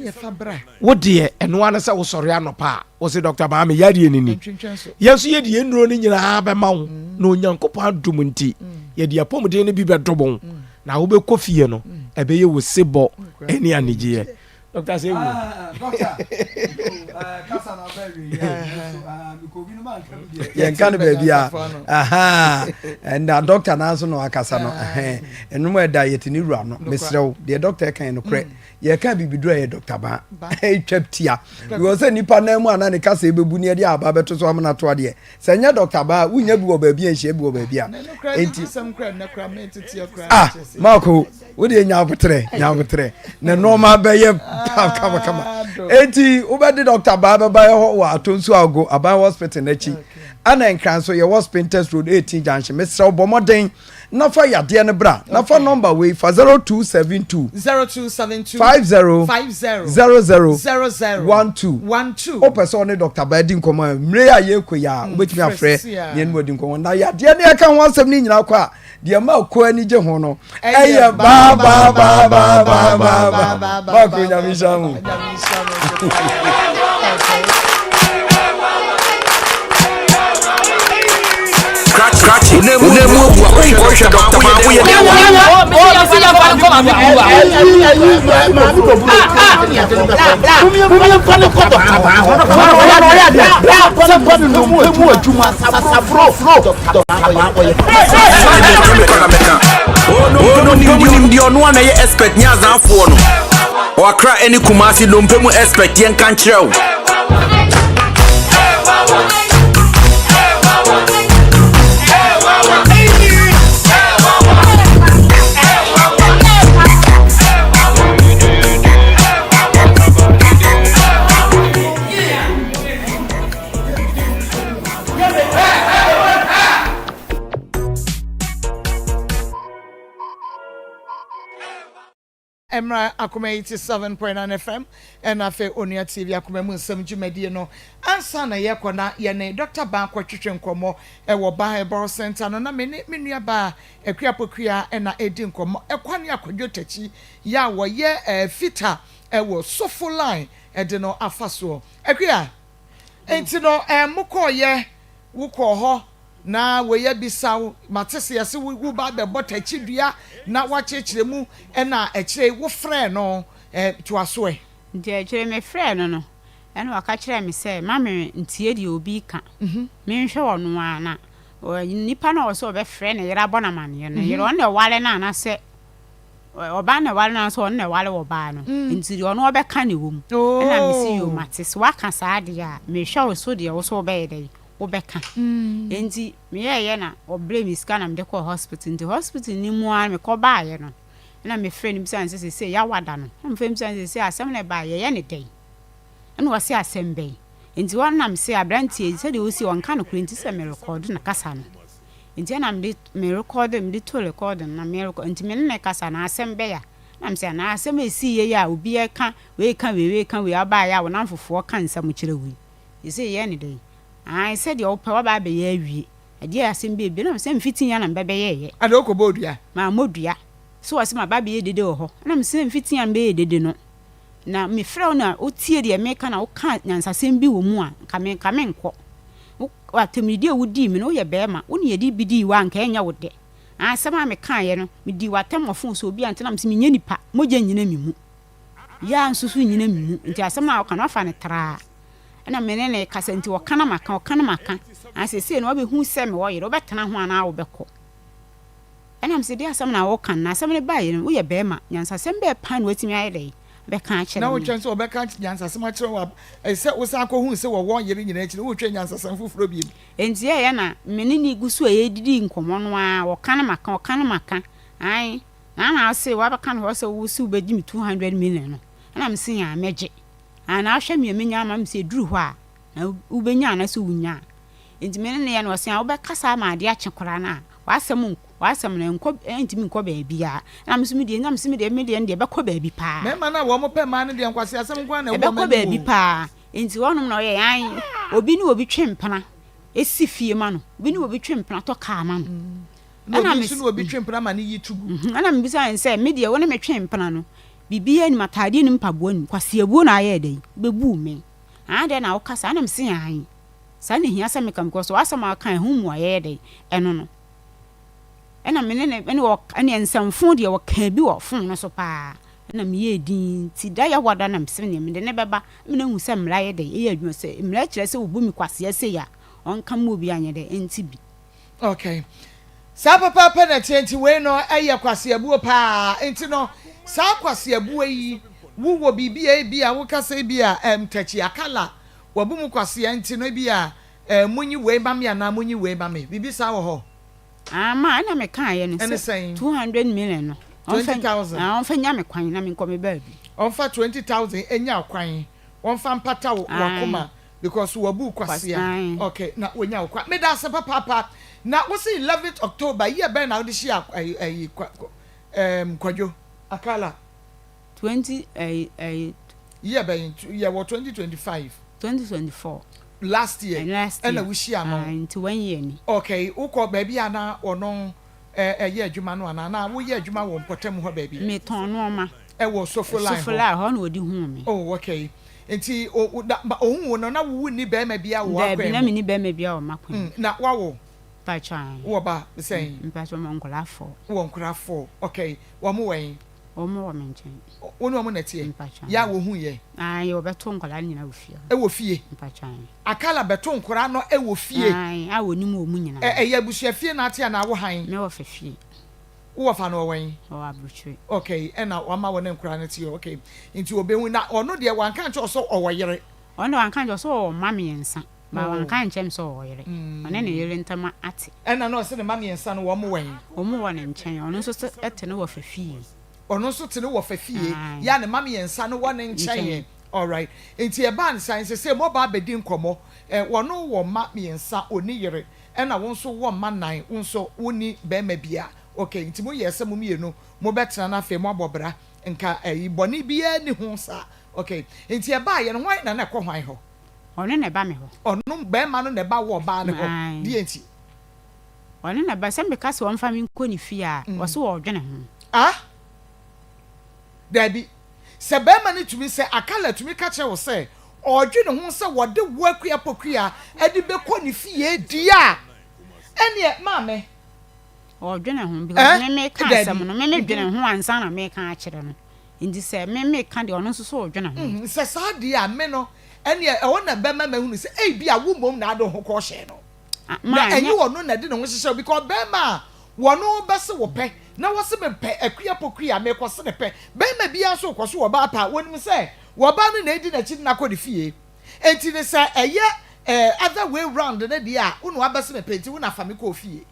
L: Wo deɛ ɛno ara ne sɛ wosɔre anɔpa a wo se Dɔkta Maame yareɛ no ni. Yɛn nso yɛde yɛn nnuro no nyinaa bɛma wo na Onyankopɔn adom nti yɛde apɔmuden no bi bɛdom wo na wobɛkɔ fie no ɛbɛyɛ wo sebɔ ne anigyeɛ. Dɔkta sɛ wu.
M: Yɛnka no baabi a ɛnna dɔkta naa nso na wakasa no ɛnom ɛda yɛte ne wura no mesrɛ wo deɛ dɔkta ɛka yɛ nokorɛ yɛka bibiduro a yɛ dɔkta baa ɛtwa tia because sɛ nipa nan mu ana ne kasa ɛbɛbu ne ɛde aba bɛto so amena to adeɛ sɛ nyɛ dɔkta baa wonya bi wɔ baabi a nhyia bi wɔ baabi a enti ah maako wo deɛ nya aboterɛ nya aboterɛ na nneɛma bɛyɛ kamakama eti wobɛde dɔkta baa bɛba yɛ hɔ wɔ atonsu ago aban hospital n'akyi ɛna nkran so yɛwɔ spintex road 18 junction mesrɛ wo bɔ mmɔden na fa yadeɛ no bra na fa nɔmba wei fa 0272
B: 0272
M: 50
B: 50
M: 00
B: 00
M: 12
B: 12
M: wopɛ sɛ ɔne dɔkta baa di nkɔmmɔ a mmerɛ a yɛrekɔ yi a wobɛtumi afrɛ ne ɛne wadi nkɔmmɔ na yadeɛ no yɛka ho asɛm no nyinaa kɔ a Deɛ ma ko ani gye ho no ɛyɛ baa baa baa baa baa baa baa baa ko nyame nhyira mo.
N: Krakye, wonam mu abu a wonkɔhwɛ dɔkta maa woyɛ dɛn wɔ Ɔno nim deɛ ɔno a na ɛyɛ expert nyɛ azanfoɔ no. Ɔakra ɛne Kumasi dompe mu expert yɛn ka nkyerɛ wo.
B: Ɛmmra Akoma 87.9 FM ɛna afei Onua TV Akoma mu nsɛm dwumadie no. Ansa na yɛkɔ na yɛne Dɔkta Baa kɔtwetwe nkɔmmɔ ɛwɔ Baa Herbal Center no na me ne me nua baa Akua Pokuya ɛna ɛredi nkɔmmɔ ɛkwan ne Akwadwo Takyi yɛ a wɔyɛ ɛɛ fita ɛwɔ Sofo line ɛde no afa soɔ. Akua! Enti no eh mo kɔɔ yɛ, wo kɔɔ hɔ na wei abisa wo, mate se yɛse wo wo ba bɛbɔ takyi dua na woakyerɛkyerɛ mu ɛna akyire yi wo frɛɛ no eh toa so ɛ.
H: Nti akyire me frɛɛ no no ɛna ɔka kyerɛɛ me sɛ ma me ntie deɛ obi reka, me nhwɛ ɔno ara na nipa no a ɔsɛ ɔbɛfrɛ ne yere abɔ no amaneɛ no, ne yere ɔno na ɛware no anasɛ ɔbaa na ɛware no anaasɛ ɔno na ɛware ɔbaa no mm. nti deɛ ɔno ɔbɛka ne wɔ mu ɛna mesi yo mate so waka saa deɛ a mehwɛ wo so deɛ wo so wobɛyɛ dɛ wobɛka mm. nti meyɛɛyɛ na ɔbrɛ me sika na mede kɔɔ hospital nti hospital no mu ara mekɔ baeɛ no ɛna mefrɛ no bisa no sɛ sɛsɛ yɛawada no na mefrɛ no bisa no sɛ sɛsɛ asɛm no ɛbaeɛ yɛyɛ ne dɛn ɛna ɔse asɛm bɛn nti wɔn nam sɛ aberanteɛ sɛdeɛ ɔsi ɔnka nokorɛ nti sɛ merekɔdo no kasa no Nti ɛna mede me rekɔɔde mede to rekɔɔde no na me rekɔ nti me ne no kasa na asɛm bɛya na me sɛ anaa asɛm a ɛsii yɛ yi a obi ɛka wei ka wei wei ka wei abaayɛ a wo namfofoɔ ka nsɛm kyerɛ wo yi sɛ yɛ ne dɛn ae sɛdeɛ wopɛ waba abɛyɛ awie ɛdeɛ asɛm bi ebie na me sɛ mfiti ya na mebɛbɛyɛɛyɛ.
B: Ada wokɔbɔɔ dua?
H: Mammɔ dua so wɔ sɛ maba abɛyɛ dede wɔ hɔ ɛna me sɛ mfiti ya na mebɛyɛ dede no na mefrɛ wo na wotie deɛ meka na woka nyansasɛm bi wɔ mu a nka me nka menkɔ Wo atɛmdidi a wodii me no, woyɛ barima, wo ne yɛde bi dii wo a, anka ɛnyɛ wo dɛ. Asɛm a mekaeɛ no, medii w'atɛm wɔ fon so, obi ante na mese menyɛ nipa, mogya nnyina me mu. Yɛ a nso so nnyina me mu. Nti asɛm no a ɔka no, wafa no traa. Ɛna me ne no rekasa nti ɔka na maka, ɔka na maka. Na seesei no wabɛhu sɛ mewɔ yere, wobɛtena ho anaa wobɛkɔ? Ɛna mese, deɛ asɛm na woka no? Na asɛm no baeɛ no, woyɛ barima, nyansasɛm bɛɛ paa na woatumi ayɛ dɛn abɛka akyerɛ
B: Na
H: me?
B: wotwɛn sɛ ɔbɛka nyansasɛm akyerɛ wo a, sɛ wosan kɔhuu sɛ wɔwɔ yere nyinaa akyi no, woretwɛn nyansasɛm foforɔ bio?
H: Enti ɛyɛ na me ne no gu so a yɛredidi nkɔmmɔ no ara, ɔka na maka, ɔka na maka. Ae, na na ɔse wabɛka no hɔ sɛ wo se wobɛgye me 200 million no, ɛna mese aa mɛgye. Ae, na wohwɛ me a mɛnya ama me sɛ ɛduru hɔ a, na wobɛnya anaasɛ wonnya a. Enti me ne no yɛ no, ɔse aa wobɛkasa ama adeɛ akye koraa no a, w'asɛm nk, w'asɛm no ɛnkɔ, ɛntumi nkɔ baabiara. Ɛna me nso me deɛ, na mese me deɛ, me deɛ no deɛ ɛbɛkɔ baabi paa.
B: Mmarima no a wɔpɛ mmaa no deɛ nkwaseasɛm nko ara na ɛwɔ wɔn
H: Ɛbɛkɔ
B: anim
H: baabi
B: o.
H: paa. Enti hɔnom na ɔyɛe, aane, obi ne obi twe mpena si fie ma no, obi ne obi twe mpena tɔ kaa ma no.
B: Na
H: Ɛna
B: obi
H: me
B: nso ne obi twe mpena ma no yi to gu.
H: Ɛna mebisaa no sɛ, Me deɛ, wo ne me twe mpena no, biribiara nnim, ataadeɛ nnim, mpaboa nnim, kwaseabuo na ayɛɛ dɛn? Wobɛbuu me. Aa dɛn na woka saa? Ɛna mese, Aane, saa na ɛhia sɛ meka, because w'asɛm a woka ɛho mmuaeɛ yɛ dɛn? Ɛno no. Ɛna me ne no, ɛne ɔk, ɛne nsɛmfoo deɛ ɔkaa bi wɔ fon no so paa. Ɛna meyɛɛ dinn. Nti da Yawoada na mese neɛ mede no bɛba ama no ahu sɛ mmara yɛ dɛn, ɛyɛ adwuma. Sɛ mmara kyerɛ sɛ wɔbu me kwasea sei a, ɔnka mma obi anyɛ dɛn, ɛnte bi.
B: Okay. Saa papaapa na ɛteɛ nti wei no ɛyɛ kwaseabuo paa nti no saa kwaseabuo yi wo wɔ biribi a ebi a woka sɛ ebi a ɛm takyi akala wabu mu kwasea nti no ebi a ɛɛ munyi wei ma me anaa munyi wei ma me biribi saa wɔ hɔ.
H: Ah ma ɛna me kaeɛ no
B: Ɛne
H: sɛ
B: sɛn?
H: 200 million no ɔmfa
B: 20,000.
H: ah ɔmfa nya me kwan na menkɔ me baabi.
B: Ɔmfa 20,000 nya wo kwan wɔmfa mpata wo
H: Ae.
B: wakoma because wabu wo kwasea
H: Ae.
B: okay na wonya wo kwan meda ase papaapa na wo se 11th October year bɛn na wode hyia ayi ayi kwa ɛɛm Kwadwo Akala.
H: 20 ɛyi ɛyi.
B: Year bɛn yɛwɔ 2025.
H: 2024.
B: Last year
H: Last year
B: ɛna wo hyia no.
H: Ae nti one year ni.
B: Okay wokɔ baabi a na ɔno ɛyɛ adwuma no anaa na woyɛ adwuma wɔ mpɔtam hɔ baabi.
H: Me tɔn nnoɔma.
B: Ɛwɔ Sofo line hɔ.
H: Sofo line hɔ na ɔdi huu me.
B: Oh okay nti o o na ohuu wo no na wo nni bɛɛma biara wɔ w'akwan mu.
H: Daabi na me nni bɛɛma biara wɔ m'akwan mu.
B: Na wawo.
H: Mpakyɛw ae.
B: Wowɔ ba sɛn?
H: Mpakyɛw mewɔ nkwadaa four.
B: Wowɔ nkwadaa four okay wɔn wɔ he?
H: Wɔn wɔ me nkyɛn.
B: Wo ne wɔn na ɛteɛ?
H: Mpakyɛw.
B: Yɛ a wɔhu yɛ?
H: Ae, wɔbɛto nkwadaa no nyinaa wɔ fie hɔ.
B: Ɛwɔ fie?
H: Mpakyɛw ae.
B: Akala bɛto nkwadaa no wɔ fie?
H: Ae, a wɔnim wɔn nyinaa.
B: Ɛ, ɛyɛ abusua fie na ate anaa wo hann?
H: Me wɔfa fie.
B: Wo wɔfa no ɔwɔ he?
H: Ɔwɔ aburokyire.
B: Okay, ɛna wama wo ne nkwadaa no te hɔ, okay. Nti ɔbɛhu, na ɔno deɛ wanka ankyerɛ wo sɛ ɔwɔ yere?
H: Ɔno deɛ wanka ankyerɛ me, ɔse ɔwɔ mma mmiɛnsa, but wanka ankyerɛ me sɛ ɔwɔ yere. Ɔne ne yere ntam ate.
B: Ɛna na ɔse ne mma mmiɛnsa no wɔn wɔ he?
H: Wɔn wɔ ne nkyɛn, ɔno nso te ne wɔfa fie.
B: Ɔno nso te ne wɔfa fie, yɛ a ne mma mmiɛnsa no wɔ ne nkyɛn. Alright. Nti ɛbaa no saa, nsɛ sɛ moba abɛdi nkɔmmɔ. Ɛ, ɔno wɔ mma mmiɛnsa, ɔnni yere, ɛna wo nso wowɔ mma nnan, wo nso wonni barima biara. Okay, nti moyɛɛ sɛ mo mmienu mobɛtena na afei moabɔ bra. Nka ɛyi, bɔne biara nni ho saa. Okay. Nti ɛbaeɛ no, hwan na na ɛkɔ hwan hɔ?
H: Ɔno na ɛba me hɔ.
B: Ɔno, barima no na ɛba wo ɔbaa no hɔ.
H: Ae.
B: Deɛ nti?
H: Ɔno na ba sɛ meka sɛ ɔmfa me nkɔ ne fie a, ɔse ɔɔdwene ho.
B: Ah? Daabi. Sɛ barima no tumi, sɛ Akala tumi ka kyerɛ wo sɛ ɔɔdwene ho sɛ wɔde wo Akua Pokuya de bɛkɔ ne fie deɛ a, ɛneɛ maame.
H: Ɔɔdwene ho
B: Eh?
H: because me meka
B: Daabi.
H: asɛm no, me medwene ho ansa na meka akyerɛ no. Nti sɛ me meka deɛ ɔno nso so ɔɔdwene ho.
B: Sɛ saa deɛ a, me no, ɛneɛ ɛhɔ na ɛbɛma mahunu sɛ ebia wo mmom na ade wo ho kɔɔhyɛɛ no. Na ɛnyɛ ɔno na ɛde ne ho hyehyɛ wo because bɛɛma a wɔno bɛse wo pɛ na wɔse me pɛ akua pokua mekɔ se ne pɛ bɛɛma biara nso rekɔ so wɔ ɔbaa pɛ a wɔnim sɛ wɔbaa no na edi n'akyi de no akɔ ne fie enti ne sɛ ɛyɛ eh, other way round no deɛ a wo na wabɛse me pɛ nti wo na fa me kɔɔ fie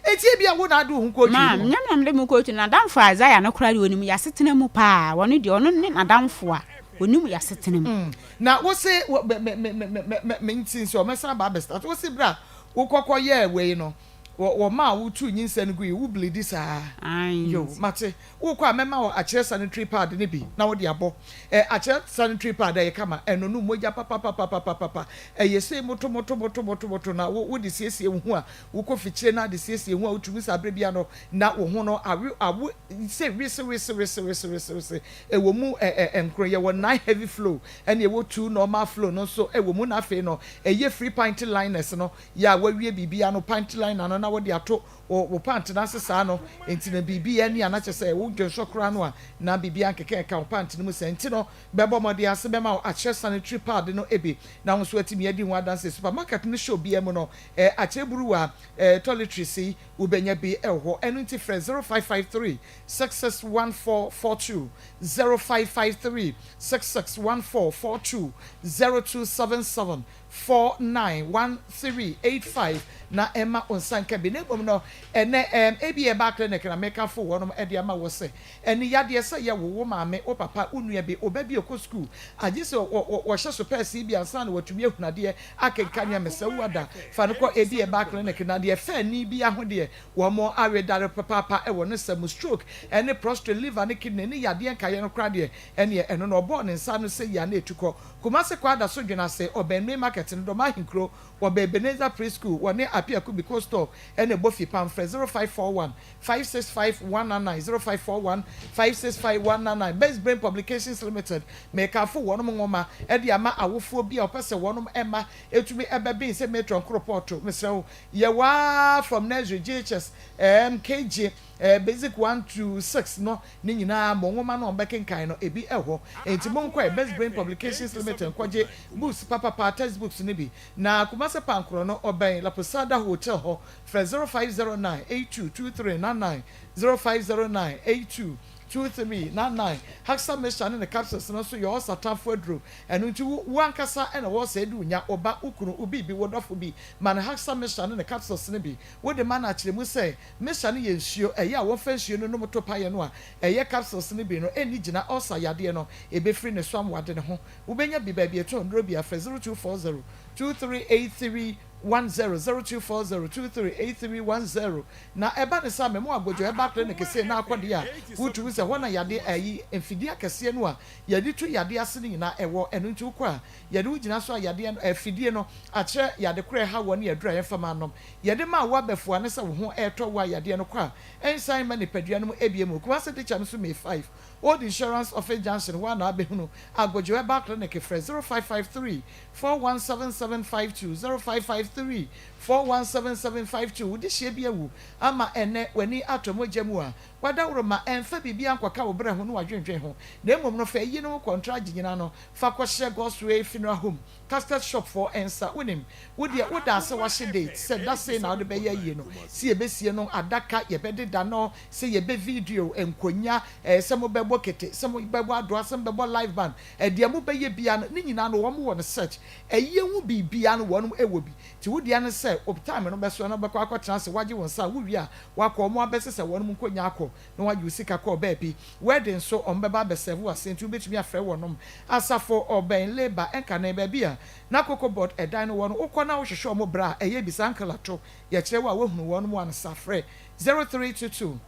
B: enti ebia wo na ade wo ho kɔɔ
H: Ma,
B: twi no.
H: nyɛ me na mede mo kɔɔ twi no, n'adamfo Isaiah no koraa deɛ ɔnim y'asetena mu paa, ɔno deɛ ɔno ne n'adamfo a ɔnim y'asetena mu.
B: Na wo se wo me me me me me me me nti nso mɛsan aba abɛ start wo se bere a wo kɔ kɔ yɛɛ wei no wɔ wɔ maa wo tuu nyinsɛn no gui wo bleedi saa
H: Ae.
B: yoo mate wo kɔ a mɛma wo akyerɛ sanitary pad no bi na wo de abɔ ɛ akyerɛ sanitary pad ɛyɛ kama ɛnonum mogya papapapapapapa ɛyɛ sei moto moto moto moto moto na wo wo de siesie wo ho a wo kɔ fikyire na de siesie ho a wo tumi saa bere bia no na wo ho no awe awo sɛ wese wese wese wese wese wese Ɛwɔ mu ɛ ɛ nkron, yɛwɔ nine heavy flow ɛna ɛwɔ two normal flow no nso ɛwɔ mu na afei no ɛyɛ free panty liners no yɛ a wawie biribiara no panty liner no na. na wode ato wo wo pant no ase saa no nti no biribi ani a na kyerɛ sɛ wo dwonsɔ koraa no a na biribi ankeka ɛka wo pant no mu saa nti no bɛbɔ mmɔden ase bɛma wo akyerɛ sanitary pad no bi na wo nso atumi adi ho adanse supermarket no shop biara mu no eh, akyerɛ buruwa eh, toiletries yi wobɛnya bi wɔ hɔ ɛno nti frɛ 0553 661442 0553 661442 0277 491385 na ɛmma wo nsa nka bi na mmom no ɛnɛ ɛɛm ebia ɛbaa clinic na mekafo wɔnom de ama wo sɛ ɛne yadeɛ sɛ yɛ wo wo maame wo papa wo nua bi wo ba bi ɔkɔ sukuu agye sɛ wɔ wɔ wɔhyɛ sopɛɛse yi bi ansa na watumi ahunu adeɛ akenkan nea mesɛ wo ada fa no kɔ ebia ɛbaa clinic na deɛ ɛfɛ ani bia ho deɛ wɔn awe dare papaapa ɛwɔ ne sa mu stroke ɛne prostrate liver ne kidney ne yadeɛ nkaeɛ no koraa deɛ ɛneɛ ɛno no ɔbɔɔ ne nsa ano sɛ yia na ɛtu kɔ Kumasi Kwada so dwen ase, ɔbɛn Main Market no, Dɔm Ahenkuro, wɔbɛn Ebenezer Pre School, wɔne Appiah Kubi Co Store na ɛbɔ fipam, frɛ 0541 565 199, 0541 565 199. Best Brain Publications Limited, mekamfo wɔnom nwoma de ama awofoɔ bi a wɔpɛ sɛ wɔnom mma ɛtumi ɛbɛben sɛ matron koropɔɔto, mesrɛ wo, yɛwɔ ara from Nursery, JHS, ɛɛm, KG, Eh, basic one to six no ne nyinaa mo nwoma no a wɔbɛkenkan no ebi wɔ hɔ. Enti monkɔ ɛ, Best Brain Publications Limited nkɔgye books papapa, textbooks no bi. Na Kumasi Pankorɔ no ɔbɛn La Posada Hotel hɔ. Frɛ 0509 82 23 99, 0509 82 23 99. Haxa Mixture ne ne capsules no nso yɛ ɔsatanfo aduro. Ɛno nti wo, wo ankasa na ɛwɔ sɛ ɛde wo nya, wo ba, wo kunu, wo biribi, wo dɔfo bi. Ma no Haxa Mixture ne ne capsules no bi. Wode ma no akyerɛ mu sɛ Mixture no yɛ nsuo, ɛyɛ a wɔfa nsuo no nom to paeɛ no a ɛyɛ capsules no bi no ɛnni gyina ulcer yadeɛ no ɛbɛfiri ne so ama wade ne ho. Wobɛnya bi baabi ɛtɔn nnuro bi a frɛ 0240 238310, 0240 238310. Na ɛba no saa memo Agodwo Herbal Clinic sei na akɔ deɛ a wotumi sɛ hɔ na yadeɛ ayi mfidie akɛseɛ no a yɛde tu yadeɛ ase no nyinaa ɛwɔ ɛno nti wokɔ a yɛde wo gyina so a yadeɛ no afidie no akyerɛ yade korɔ ɛha woɔ ne aduro a yɛmfa ma nom Yɛde ma wo abɛfoa ne sɛ wo ho retɔ wo a yadeɛ no kɔ a, ɛnsan mma nipadua no mu ebiem o. Kumasi Dikyem nso May 5, Old Insurance Office Junction hɔ ara na abɛhunu Agodwo Herbal Clinic. Frɛ 0553 417752, 0553 417752. Wo dehyeɛ bi awu ama ɛnnɛ w'ani atɔ mogya mu a, w'adaworo ma ɛmfa biribiara nkɔka wo berɛ ho ne w'adwendwen ho, na mmom no fa ayi ne ho kɔntra gye nyina no fa kɔhyɛ God's Way Funeral Home. Casket shop foɔ nsa wonim wo deɛ wo daa sɛ wahye date sɛ da sei na wode bɛyɛ ayie no sɛ yɛbɛsie no adaka yɛbɛdeda no sɛ yɛbɛ video nkonya ɛɛ sɛ mo bɛbɔ kete sɛ mo bɛbɔ adoa sɛ mo bɛbɔ live band ɛdeɛ mo bɛyɛ biara no ne nyinaa no wɔn wɔ no search ayie ho biribiara no wɔn wɔ bi nti wo deɛ ne sɛ wo time no bɛso na wobɛkɔ akɔtena ase wagye wo nsa a wo wie a wakɔ wɔn abɛsesa wɔn nkonya akɔ na wɔagye wo sika kɔɔ baabi. Wedding nso wɔn bɛba abɛ serve wo ase nti wobɛtumi afrɛ wɔnom. Asafo ɔbɛn Labour nkane baabi a na Cocoa Board ɛdan no wɔ no wokɔ na wohwehwɛ wɔn bra a ɛyɛ bisa Uncle Ato yɛkyerɛ wo a woahunu wɔnom ansa frɛ 0322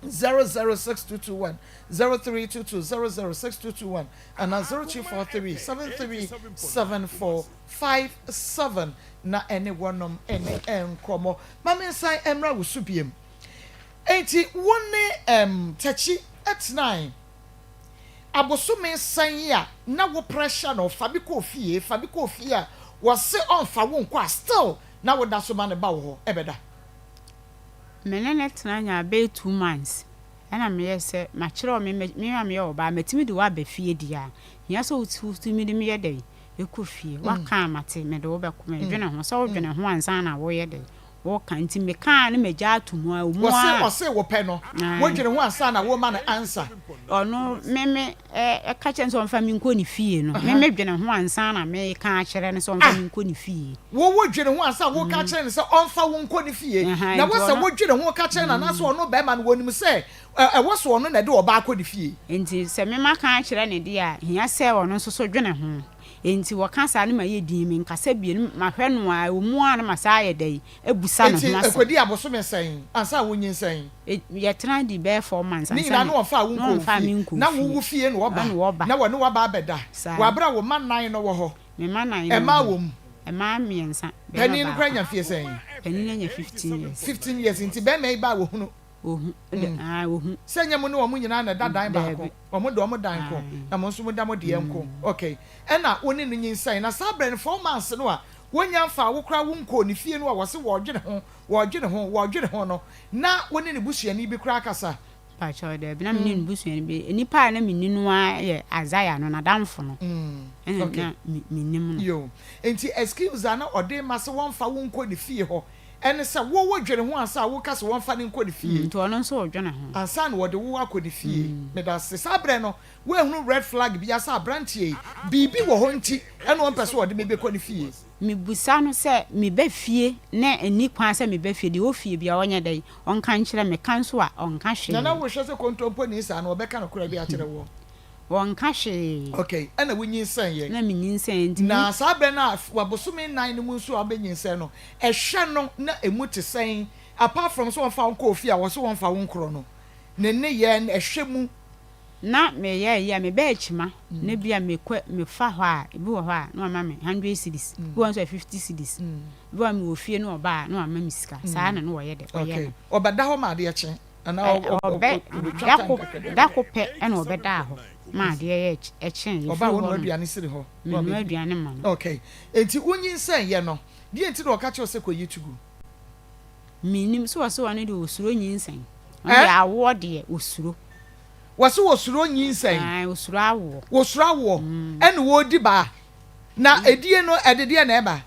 B: 006221 0322 006221 anaa 0243 737457 na ɛne wɔnom ɛne nkɔmmɔ. Ma mensan mmra wo so biom. Enti wo ne ɛɛm Takyi tenae abosome sɛn a na wo pressure no fa bi kɔ fie fa bi kɔ fie a wɔse ɔnfa wo nkɔ a still na wo da so ma no ba wo hɔ ɛbɛda.
H: Me ne no tena nyaa bɛyɛ 2 months ɛna meyɛɛ sɛ makyerɛ wo me me a meyɛ ɔbaa matumi de wo aba fie deɛ a hia sɛ wotumi de me yɛ dɛn ɛkɔ fie waka a mate mede wo bɛkɔ medwene ho sɛ wodwene ho ansa na woyɛ dɛn Wɔka nti mekaa na magya ato mu a ɔmu
B: Wɔse
H: a.
B: ɔse wopɛ no wodwene ho ansa na woma no answer.
H: Ɔno me me ɛka kyerɛ no sɛ ɔmfa me nkɔ ne fie no me me dwene ho ansa na meka akyerɛ no sɛ ɔmfa me nkɔ ne fie.
B: Wo wo dwene ho ansa woka kyerɛ no sɛ ɔmfa wo nkɔ ne fie na wo sɛ wo dwene ho ka kyerɛ no anaasɛ ɔno bɛrima no wɔnim sɛ ɛwɔ sɛ ɔno na ɛde ɔbaa kɔ ne fie.
H: Nti sɛ me maka akyerɛ no deɛ a hia sɛ ɔno nso so dwene ho. Enti wɔka saa no ma ɛyɛ dinn, menkasa bio, na mahwɛ no ara, ɛwɔ mu ara na masan ayɛ dɛn abisa ne
B: Enti
H: ho asɛm.
B: ɛkɔdii abosome sɛn ansa wonyinsɛn?
H: Yɛtena dii bɛyɛ 4 months
B: Ne
H: ansa
B: nyinaa
H: na
B: na ɔmfaa wo
H: na
B: nkɔɔ wo
H: ɔmfaa me
B: fie.
H: nkɔɔ
B: Na wo
H: fie.
B: wo fie na ɔba,
H: Ɛna ɔba.
B: na wɔne wo aba abɛda
H: Saa.
B: wɔ abere a wo mma nnan no wɔ hɔ.
H: Me mma nnan no wɔ
B: Mmaa
H: hɔ.
B: wɔ mu?
H: Mmaa mmiɛnsa, barima
B: Panin no koraa
H: baako.
B: anya mfeɛ sɛn?
H: Panin no anya 15 years.
B: 15 years, nti barima yi ba a wɔhunu?
H: Ohu, de, ae, ohu.
B: Sɛ nyɛ mo ne wɔn nyinaa na ɛda dan baako.
H: Daabi.
B: Wɔn de wɔn dan nko,
H: Ae.
B: na mo nso moda mo deɛ nko. Okay. Ɛna wo ne no nyinsɛn. Na saa berɛ no, 4 months no a. Wonnya mfaa wo koraa wo nkɔɔ ne fie no a wɔse wɔredwene ho, wɔredwene ho, wɔredwene ho no, na wo ne ne busuani bi koraa kasa?
H: Mpakyɛw, daabi, na me ne ne busuani bi, nipa a na me ni no ara yɛ Isaiah no, n'adamfo no, ɛna na me nim no.
B: Yoo, nti excuse a na ɔde ma sɛ wɔmfa wo nkɔ ne fie hɔ ɛne sɛ wo wo dwene ho ansa a woka sɛ wɔmfa no nkɔ ne fie.
H: Nti ɔno nso redwene ho.
B: Ansa na wɔde wo akɔ ne fie. Medase. Saa berɛ no, woanhunu red flag biara sɛ aberanteɛ yi, biribi wɔ hɔ nti ɛna ɔmpɛ sɛ ɔde me bɛkɔ ne fie?
H: Mebisa no sɛ meba fie na ɛnni kwan sɛ meba fie, deɛ ɔwɔ fie biara ɔnyɛ dɛn? Ɔnka nkyerɛ me, meka nso a, ɔnka hwee.
B: Nana wohwɛ sɛ kontomponi saa no ɔbɛka nokorɛ de akyerɛ woɔ?
H: Ɔnka hwee.
B: Ok, ɛna wonyinsɛn yɛ?
H: Na menyinsɛn nti me.
B: Na saa berɛ no a wɔ bosome nnan no mu nso a wobɛnyinsɛn no, ɛhwɛ no na ɛmu te sɛn? Apart from sɛ ɔmfa wo nkɔ ofie a wɔse wɔmfa wo nkorɔ no, ne nneyɛɛ no, ɛhwɛ mu.
H: Na meyɛ ayi a mebɛ akyima na bi a mekɔ mefa hɔ a ebi wɔ hɔ a na wama me hundred cedis ebi wɔ hɔ nso a fifty cedis ebi wɔ hɔ a mewɔ fie na ɔba a na wama me sika saa na na wɔyɛ dɛ ɔyɛ no.
B: Ɔbɛda hɔ ma adeɛ kye anaa
H: Ɔbɛ
B: ɔbɛtwa
H: da
B: time
H: ko
B: kakra bi
H: da
B: abɛda?
H: ko pɛ ɛna ɔbɛdaa hɔ ma adeɛ yɛ ɛkyee
B: Ɔba a
H: yɛfiri hɔ
B: wonoa
H: no
B: aduane siri hɔ na
H: menoa
B: wabɛdi?
H: aduane ma no.
B: Okay enti wonyinsɛn yɛ no deɛ nti na ɔka kyerɛ wo sɛ kɔyi to gu?
H: Mennim sɛ ɔse ɔno deɛ ɔsuro nyinsɛn. Ɔno deɛ awoɔ deɛ ɔsuro.
B: Wɔse wɔsuro nyinsɛn.
H: Ae ɔsuro awoɔ.
B: Wɔsuro awoɔ ɛna wɔredi baa. Na ɛdie no ɛde deɛ na ɛba?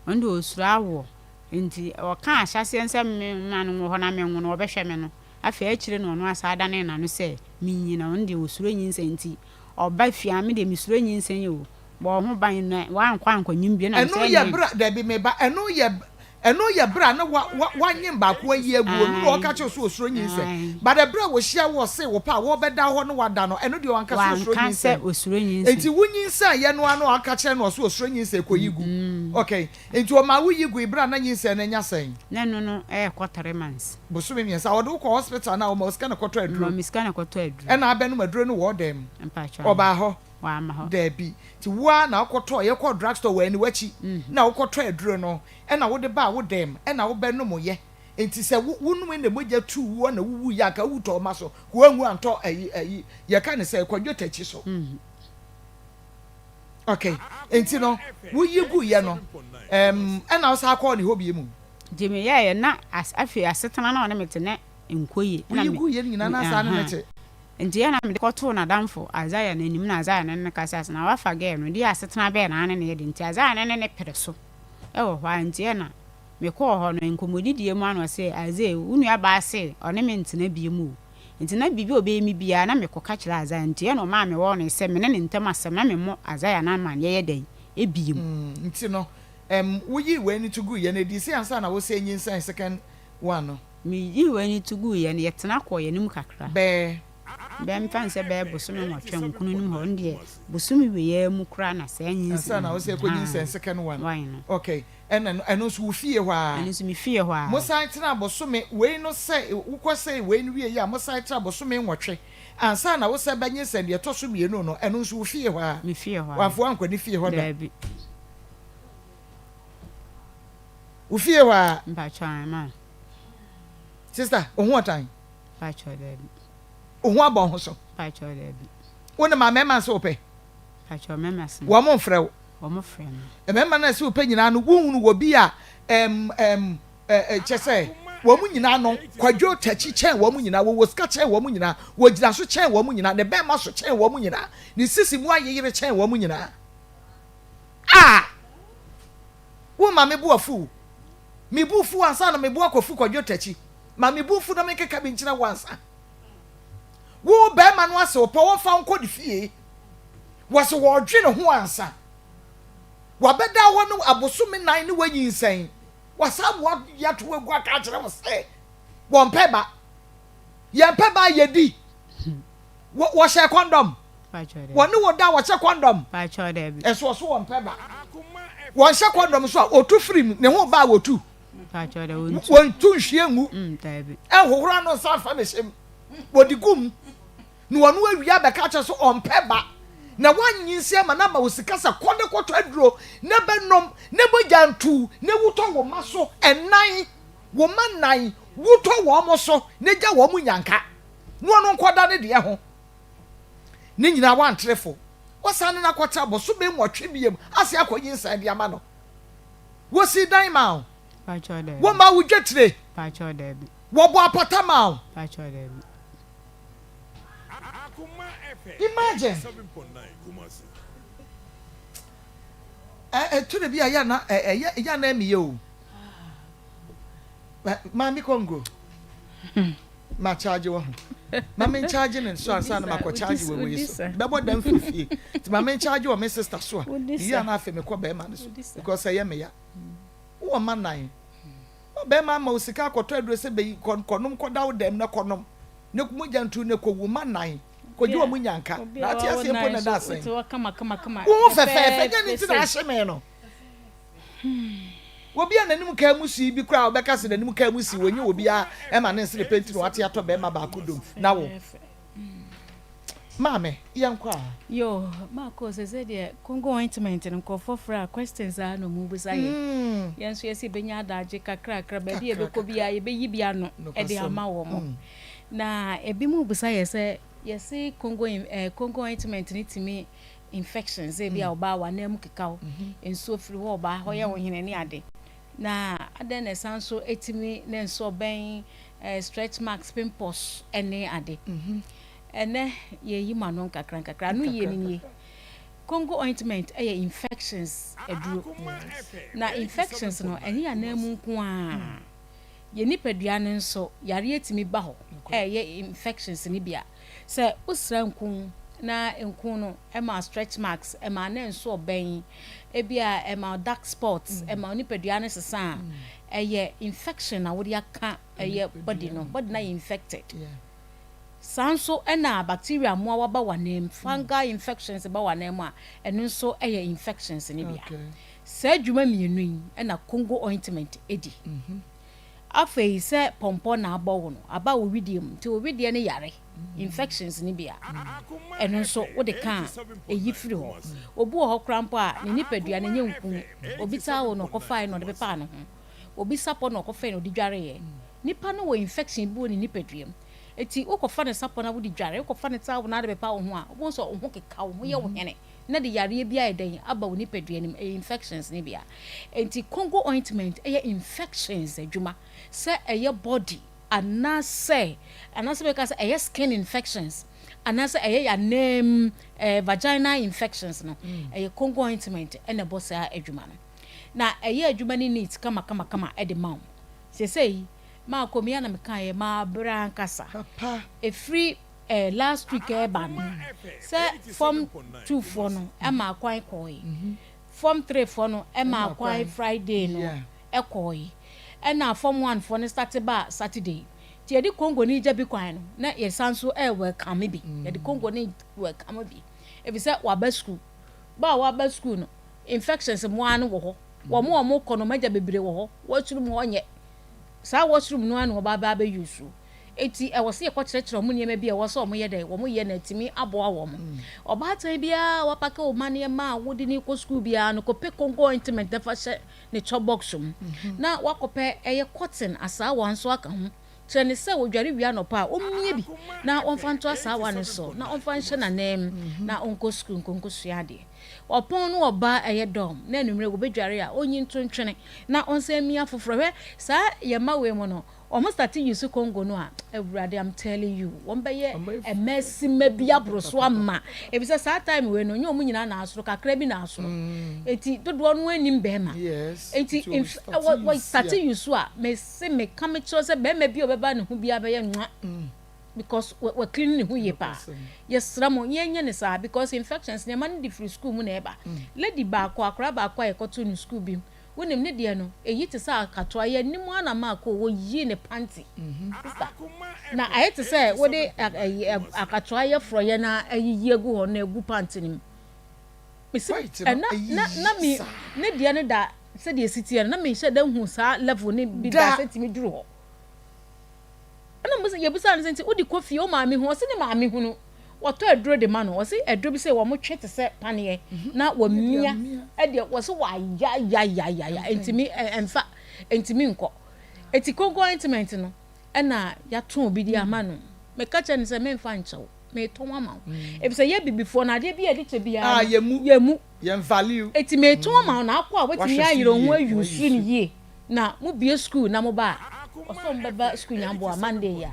H: Ɔno deɛ ɔsuro awoɔ. Nti ɔka ahyɛaseɛ no sɛ me ma no wɔ hɔ na menwo no ɔbɛhwɛ me no. Afei akyire no ɔno asan adane n'ano sɛ menyi no. Ɔno deɛ ɔsuro nyinsɛn nti ɔba fie a me deɛ mesuro nyinsɛn o. Bɔ wo ho ban na woankɔ ankɔnyim bio na
B: Ɛno
H: mesɛ
B: yɛ
H: ɛneɛ.
B: berɛ a, dabi me ba, ɛno yɛ, ɛno yɛ berɛ a na wa, wa, wanyem baako ayi agu, ɔno na ɔka kyerɛ wo sɛ ɔsuro nyinsɛn. But ɛberɛ a wɔhyia wo ɔse wo pɛ a wɔbɛda hɔ na wada no, ɛno deɛ wanka sɛ ɔsuro
H: Wanka sɛ
B: nyinsɛn.
H: ɔsuro nyinsɛn.
B: Enti wo nyinsɛn yɛ no ara na ɔka kyerɛ no ɔse ɔsuro nyinsɛn kɔyi gu. Okay, enti ɔmaa wo yi gui berɛ a na nyinsɛn no anya sɛn?
H: Na ɛno no ɛɛkɔ three months.
B: Bosome mmiɛnsa. Ɔde wo kɔ hospital anaa ɔma wo sika na kɔtɔ aduro?
H: Ɔma me sika na kɔtɔ aduro.
B: Ɛna abɛnom aduro no wɔ ɔdan mu?
H: Mpakyɛw.
B: Ɔbaa hɔ?
H: Wamma hɔ.
B: Dabi. Nti wo ara na wokɔtɔɔ, yɛkɔɔ drug store wɔ aniwa akyi na wokɔtɔɔ aduro no ɛna wode baa wo dɛm ɛna wobɛnomoeɛ. Nti sɛ wo wonomee na mogya tuu woɔ na wowuiɛ a anka wowu tɔɔ mma so. Woanwu antɔ ayi ayi yɛka ne sɛ Kwadwo Takyi so. Ok. Nti no woyi guiɛ no ɛm ɛna wosan kɔɔ ne hɔ biom?
H: Nti meyɛeɛ na as afei asetena na ɔne me te na ɛnkɔ yie. Ɛna
B: Woyi
H: me
B: guiɛ no nyinaa na saa ne ne te?
H: Enti ɛna mede kɔtoo n'adamfo Isaiah no anim na Isaiah ne no kasae sɛ, Na woafa girl no, deɛ asetena bɛn na ne no yɛ de? Nti Isaiah ne ne no pere so wɔ hɔ ara. Nti ɛna mekɔɔ hɔ no, nkɔmmɔdidie mu ara na ɔse, Isaiah, wo nuabaa se ɔne me ntena biom o. Nti na biribi a ɔbɛyɛ me biara na mekɔka kyerɛ Isaiah. Nti ɛna ɔmaa me warning sɛ me ne ne ntam asɛm na memmɔ Isaiah no amanneɛ yɛ dɛn biom.
B: Nti no, ɛm, woyii w'ani to guiɛ no, ɛdii se ansa na wosɛe nyinsɛn second one no?
H: Miyii w'ani to guiɛ no, yɛtena kɔɔ yɛn anim kakra.
B: Bɛɛ.
H: Bɛɛ mfa no sɛ bɛyɛ bosome nwɔtwe nkono no mu hɔ, ɔno deɛ bosome wei ara mu koraa na saa nyinsɛn.
B: Ansa na wosɛ kɔ nyinsɛn second one.
H: One no.
B: Okay, ɛna ɛno nso wo fie hɔ ara?
H: Ɛno nso me fie hɔ ara.
B: Mosan tenaa bosome wei no sɛ wokɔ sɛe wei no wieɛ a, mosan tenaa bosome nwɔtwe ansa na wosɛ bɛ nyinsɛn deɛ ɛtɔ so mmienu no, ɛno nso wo fie hɔ ara?
H: Me fie hɔ ara.
B: Wamfa wo ankɔ ne fie hɔ da?
H: Daabi.
B: Wo fie hɔ ara?
H: Mpakyɛw, ae ma.
B: Sister, wo ho ɔtan?
H: Mpakyɛw daabi.
B: Wo ho abɔ ho so?
H: Mpakyɛw daabi.
B: Wo ne ma mmarima nso wopɛ?
H: Mpakyɛw mmarima se.
B: Wɔn mfrɛ wo?
H: Wɔn frɛ me.
B: Mmarima no a ɛsɛ wopɛ nyinaa no, wohunu wɔ bi a ɛm ɛm ɛ kyɛ sɛ wɔn nyinaa no, Kwadwo Takyi kyɛn wɔn nyinaa, wɔwɔ sika kyɛn wɔn nyinaa, wɔgyina so kyɛn wɔn nyinaa, ne bɛrima so kyɛn wɔn nyinaa, ne sisi mu ayeyere kyɛn wɔn nyinaa. Ah! Wo ma me bo afuw. Me bo fuw ansa na me bo akɔfu Kwadwo Takyi. Ma me bo mfu na menkeka bi nkyerɛ wo ansa. Wo barima no ase ɔpɛ ɔmfa wo nkɔ ne fie. Wɔse wɔredwene ho ansa. Wabɛda hɔ no abosome nan ne wanyinsɛn. Wasan aboa yɛato agu aka akyerɛ wo sɛ wɔmpɛ ba. Yɛmpɛ ba a yɛdi. Wɔhyɛ kɔndɔm. Wɔne wo da wɔhyɛ kɔndɔm. Ɛso ɔso wɔmpɛ ba. Wɔnhyɛ kɔndɔm nso a ɔtu firi mu ne ho ba a wɔtu. Wɔntu nhwie ngu. Ɛnhohoro ano nsa mfa mmɛhyɛ mu. Wɔde gu mu. Na wɔn awia bɛka kyerɛ so ɔmpɛ ba. Na wɔanyinsi ama no ama wo sika sɛ kɔ ne kɔtɔ aduro na bɛnom na mogya ntu na wutɔ wo mma so ɛnan wo mma nan wutɔ wɔn so na gya wɔn nyanka na ɔno nkɔda ne deɛ ho. Ne nyinaa wantere fo. Wɔsan ne no akɔtra bosome nwɔtwe biom ase akɔnyinsɛn de ama no. Wɔsii dan maa wo? Wɔmaa wo dwetire? Wɔbɔɔ apata maa wo? Imagine! Ɛtɔ da bi a yɛ na ɛyɛ yɛ na ɛmeyɛ o. Maame Congo. Ma charge wɔ ho. Ma me charge ne nso ansa na makɔ charge wɔ wei so. Bɛbɔ dam firi fie. Nti ma me charge wɔ me sister so a. Mewie a na afei mekɔ bɛrima no so. Because ɛyɛ me ya. Wowɔ mma nan. Ma bɛrima ama wo sika akɔtɔ aduro sɛ bɛyi kɔnom kɔda wo dɛm na kɔnom. Ne mogya ntu ne kɔwu mma nan. Kɔgye wɔn nyanka. Na ate aseɛ mpo na ɛda asɛn. Wo ho fɛfɛɛfɛ nyɛ ne nti na ahye me no. Obi a n'anim kaa mu sii bi koraa a ɔbɛka sɛ n'anim kaa mu sii wɔnyɛ obiara ɛma ne nsere pɛ nti na wate atɔ bɛrima baako dom na wo maame yɛnkɔ a.
G: Yo, Marco, sɛ sɛ deɛ Congo ointment no nkurɔfoɔ frɛ a questions a na ɔmu bisa yɛ. Yɛn nso yɛsɛ yɛbɛnya adagye kakrakra baabi a yɛbɛkɔ biara yɛbɛyi bi ano de ama wɔn. Na ebi mu bisa yɛ sɛ yɛse Congo, eh, Congo ointment no tumi infections ebi a ɔbaa w'anan mu keka wo, nsuo firi hɔ ɔbaa hɔ yɛ wo hene ne ade. Na adɛn na ɛsan nso ɛtumi ne nsɔbɛn, eh, stretch marks, pimples ne ade. Ɛnɛ yɛyi mo ano nkakra nkakra. Ano yie no nie. Congo ointment yɛ infections aduro. Na infections no ɛnyɛ anan mu nko ara. Yɛn nipadua no nso yareɛ tumi ba hɔ a ɛyɛ infections no bi a. Sɛ wosra nku na nku no ma stretch marks, ɛma ne nso ɔbɛn, ebi a ɛma dark spots, ɛma wo nipadua no sesa a, ɛyɛ infection na wode aka ɛyɛ body no, body no ayɛ infected. Saa nso na bacteria mmoawa ba w'anam, fungal infections ba w'anam a, ɛno nso yɛ infections no bi a. Saa dwuma mmienu yi na Congo ointment di. Afei sɛ pɔmpɔ na abɔ wo no, aba wo wedeɛ mu, nti wo wedeɛ no yare, infections no bi a, ɛno nso wode ka a, ɛyi firi hɔ. Obi wɔ hɔ koraa mpo a, ne nipadua no ɛnyɛ nku, obi towel na ɔkɔfaeɛ na ɔde pepaa ne ho, obi sapɔ na ɔkɔfaeɛ na ɔde dwareeɛ. Nipa no wɔ infection bi wɔ ne nipadua mu, nti wokɔfa ne sapɔ na wode dware, wokɔfa ne towel na wode pepa wo ho a, wobɛhu sɛ wo ho keka, wo ho yɛ wo hene. na de yareɛ bi ayɛ dɛn aba wo nipadua no mu, ɛyɛ infections no bi a. Enti Congo ointment yɛ infections adwuma, sɛ ɛyɛ body anaasɛ anaasɛ bɛka sɛ ɛyɛ skin infections anaasɛ ɛyɛ y'anam eh, vaginal infections no, ɛyɛ Congo ointment na ɛbɔ saa adwuma no. Na ɛyɛ adwuma no neat kama kama kama de ma wo. Seesei, maakɔ mu yi a na mekaeɛ, mabrɛ ankasa. Ɛfiri eh, last week ɛreba no, sɛ form 2 foɔ no ɛmaa kwan kɔɔe, form 3 foɔ no ɛmaa kwan Friday no ɛkɔɔe, ɛna form 1 foɔ no starte baa Saturday. Nti yɛde Congo no gya bi kwan no, na yɛsan nso ɛɛwɛlkame bi, yɛde Congo no wɛlkame bi, efisɛ waba sukuu. Ba a waba sukuu no, infections mmoa no wɔ hɔ, wɔn a wɔkɔ no, wɔn agya bebree wɔ hɔ, washroom hɔ nyɛ, saa washroom no ara na wɔba abɛ use. Enti ɛwɔ sɛ yɛkɔkyerɛkyerɛ wɔn nneɛma bi a ɛwɔ sɛ wɔyɛ dɛn, wɔyɛ na atumi aboa wɔn. Ɔbaatan biara a wapake wo mma nneɛma a wode no rekɔ sukuu biara no, kɔpɛ konko ointment na fa hyɛ ne chop box mu. Na woakɔpɛ ɛyɛ cotton asaawa nso aka ho. Kyerɛ no sɛ ɔdware wie anɔpa a, ɔmmie bi na ɔmfa nto asaawa no so na ɔmfa nhyɛ n'ananmu na ɔnkɔ sukuu nkɔ nkɔsua adeɛ. Ɔpɔn no ɔba ɛyɛ dɔm na anwummerɛ wɔbɛdware a, ɔnyi nto ntwene na ɔnsan mmia foforɔ. Hwɛ saa yɛn mma wei mu no, Wɔn starte use Congo no a awurade I'm telling you wɔn bɛyɛ mmasima bi aboro so ama efisɛ saa time wei no nyɛ wɔn nyinaa na asoro kakra bi na asoro eti dodoɔ no anim bɛrima eti wɔ wɔ starte use a mese meka mekyerɛ sɛ bɛrima bi a ɔbɛba ne ho bi abɛyɛ nwa because wɔ wɔ clean ne ho yie paa yɛsrɛ mo yɛnyɛ ne saa because infections nneɛma no de firi school mu na ɛba lady baako akora baako a yɛkɔto no school bi Wonim, ne deɛ no, eyi te sɛ akatoa, yɛ anim ara na Marko wɔyii ne panty, sister, na ayɛ te sɛ wode ayi akatoa yɛ forɔyɛ na ayiyi agu hɔ na agu panty no mu. Mesi, ɛna, na, na me, ne deɛ no da sɛdeɛ esi teɛ no, na menhyɛ da nhu saa level no bi da sɛ tumi duru hɔ. Ɛna mo yɛbisaa no sɛ nti wode kɔ fie wo maame hu ɔse ne maame hunu wɔtɔ aduro de ma no ɔse aduro bi sɛ wɔn twe te sɛ paneɛ mhm. na wɔmia ɛdeɛ wɔse wɔayayayayaya ntumi ɛnfa ntumi nkɔ eti konko ointment no ɛna yɛatɔn bi de ama no meka kyerɛ no sɛ memfa nkyɛw metɔn ama wo mm. efisɛ yɛ bibifoɔ no adeɛ bi a yɛde kyɛ biara ah, yɛmu yɛmu.
B: Yɛn value.
G: Eti metɔn ama wo na akɔ a wobɛtumi ayere wo ho ayi su no yie na mo bue school na mo ba a ɔsɛ ɔmo bɛba school nyamboa Monday yi a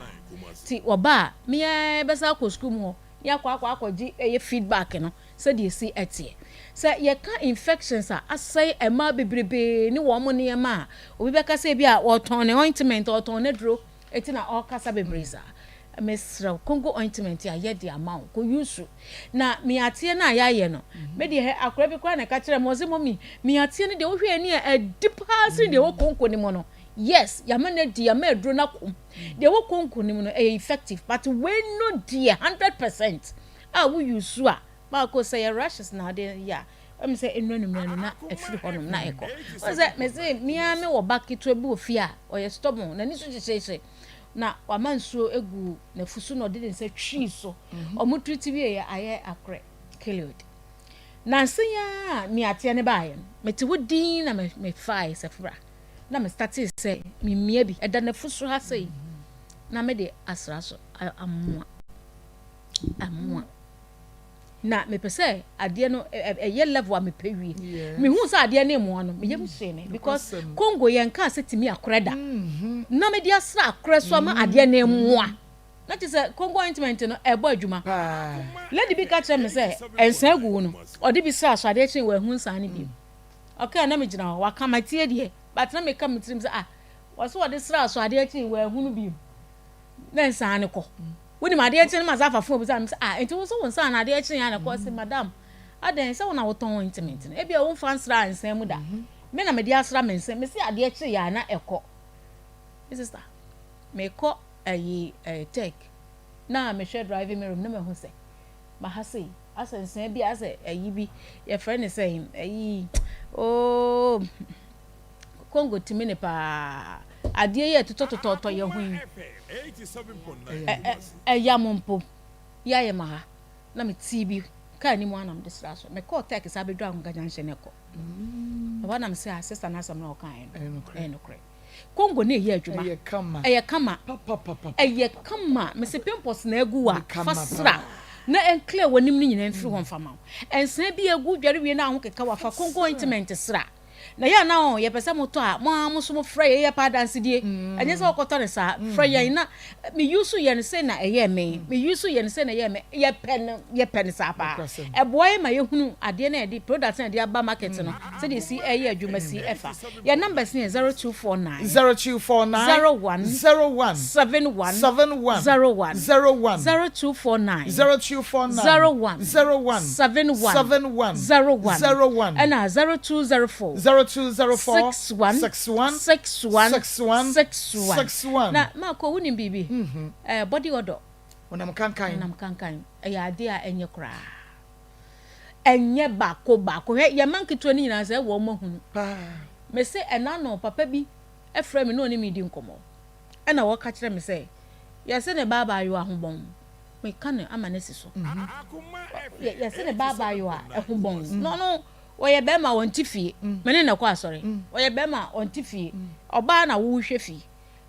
G: ti ɔba a me ara bɛsan akɔ school mu hɔ ne akɔ akɔ akɔgye ɛyɛ feedback no sɛdeɛ esi ɛteɛ. Sɛ yɛka infections a asɛe mmaa bebrebee ne wɔn nneɛma a obi bɛka sɛ ebi a ɔtɔn ne ointment ɔtɔn n'aduro eti na ɔkasa bebree saa. Mesrɛ wo Congo ointment a yɛ de ama wo kɔ use na me ateɛ no a yɛayɛ no me deɛ hɛ akora bi koraa na ɛka kyerɛ me ɔse mɔmi me ateɛ no deɛ wohwɛ ani a ɛdi paa sene deɛ ɛwɔ konko no mu no yes yɛama no adi yɛama aduro no akom deɛ ɛwɔ konko no mu no ɛyɛ effective but wei no deɛ 100% a wo use a baako sɛ yɛ rashes na ade yɛ a ɛmu sɛ nnura no mmira no na ɛfiri hɔnom na ɛkɔ wɔn sɛ mese mea me wɔ ba ketewa bi wɔ fie a ɔyɛ stubborn n'ani so hyehyeehye na wama nsuo agu n'afu so na ɔde ne nsa twii so. Wɔn treat wieɛ ayɛ akorɛ keloid. Nansa yi ara a meateɛ no baeɛ no, mete hɔ dinn na mefae safura na me startee sɛ memia bi ɛda n'afu so ha sei na mede asra so amoa amoa. Na mepɛ sɛ adeɛ no ɛyɛ level a mepɛ wie. Mehuu sɛ adeɛ no mmoa no, me yam hyee me because Congo yɛn kaa sɛ tumi akorɛ da. Mm-hmm. Na mede asra akorɛ so ama adeɛ no mmoa. Na kyerɛ sɛ Congo ointment no ɛbɔ adwuma. Lady bi ka kyerɛ me sɛ nsa agu wo no, ɔde bi sraa so adeɛ kyee wɔahu nsa no bio. Ɔkaa na megyina hɔ, waka matie deɛ, but na meka me tirim sɛ ah, wɔsɛ wɔde sraa so adeɛ kyee wɔahu no bio. Na nsa no kɔ. Wonim adeɛ kye no ma saa afa fon bisa me sɛ ah nti wo so wo nsa na adeɛ kye ya na kɔ se madam adɛn sɛ wo na wotɔn ointment no ebia womfa nsra nsa mu da me na mede asra me nsa me se adeɛ kye ya na ɛkɔ me sister mekɔ ayi eh, tech na mehwɛ driving mirror mu na mahu sɛ ma ha sei asɛ nsa bi asɛ ayi bi yɛfrɛ ne sɛ ayi oh Congo tumi ne paa. Adeɛ yi a ɛtotɔtotɔtɔ yɛ ho yi, ɛyam mpo. Yi ayɛ ma ha. Na me tii bi kaa anim a na mede sra so. Mekɔɔ Turkey saa bɛduru Ahonga Junction na ɛkɔ. Ɛhɔ na mesɛ ah sister no asɛm na ɔkaeɛ no ɛyɛ nokorɛ. Congo na ɛyɛ adwuma. Ɛyɛ kama. Ɛyɛ kama. Mese pimples na agu a fa sra na ɛnclear w'anim no nyinaa mfiri hɔ mfa ma wo. Nsa bi agu dware wie na ahokeka wa fa Congo ointment sra. Na yɛ a na ɔn yɛpɛ sɛ motɔ a, mo ara mo nso mofrɛ yɛn, yɛpɛ adansedie. Ɛnyɛ sɛ wokɔtɔ no saa. Frɛ yɛn na me use yɛ no sei na ɛyɛɛ me, me use yɛ no sei na ɛyɛɛ me. Yɛpɛ no, yɛpɛ no saa paa. Ɛboa yɛn ma yɛhunu adeɛ no a yɛde, product no a yɛde aba market no, sɛdeɛ ɛsi ɛyɛ adwuma si ɛfa. Yɛn numbers no yɛ 0249
B: 0249
G: 01
B: 01
G: 71
B: 71
G: 01
B: 01
G: 0249
B: 0249
G: 01
B: 01
G: 71
B: 71
G: 01
B: 01
G: ɛna 0204
B: 0204
G: 61
B: 61
G: 61
B: 61
G: 61
B: 61.
G: Na Marco wonim biribi? Eh, body odor.
B: Honam kankan.
G: Honam kankan. Ɛyɛ adeɛ a ɛnyɛ koraa. Ɛnyɛ baako baako. Hwɛ, yɛn mma nketewa no nyinaa sɛ wɔn ahunu.
B: Paa.
G: Mese ɛna no papa bi frɛ me na ɔne me di nkɔmmɔ. Ɛna wɔka kyerɛ me sɛ yɛse ne ba abaayewa ho bɔn. Meka no ama no asi so. Yɛse ne ba abaayewa ho bɔn. Na ɔno ɔyɛ bɛrima ɔnte fie. Me ne no kɔ asɔre. Ɔyɛ bɛrima ɔnte fie. Ɔbaa na wohwɛ fie.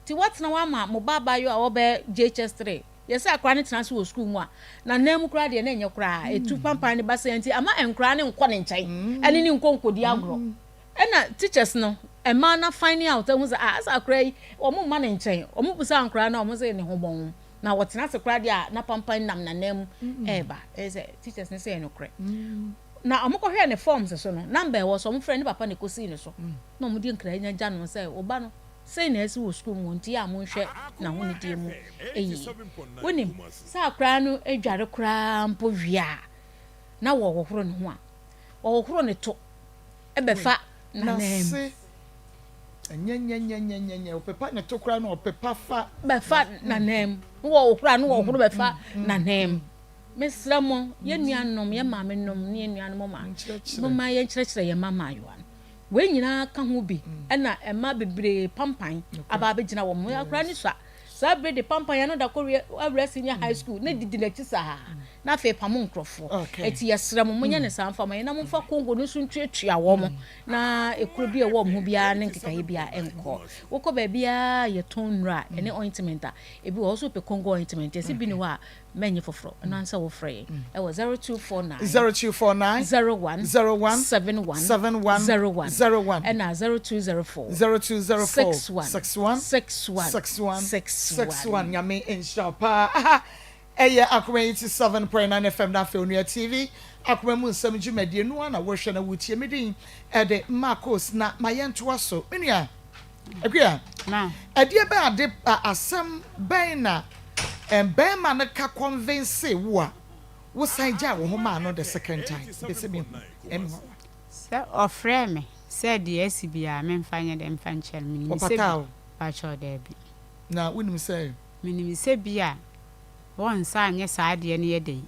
G: Nti woatena hɔ ama mo ba abaayewa a ɔbɛyɛ JHS 3. Yɛse akwadaa no tena ase wɔ sukuu mu a, n'anan mu koraa deɛ na ɛnyɛ koraa. Ɛtu pampan no ba sɛɛ nti ama nkwadaa no nkɔ ne nkyɛn ɛne no nkɔ nkɔdi agorɔ. Ɛna teachers no, mmaa no find out ahu sɛ ah asɛ akwadaa yi wɔn mma ne nkyɛn. Wɔn bisa nkwadaa no a wɔn sɛ ne ho bɔn. Na wɔtena ase koraa deɛ a na pampan nam n'anan mu ɛreba. Ɛyɛ sɛ teachers no sɛ ɛyɛ nokorɛ. Na wɔn kɔhwɛɛ ne forms so no, number ɛwɔ so wɔn frɛ ne papa na ɛkɔsii ne so. Na wɔn de nkra nya gya no sɛ ɔba no sei na asi wɔ sukuu mu nti a monhwɛ n'ahonidie mu yie. Wonim, sɛ akwadaa no dware koraa mpo wie a, na wɔhohoro ne ho a, wɔhohoro ne to bɛfa n'anan mu.
B: Nyɛnyɛnyɛnyɛnyɛ, ɔpepa ne to koraa na ɔpepa fa.
G: Bɛfa n'anan mu. Na wɔhohoro a na wɔhohoro bɛfa n'anan mu. Mesrɛ mo, yɛn nuanom, yɛn maamenom ne yɛn nuanom ma, momma yɛnkyerɛkyerɛ yɛn mma mmaayewa no. Wei nyinaa ka ho bi na ɛma bebree pampan aba abɛgyina wɔn ho. Akwadaa no sua saa bere de pampan ano da kɔ awura senior high school na didi n'akyi saa. Na afei pamo nkurɔfoɔ. Enti yɛsrɛ mo, monyɛ no saa mfa ma yɛn, na momfa Congo no nso ntuatua wɔn, na ekuro bi a ɛwɔ wɔn ho biara ne nkekaeɛ biara nkɔ. Wokɔ baabiara a yɛtɔn nnuro a, ɛne ointment a, ebi wɔ hɔ, wo nso wopɛ Congo ointment, yɛse bi nni hɔ a, mɛnnye foforɔ. Ɛno ara ne sɛ wofrɛ yɛn ɛwɔ 0249
B: 0249
G: 01
B: 01
G: 71
B: 71
G: 01
B: 01
G: ɛna 0204
B: 0204
G: 61
B: 61
G: 61
B: 61
G: 61.
B: 61. Nyame nhyira wo paa. Aha ɛyɛ Akoma 87.9 FM na afei Onua TV Akoma mu nsɛm dwumadie no ara na wohwɛ na wotie. Me din ɛde Marcos na ma yɛntoa so. Me nua Akua, ɛdeɛ bɛn ade asɛm bɛn na barima no ka convince wo a wosan gyaa wo ho maa no the second time? Mepɛ sɛ mehu. Ɛne hɔ.
H: Sɛ ɔfrɛɛ me sɛ deɛ asi biara memfa nyɛ dɛn mfa nkyɛ no, menim sɛ bi.
B: Ɔpataa wo?
H: Pakyɛw, daabi.
B: Na wonim sɛ.
H: Menim sɛ bi a wɔnsan nyɛ saa adeɛ no yɛ dɛn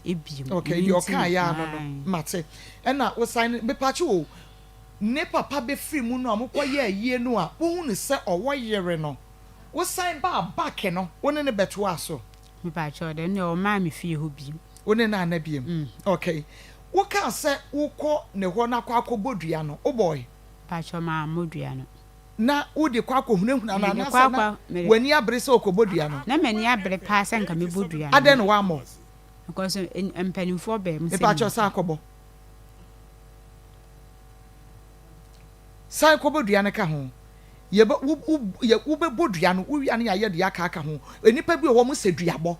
H: bio.
B: Okay,
H: Ɛno
B: deɛ
H: nti na,
B: ɔkaeɛ ara no no,
H: ae.
B: mate. Ɛna wosan ne, mepaakyɛw o, ne papa bɛfiri mu no a mokɔyɛɛ ayie no a wohunu sɛ ɔwɔ yere no, wosan baa back no, wo ne no bɛtoaa so?
H: Mepaakyɛw, dɛn deɛ ɔmmaa me fie hɔ bio.
B: Wo ne no anna biom? Okay. Wokaa sɛ wokɔ ne hɔ na akɔ akɔbɔ dua no, wobɔe?
H: Mepaakyɛw, mammɔ dua no.
B: Na wode kɔ akɔhunahuna no
H: Mede kɔ
B: anaasɛ na
H: akɔ, mede.
B: w'ani abere sɛ wokɔbɔ dua no?
H: Na m'ani abere paa sɛ nka mɛbɔ dua no.
B: Adɛn na woammɔ?
H: Because mpanimfoɔ baa mu sɛ
B: Mepaakyɛw, san kɔbɔ. San kɔbɔ dua no ka ho. Yɛbɛ, wo, wo, yɛ, wobɛbɔ dua no, wowia no yɛayɛ deɛ aka aka ho. Nnipa bi wɔ hɔ, wɔn sɛ duabɔ.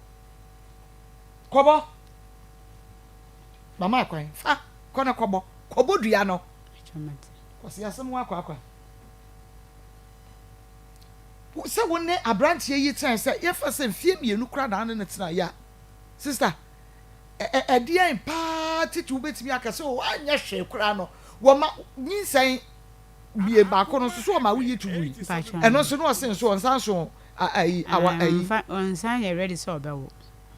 B: Kɔbɔ. Mama akwan. Fa, kɔ na kɔbɔ. Kɔbɔ dua no. Kwasi asɛm wo akɔ akwa. Sɛ wo ne aberanteɛ yi tenae sɛ yɛfa sɛ mfie mmienu koraa na ne no tenaeɛ a, sister, ɛdeɛn paa titi wobɛtumi aka sɛ o anyɛ hwee koraa no wɔma nyinsɛn bie baako no nso so wɔma woyi to gui ɛno nso na ɔse nso ɔnsan so ayi awa ayi.
H: Ɔnsan yɛ ready sɛ ɔbɛwo.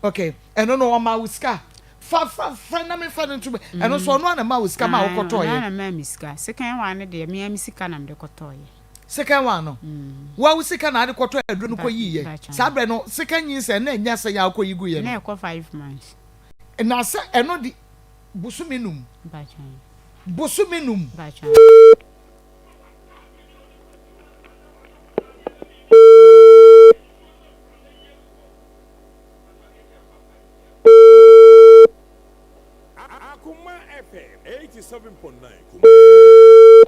B: Okay ɛno no ɔma wo sika fa fa fa na me fa no nto ɛno nso ɔno ana ma wo sika ma wokɔtɔɔyɛ.
H: Ɔno ana maa me sika second one no deɛ me ara me sika na mede kɔtɔɔyɛ.
B: Second one no wo a wo sika na ade kɔtɔ aduro no kɔ yii yɛ saa berɛ no second nyinsɛn na ɛnya sɛn a wokɔ yi gu yɛ no.
H: Na ɛkɔ 5 months.
B: Na sɛ ɛno de bosome num. Bosome num.
K: Akoma FM 87.9 Kumasi.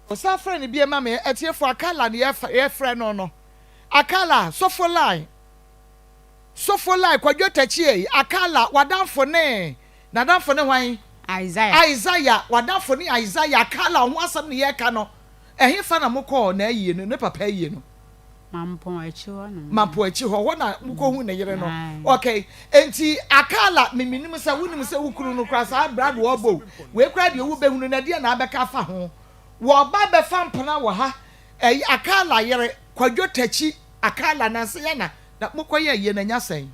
B: Ɔsan frɛ no bie ma me atiefo Akala ne yɛfrɛ no no Akala sofo line sofo line Kwadwo Takyie Akala wadamfo ne nadamfo ne hwan
H: Isaiah
B: Isaiah wadamfo ne Isaiah Akala ho asɛm ne yɛka no ɛhefa na mokɔɔ n'ayie no ne papa ayie no.
H: Mampɔn akyi hɔ nom.
B: Mampɔn akyi hɔ, hɔ na mokɔhu ne yere no. Okay, enti Akala, me menim sɛ wonim sɛ wo kunu no koraa saa bra na ɔbɔ o. Wei koraa deɛ wobɛhunu no ɛdeɛn na abɛka afa ho? Wɔba bɛfa mpena wɔ ha, ɛyi Akala yere, Kwadwo Takyi, Akala, nansa yi ana na mokɔyɛ ayie no anya sɛn?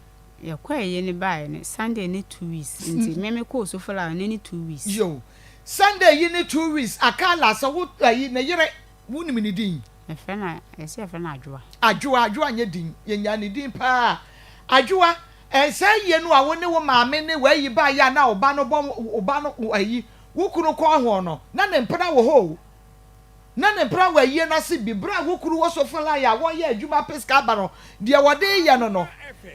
H: Yɛkɔ ayie no baeɛ no, Sunday ne 2 weeks, nti me mekɔɔ Sofola no ne 2 weeks.
B: Yo, Sunday yi ne 2 weeks, Akala sɛ wo ayi ne yere Wonim ne din?
H: Yɛfrɛ no, yɛse yɛfrɛ no Adwoa.
B: Adwoa, Adwoa nyɛ din, yɛnyaa ne din paa. Adwoa, ɛɛ saa ayie no a wo ne wo maame ne w'ayi baeɛ a na wo ba no bɔ wo ba no ayi, wo kunu kɔɔ ho no, na ne mpena wɔ hɔ o. Na ne mpena wɔ ayie no ase bi. Berɛ a wo kunu wɔ Sofoline a wɔreyɛ adwuma apɛ sika aba no, deɛ wɔde reyɛ no no,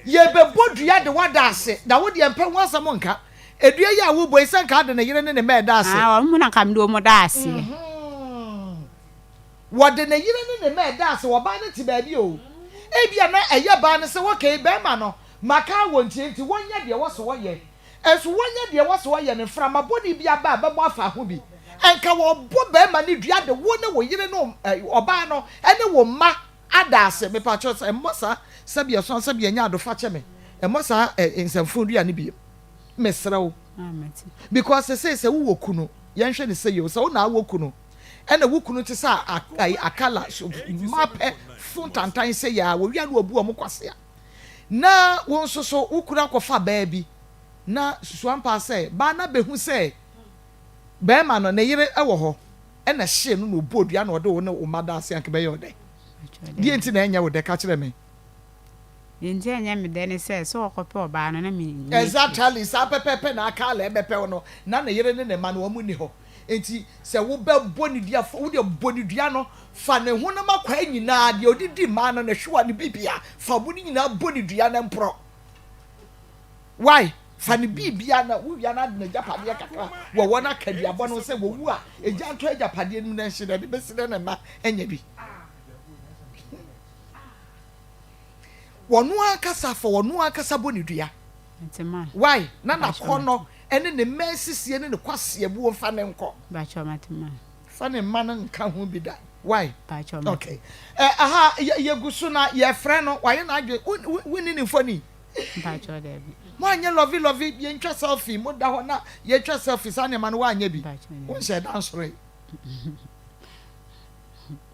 B: yɛbɛbɔ dua de wo ada ase, na wo deɛ mpɛ ho asɛm nka. Dua yi a wobɔ yi, sɛ nka ade ne yere ne ne mma ɛda ase.
H: Ah, wɔn na nka mede wɔn da aseɛ.
B: Wɔde ne yere ne ne mma ɛda ase, ɔbaa no te baabi o. Ebia na ɛyɛ baa no sɛ, okay, barima no, maka wɔ nti, enti wɔnyɛ deɛ wɔse wɔyɛ. Nso wɔnyɛ deɛ wɔse wɔyɛ no, mframa bɔne bi aba a ɛbɛbɔ afa ho bi. Nka wɔbɔ barima no dua de wo ne wo yere ne ɔbaa no ne wo mma ada ase. Mepakyɛw sɛ, mmɔ saa sɛbi ɛso sɛbi ɛnyɛ ado fa kyɛ me. Mmɔ saa nsɛmfo dua no bio. Mesrɛ wo. Because sesei sɛ wowɔ kunu, yɛnhwɛ no sɛi o, sɛ wo na awɔ kunu, ɛna wo kunu te sɛ akala, so mmaa pɛ fo ntantan sɛi a, wɔwia na wɔbu wɔn kwasea. Na wo nso so wo kunu akɔfa baa bi, na susu ampa sɛ baa no abɛhu sɛ. Bɛrima no, ne yere wɔ hɔ, ɛna ɛhyee no na ɔbɔɔ dua na ɔde wo ne wo mma da ase anka ɛbɛyɛ wo dɛ? Deɛ nti na ɛnyɛ wo dɛ? Ka kyerɛ me.
H: Deɛ nti a ɛnyɛ me dɛ ne sɛ, sɛ ɔkɔpɛ ɔbaa no na menni akyire.
B: Exactly, saa pɛpɛɛpɛ na Carla ɛbɛpɛ wo no, na ne yere ne ne mma no wɔn nni hɔ. Enti sɛ wobɛbɔ ne dua, wo deɛ bɔ ne dua no, fa ne honam akwaa nyinaa, deɛ ɔde di mmaa no, ne hwewa, ne biribiara, fa mu no nyinaa bɔ ne dua no mporɔ. Why? Fa ne biribiara na wowia no ade n'agyapadeɛ kakra wɔ wɔn akaduabɔ no sɛ wɔwu a, egya ntɔ agyapadeɛ no mu na nhye na ɛde bɛsi dɛ ne mma anya bi. Wɔn ankasa fa wɔn ankasa bɔ ne dua. Why? Na n'akɔnnɔ ne ne mma nsisie ne ne kwaseabuo mfa ne nkɔ. Fa ne mma no nka ho bi da. Why? Okay. Eh, aha, yɛgu so na yɛfrɛ no, wayɛ n'adwene, wonni ne mfoni. Moanyɛ lɔvi lɔvi, yɛntwa selfie, moda hɔ na yɛtwa selfie, saa nneɛma no woanyɛ bi. Wonhyɛ da nsoroe.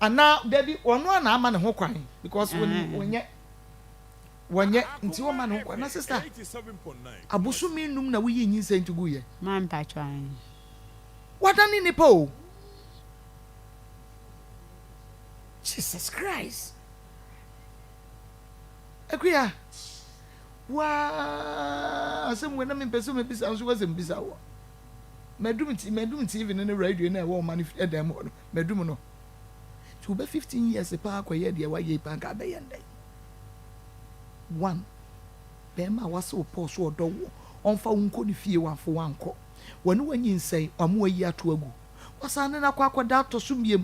B: Anaa, dabi, ɔno a na ama ne ho kwan, because wɔnyɛ. Wɔnyɛ nti wɔma ne ho kwan. Na sister, abosome num na woyii nyinsɛn nti guiɛ.
H: Ma mpakyɛw ahe.
B: Wadane nipa o. Jesus Christ. Akuya, waa asɛm wei na mempɛ sɛ mebisa nso wasɛ mbisa wɔ. Madum ti madum TV no ne radio na ɛwɔ ɔma no ɛdan mu hɔ no madum no. Nti wobɛ 15 years paa kɔyɛ deɛ wayɛ yi paa nka abɛyɛ ndɛn? One, bɛɛma a wase wo pɔɔ so ɔdɔ woɔ, ɔnfa wo nkɔ ne fie wamfa wo ankɔ. Wɔne wo anyinsɛn, wama wayi ato agu. Wasan ne no akɔ akɔda atɔ so mmiam,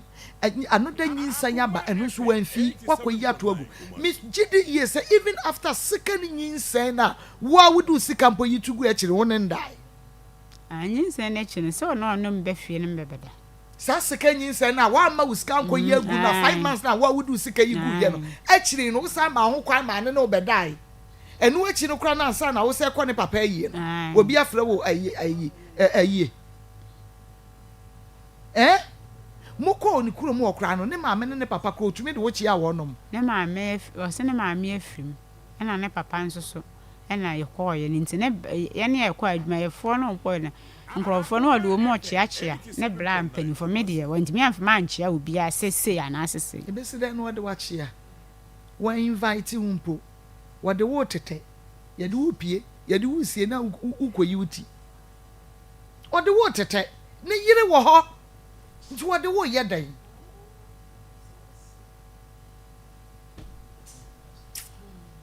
B: another nyinsɛn aba, ɛno nso wamfi, wakɔyi ato agu. Me gye di yie sɛ even after second nyinsɛn no a, wo a wode wo sika mpo yi to gu akyiri, wo ne ndae.
H: Ah, nyinsɛn no akyi no, sɛ ɔne ɔno mbɛ fie no mbɛbɛda.
B: Saa sika nyinsɛn no a woamma wo sika ankɔyi agu no a five months no a wo a wode wo sika yi guiɛ no akyiri no wosan maa ho kwan maa ne ne wo bɛdae. Ɛno akyi no koraa no ansa na wosɛ kɔ ne papa ayie no obi afrɛ wo ayi ayi ayie. Eh? Mokɔɔ ne kurom hɔ koraa no ne maame ne ne papa koraa otumi de wo kyeaa wɔnom.
H: Ne maame ɔse ne maame afiri mu ɛna ne papa nso so ɛna yɛkɔɔeɛ no nti ne yɛne yɛkɔɔ adwumayɛfoɔ no kɔɔeɛ no Nkurɔfoɔ no wɔde wɔn rekyeakyea ne bra mpanimfoɔ, me deɛ wɔantumi amfa me ankyea obiara sɛ sei anaasɛ sei.
B: Ɛbɛsi dɛn na wɔde wo akyea? Wɔn invite wo mpo. Wɔde wo retetɛ, yɛde wo repue, yɛde wo resie na wokɔyi wo ti. Wɔde wo retetɛ, ne yere wɔ hɔ nti wɔde wo reyɛ dɛn?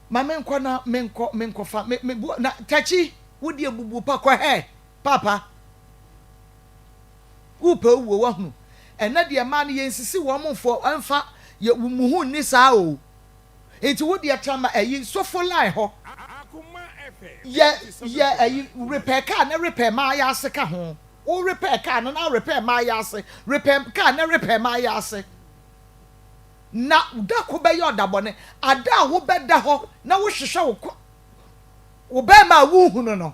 B: Ma menkɔ na menkɔ menkɔfa me me na takyi. Wo deɛ bubu pa kɔ hɛ paapa wo pɛ owuo wahunu ɛnɛ deɛ mmaa no yɛn sisi wɔn mfo ɛnfa yɛ mo ho nni saa o nti wo deɛ tra ma ɛyi sofo line hɔ yɛ yɛ ɛyi repair car na repair maa yɛ ase ka ho wo repair car no na repair maa yɛ ase repair car na repair maa yɛ ase na da ko bɛyɛ ɔdabɔne ada a wobɛda hɔ na wohwehwɛ wo kɔ Wo barima a wonhunu no,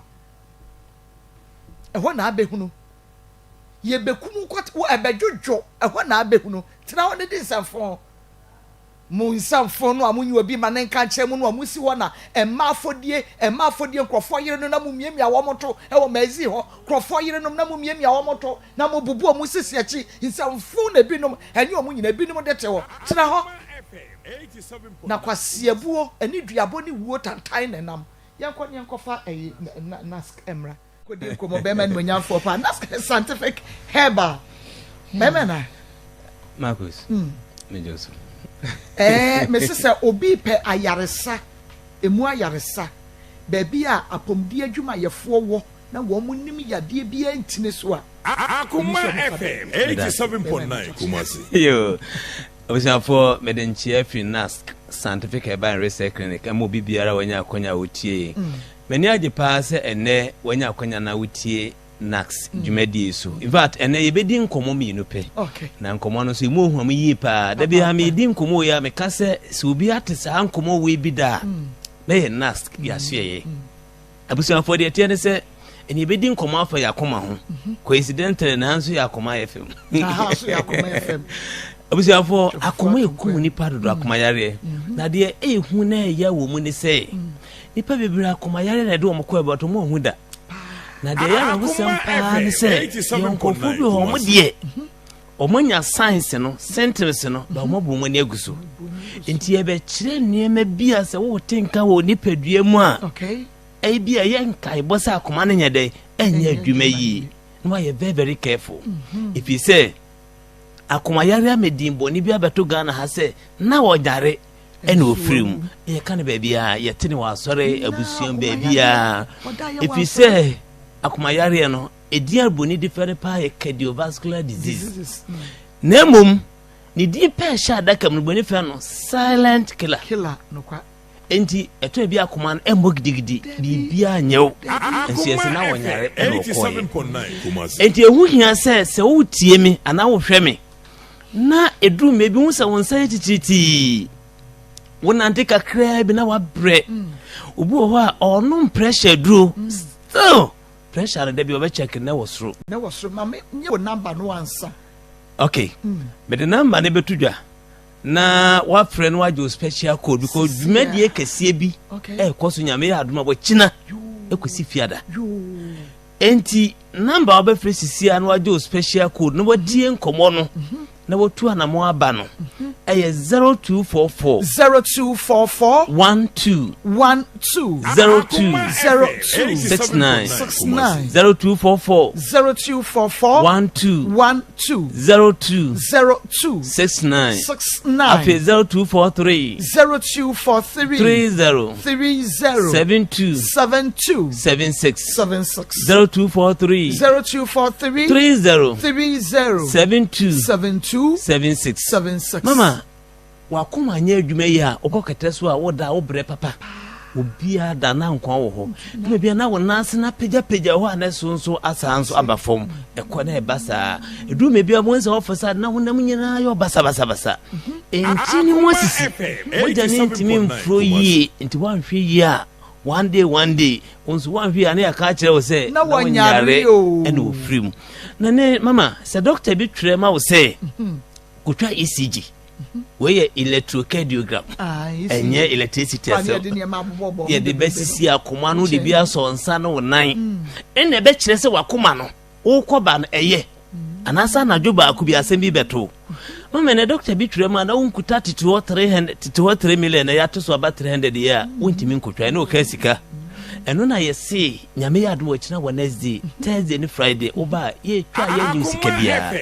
B: ɛhɔ na abɛhunu. Yɛbɛkum wo kɔte, wo ɛbɛdwodwo, ɛhɔ na abɛhunu. Tena hɔ na di nsɛmfo. Mo nsɛmfo no a monyi obi ma ne nka nkyerɛ mo no a mosi hɔ na mma afɔdie, mma afɔdie nkurɔfoɔ yerenom na momiamia wɔn to wɔ Mazi hɔ, nkurɔfoɔ yerenom na momiamia wɔn to na mobubu wɔn sisi akyi. Nsɛmfo na ebinom, ɛnyɛ wɔn nyinaa, ebinom de te hɔ. Tena hɔ. Na kwaseabuo ne duabɔ ne wuo tantan na ɛnam. Yɛnkɔ na yɛnkɔfa ɛyi nask mmra. Kɔdi nkɔmmɔ bɛrima animuonyamfoɔ paa nask scientific herbal bɛrima na.
O: Marcus, megye so.
B: Ɛɛ mese sɛ obi pɛ ayaresa, emu ayaresa, baabi a apɔmuden adwumayɛfoɔ wɔ na wɔn nim yadeɛ biara ntini so a,
K: Akoma FM 87.9 Kumasi.
O: Yo, abusuafoɔ mede nkyea firi NASC Scientific Herbal and Research Clinic ɛma obi biara a wanya akwanya a ɔtie yɛn. M'ani agye paa sɛ ɛnnɛ wanya akwanya na wotie NASC dwumadie yi so. In fact, ɛnnɛ yɛbɛdi nkɔmmɔ mmienu pɛ. Na nkɔmmɔ no nso ɛmu ohuam yie paa. Da biara medi nkɔmmɔ wei a meka sɛ sɛ obi ate saa nkɔmmɔ wei bi da a, na yɛ NASC yɛasoɛyɛ. Abusuafoɔ deɛ ɛteɛ ne sɛ ɛne yɛbɛdi nkɔmmɔ afa yɛ akoma ho mhm. coincidentally nanso yɛ akoma fm abusuafoɔ akoma ɛkum nipa dodo mm. akoma yareɛ mhm. na deɛ ɛhu na ɛyɛ wɔ mu ne sɛ mm. nipa bebree akoma yareɛ na ɛde wɔn kɔ ɛbɛtɔ mu ɔhu da. Na deɛ ɛyɛ awerɛhosɛm paa ne sɛ yɛwɔ nkurɔfoɔ bi wɔ hɔ wɔn deɛ wɔanya signs no symptoms no ba wɔn abu wɔn ani agu so. Nti yɛbɛkyerɛ nneɛma bi a sɛ wote nka wɔ nipadua mu a ebi a ɛyɛ nkaebɔ sɛ akoma no nyɛ dɛn ɛnyɛ adwuma yie na wayɛ very very careful. Ɛfiri sɛ akomayare ama din bɔne bi abɛto Ghana ha sɛ na ɔnyare ɛna ɔfiri mu. Yɛka no baabiara, yɛte no wɔ asɔre, abusua mu, baabiara. Ɛfiri sɛ akomayareɛ no, ɛdin a bɔne di fɛ no paa yɛ cardiovascular disease. Na mmom, ne din pɛ ɛhyɛ adaka mu no, bɔne fɛ no silent killer. Enti ɛtɔ bi akoma no ɛmmɔ gidigidi, biribiara nyɛ wo. Nso yɛsɛ na wɔnyare ɛna ɔkɔɔyɛ. Enti ɛho hia sɛ sɛ wotie me anaa wohwɛ me na ɛduru mmerɛ bi hu sɛ wo nsa yɛ titiritii, wonante kakraa bi na wabrɛ. Mm. Obi wɔ hɔ a ɔnom pressure duro mm. still pressure no da bi ɔbɛkyɛke na ɛwɔ soro.
B: Na ɛwɔ soro ma me nye wo namba no ansa.
O: Okay, mm. mede namba no bɛto dwa. Na wafrɛ no wagye wo special code because dwumadie kɛseɛ bi ɛrekɔ so nyame yɛ adom a wɔkyina ɛkɔsi fiada enti number a wobɛfrɛ sisia na wagye wo special code na wadie nkɔmmɔ no mhm. na watu anamɔ aba no mhm. ɛyɛ 0244
B: 0244
O: 12
B: 12
O: 02
B: 02
O: 69
B: 69
O: 0244
B: 0244
O: 12
B: 12
O: 02
B: 02
O: 69
B: 69
O: Afei 0243
B: 0243
O: 30
B: 30
O: 72
B: 72
O: 76
B: 76
O: 0243
B: 0243
O: 30
B: 30
O: 72
B: 72
O: 76
B: 76
O: Mama W'akoma anyɛ adwuma yie a, wokɔ kɛtɛ so a, woda a, wobrɛ papa. Obiara da na nkwa wɔ hɔ. Na baabi a na wo nan ase no apagyapagya hɔ a na ɛso nso asan nso aba fam. Ɛkɔ na ɛba saa. Ɛduru baabi a wɔn sɛ wɔfa saa na honam nyinaa yɛ basabasabasa. Nkyene mu asisi. Mogya no ntumi mfuro yie. Nti woanhwɛ yie a, one day one day, wo nso woanhwɛ yie a na yɛaka akyerɛ wo sɛ na wonyare ɛna ofiri mu. Na ne mama, sɛ dɔkta bi twerɛ ma wo sɛ kotwa ECG, Wei yɛ electrocardiogram.
B: Ah,
O: Ɛnyɛ electricity asɛm. Yɛde bɛsisi akoma no de bi asɔ nsa ne wo nan. Mm. Ɛna ɛbɛkyerɛ sɛ wakoma no wokɔ ba no ɛyɛ. Mm. Anaasɛ anadwo baako bi asɛm bi bɛto. Mama ne dɔkta bi twerɛ mu a na wonkuta tete hɔ 300 tete hɔ 3 million na yɛato so aba 300 yɛ a mm. wontumi nkotwa ɛne ɔka sika. Ɛno na yɛse Nyame yɛ adom ɔkyena Wednesday, Thursday ne Friday woba a yɛtwa yɛnye wo sika biara.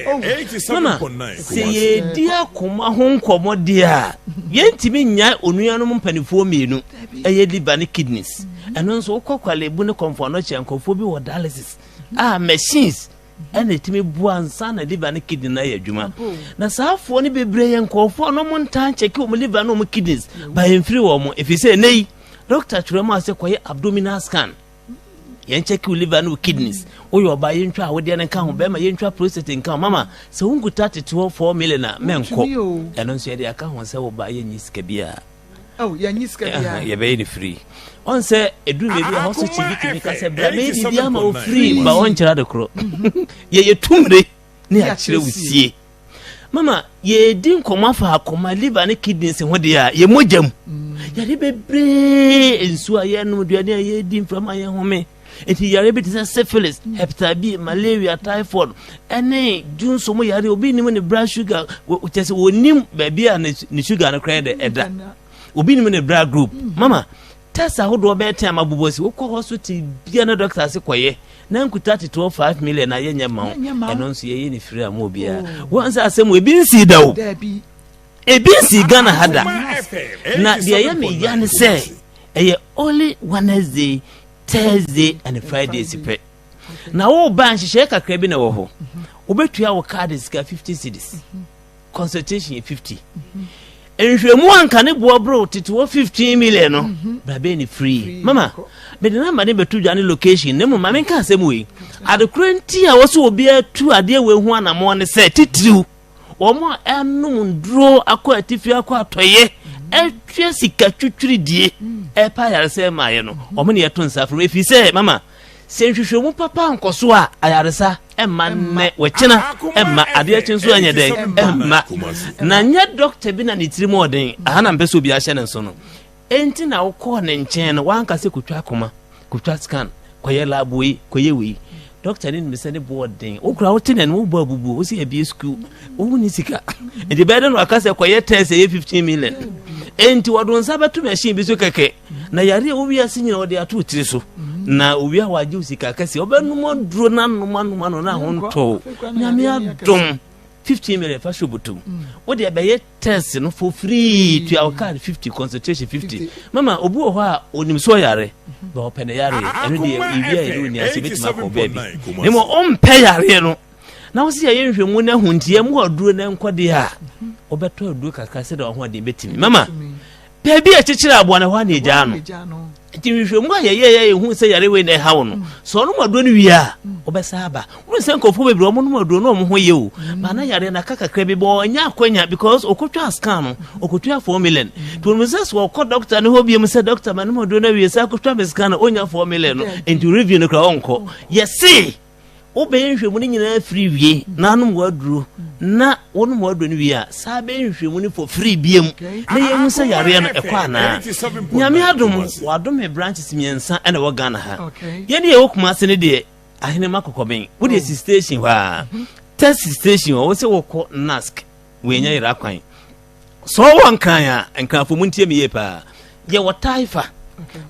O: Mama sɛ yɛdi akoma ho nkɔmmɔ deɛ a yɛntumi nnyae onuanom mpanimfoɔ mmienu ɛyɛ liver ne kidneys. Ɛno nso wokɔ Kwalebu ne Kɔmfo Anɔkye nkurɔfoɔ bi wɔ dialysis a machines ɛna ɛtumi boa ansa na liver ne kidney no ayɛ adwuma. Na saa afoɔ no bebree yɛ nkurɔfoɔ a na wɔn ntaa nkyɛke wɔn liver ne wɔn kidneys ba yɛmfiri wɔn ɛfiri sɛ ɛnɛ yi Doctor kyerɛ mu ase kɔyɛ abdominal scan. Yɛn check wo liver ne wo kidneys. Woyɛ ɔbaa yɛntwa awodeɛ no nka ho, bɛrima yɛntwa prostate nka ho. Mama, sɛ wonkuta tete hɔ 4 million a, mɛnkɔ. Ɛno nso yɛde aka ho sɛ wo ba yɛnyi sika biara.
B: Oh, yɛnyi sika biara.
O: Yɛbɛyɛ no free. Ɔn sɛ ɛduru baabi a hɔ so kyi bi tumi ka sɛ bra mɛyɛ biribi ama wo free ba ɔnkyerɛ ade korɔ. Yɛyɛ tumire ne yɛakyerɛ wo sie. Mama, yɛredi nkɔmmɔ afa akoma, liver ne kidneys ho deɛ a, yɛ mogya mu. Mm. Yare bebree, nsuo a yɛnom, aduane a yɛdi, mframa a yɛhome. Nti yare bi te sɛ syphilis, mm. hepatitis B, malaria, typhoid, ɛne dunso mu yare, obi nim ne blood sugar, kyɛ sɛ wɔnim baabi a ne sugar no koraa dɛ ɛda. Obi nim ne blood group. Mm. Mama, Test ahodoɔ bɛyɛ ten ama bobɔ si wokɔ hospital bia na doctor ase kɔyɛ na nkuta tete 5 million na yɛnyɛ ma wo ɛno nso yɛyɛ ne firi ama obiara oh. wɔn sɛ asɛm ebi nsii da o ebi nsii Ghana ha da na deɛ ɛyɛ me ya ne sɛ ɛyɛ only Wednesday Thursday and Friday si pɛ na woba nhyehyɛe kakra bi na ɛwɔ hɔ wobɛtua wo card sika 50 cedis Consultation yɛ 50. Nhwɛmu a nka ne boɔ boro tete wɔ 15 million no, mhm. bra bɛyɛ ne free. Mama, mede namba ne bɛto dwa ne location na mmom ma menka asɛm wei. Adekora nti a wɔsɛ obiara tu adeɛ wei ho anammɔn ne sɛ titiriw wɔn a ɛnom nduro akɔ atifi akɔ atɔeɛ ɛtwe sika twitwiridie ɛpa ayaresa ɛmaeɛ no wɔn ne yɛto nsa frɛ ɛfiri sɛ mama Sɛ nhwehwɛmu papa ankɔ so a, ayaresa mma nnɛ, wɔkyena mma, adeɛ kye nso ɛnyɛ dɛn mma. Na nyɛ dɔkta bi na ne tirim ɔden, aha na mpɛ sɛ obi ahyɛ ne nso no. Enti na wokɔɔ ne nkyɛn no, wanka sɛ kotwa akoma, kotwa scan, Kɔyɛ lab wei, kɔyɛ wei. Doctor no nim sɛ ne boɔ den. Wo koraa wote n'anim wobɔ abubuo, wo sɛ yɛbie sukuu, wo ni sika. Nti bɛyɛ dɛ na waka sɛ kɔyɛ test ɛyɛ 15 million. Enti wɔde wo nsa bɛto machine bi so kɛkɛ. Na yare a ɛwɔ wiase nyina wɔde ato wo tiri so. Na owie a wagye wo sika kɛseɛ. Wobɛnom aduro no anom anom ano na ho ntɔ wo. Nyame adom. 15 million fa hyɛ obotom. Wo deɛ bɛyɛ test no for free tua wo card 50 consultation 50. Mama obi wɔ hɔ a onim sɛ ɔyare ba ɔpɛ ne yareɛ ɛno deɛ biribi a yɛde ɔni ase bɛtumi akɔ baabi na mmom ɔmpɛ yareɛ no na wo sɛ yɛyɛ nhwɛmu no ahu nti yɛmu aduro no nkɔ deɛ a wobɛtɔ aduro kakra sɛdeɛ ɔhoɔden bɛtumi mama Baabi a ɛkyekyere aboa no, ɛhɔ ara na egyaa no. Nti nhwehwɛmu a yɛyɛeɛ a yɛhu sɛ yare wei na ɛha wo no, sɛ ɔnom aduro no wie a, ɔbɛsa aba. Wohu sɛ nkurɔfoɔ bebree wɔnom aduro na wɔn ho yɛ o, ba na yareɛ no aka kakra bi bɔ ɔnyɛ akwanya because ɔkɔtwa scan no, ɔkɔtua 4 million. Nti wɔnim sɛ sɛ ɔkɔ dɔkta no hɔ biom sɛ dɔkta manom aduro no awie sɛ akɔtwa me scan no, ɔnya 4 million no, nti review no koraa ɔnkɔ. Yɛse Wobɛyɛ nhwehwɛmu no nyinaa firi wie na anom w'aduro na wonom w'aduro no wie a saa bɛyɛ nhwehwɛmu no for free biam na yɛhu sɛ yareɛ no ɛkɔ anaa. Nyame adom wadome branches mmiɛnsa ɛna ɛwɔ Ghana ha. Yɛne yɛwɔ Kumase no deɛ Ahenema Kɔkɔben wodeɛ si station hɔ a taxi station hɔ wo sɛ wokɔ Nask wɔanya yera kwan. Sɛ ɔwɔ Nkran a, Nkranfo mu ntie me yie paa. Yɛwɔ Taifa.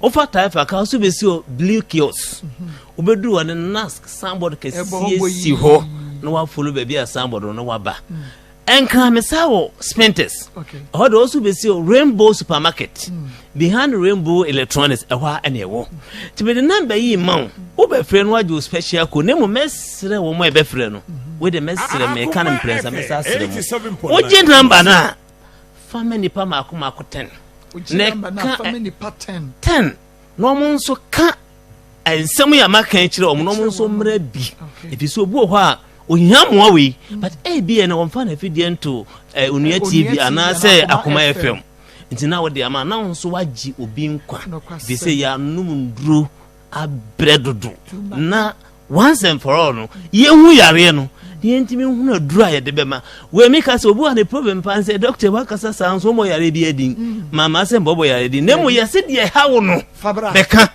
O: Wofa Taifa ka so bɛsi hɔ Blue Kiosk. Mhm. Wobɛduru hɔ no NASC signboard kɛseɛ si hɔ na wafolo baabi a signboard no na waba. Mm. Nkran me saa wɔ Spintex. Ɛhɔ de ɔso bɛsi hɔ Rainbow Supermarket. Mm. Behind Rainbow Electronics ɛhɔ a ɛna ɛwɔ. Nti mede namba yi ma wo. Wobɛfrɛ no wagye wo special code na mmom mɛsrɛ wɔn a ɛbɛfrɛ no. Wei de mɛsrɛ meka no mprɛnsa mɛsa asrɛ mo. Wogye namba no a fa ma nipa mako mako ten.
B: Na ɛka
O: ten na wɔn nso ka nsɛm yi a maka kyerɛ wɔn na wɔn nso mmerɛ bi. Ɛfiri sɛ obi wɔ hɔ a ohia mmoa wei but ebi yɛ no wɔmfa n'afidie nto eh, Onua TV anaasɛ Akoma FM. Nti na wode ama na wo nso woagye obi nkwa ɛfiri sɛ yɛanom nnuro abrɛ dodo na once and for all no yɛhu yareɛ no na yɛntumi nhunu aduro a yɛde bɛma wei meka sɛ obi wa ne problem paa sɛ doctor wakasa saa nso wɔmmɔ yareɛ bi adin mm. mama sɛ mbɔbɔ yareɛ din na mmom yɛse deɛ ɛha wo no bɛka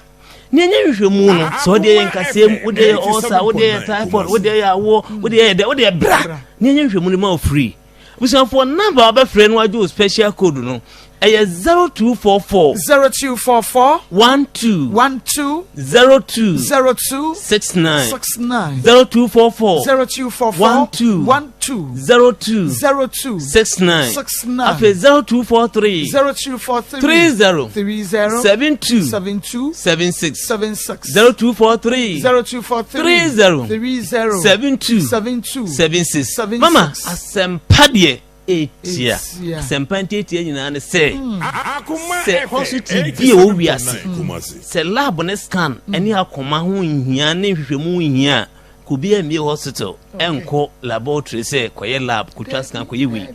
O: ne ɛnyɛ nhwehwɛmu no sɛ wodeɛ yɛ nkasɛm wodeɛ yɛ ɔsa wodeɛ yɛ typhoid wodeɛ yɛ awoɔ wodeɛ yɛ dɛ wodeɛ bra ne ɛnyɛ nhwehwɛmu no ma wo free Abusuafoɔ number a wobɛfrɛ no agye wo special code no ɛyɛ 0244.
B: 0244.
O: 12.
B: 12.
O: 02.
B: 02.
O: 69.
B: 69.
O: 0244.
B: 0244.
O: 12.
B: 12.
O: 02.
B: 02.
O: 69.
B: 69.
O: Afei 0243.
B: 0243.
O: 30.
B: 30.
O: 72.
B: 72.
O: 76.
B: 76.
O: 0243.
B: 0243.
O: 30.
B: 30.
O: 72.
B: 72.
O: 76.
B: 76.
O: Mama asɛmpa deɛ ɛtia asɛmpa ntiatia nyinaa ne sɛ hmm. sɛ hospital bi a ɛwɔ wiase sɛ lab ne scan ɛne akoma ho nhia ne nhwehwɛmu nhia a kò bi mmie hospital ɛnkɔ laboratory sɛ kɔyɛ lab kɔtwa scan kɔyɛ wei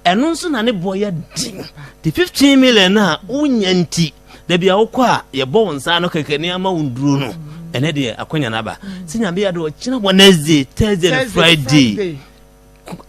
O: ɛno nso na ne boɔ yɛ den te 15 million a wonya nti dabi a wokɔ a yɛbɔ wo nsa ano kɛkɛ ne ama wo nduro no ɛnɛ deɛ akwanya no aba sɛ nyame yɛ de ɔkyena Wednesday Thursday ne Friday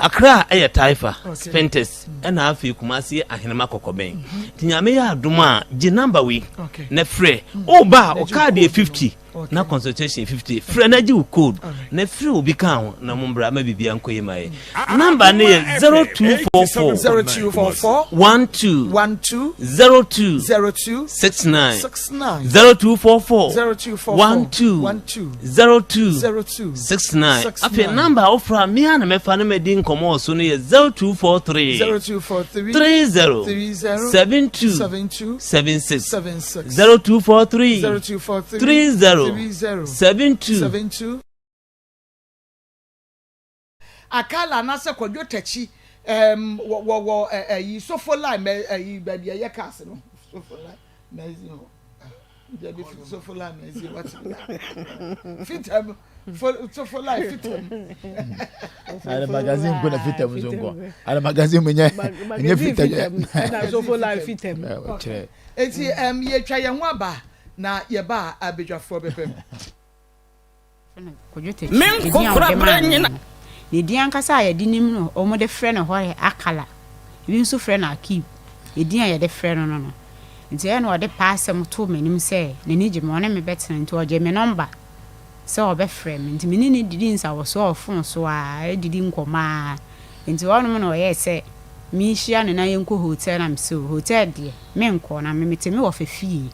O: Accra ɛyɛ Taifa Spintex ɛna afei Kumasi yɛ Ahenema Kɔkɔbɛn nti nyame yɛ adom a gye number wei na frɛ woba a wo card yɛ 50 na consultation 50 frɛ na gye wo code na frɛ obi ka ho na mo mbra ma biribiara nkɔ yie ma yɛ number no yɛ 0244
B: 0244
O: 12
B: 12
O: 02
B: 02
O: 69
B: 69
O: 0244
B: 0244
O: 12
B: 12
O: 02
B: 02
O: 69
B: 69
O: afei number a wofrɛ a me a na mɛfa no madi nkɔmmɔ wɔ so no yɛ 0243
B: 0243
O: 30
B: 30
O: 72
B: 72
O: 76
B: 76
O: 0243
B: 0243
O: 30
B: 30
O: 72
B: 72 Akala anaasɛ Kwadwo Takyi ɛɛm wɔ wɔ wɔ ɛ ɛyi Sofo line mɛ ɛyi baabi a ɛyɛ cars no Sofo line magazine hɔ dabi Sofo line magazine wate bi da fitam fo Sofo line fitam.
F: Ale magazine nko na fitam nso nkɔ ale magazine mu nyɛ nyɛ fitam
C: ɛna Sofo line fitam.
F: Kyerɛ.
B: Eti ɛm yɛtwa yɛn ho aba na yɛba a abadwafoɔ bɛbɛ mu.
H: Kojo Takyi,
P: Me
H: edin a wɔde
P: nkokoraberɛ
H: maa no
P: nyina.
H: no. Ne din ankasa a yɛde nim no, wɔde frɛ no hɔ yɛ Akala. Ebi nso frɛ no Akib. Edin a yɛde frɛ no no no. Nti ɛyɛ na ɔde paa asɛm too m'anim sɛ n'ani gye me, ɔne me bɛtena. Nti ɔgyee me nɔmba. sɛ ɔbɛfrɛ me. Nti me ne no didii nsawɔsoɔ wɔ fon so ara, didi nkɔmmɔ ara. Nti hɔnom na ɔyɛɛ sɛ menhyia no na yɛnkɔ hotel na mese o, hotel deɛ menkɔ na me mete me wɔfa fie.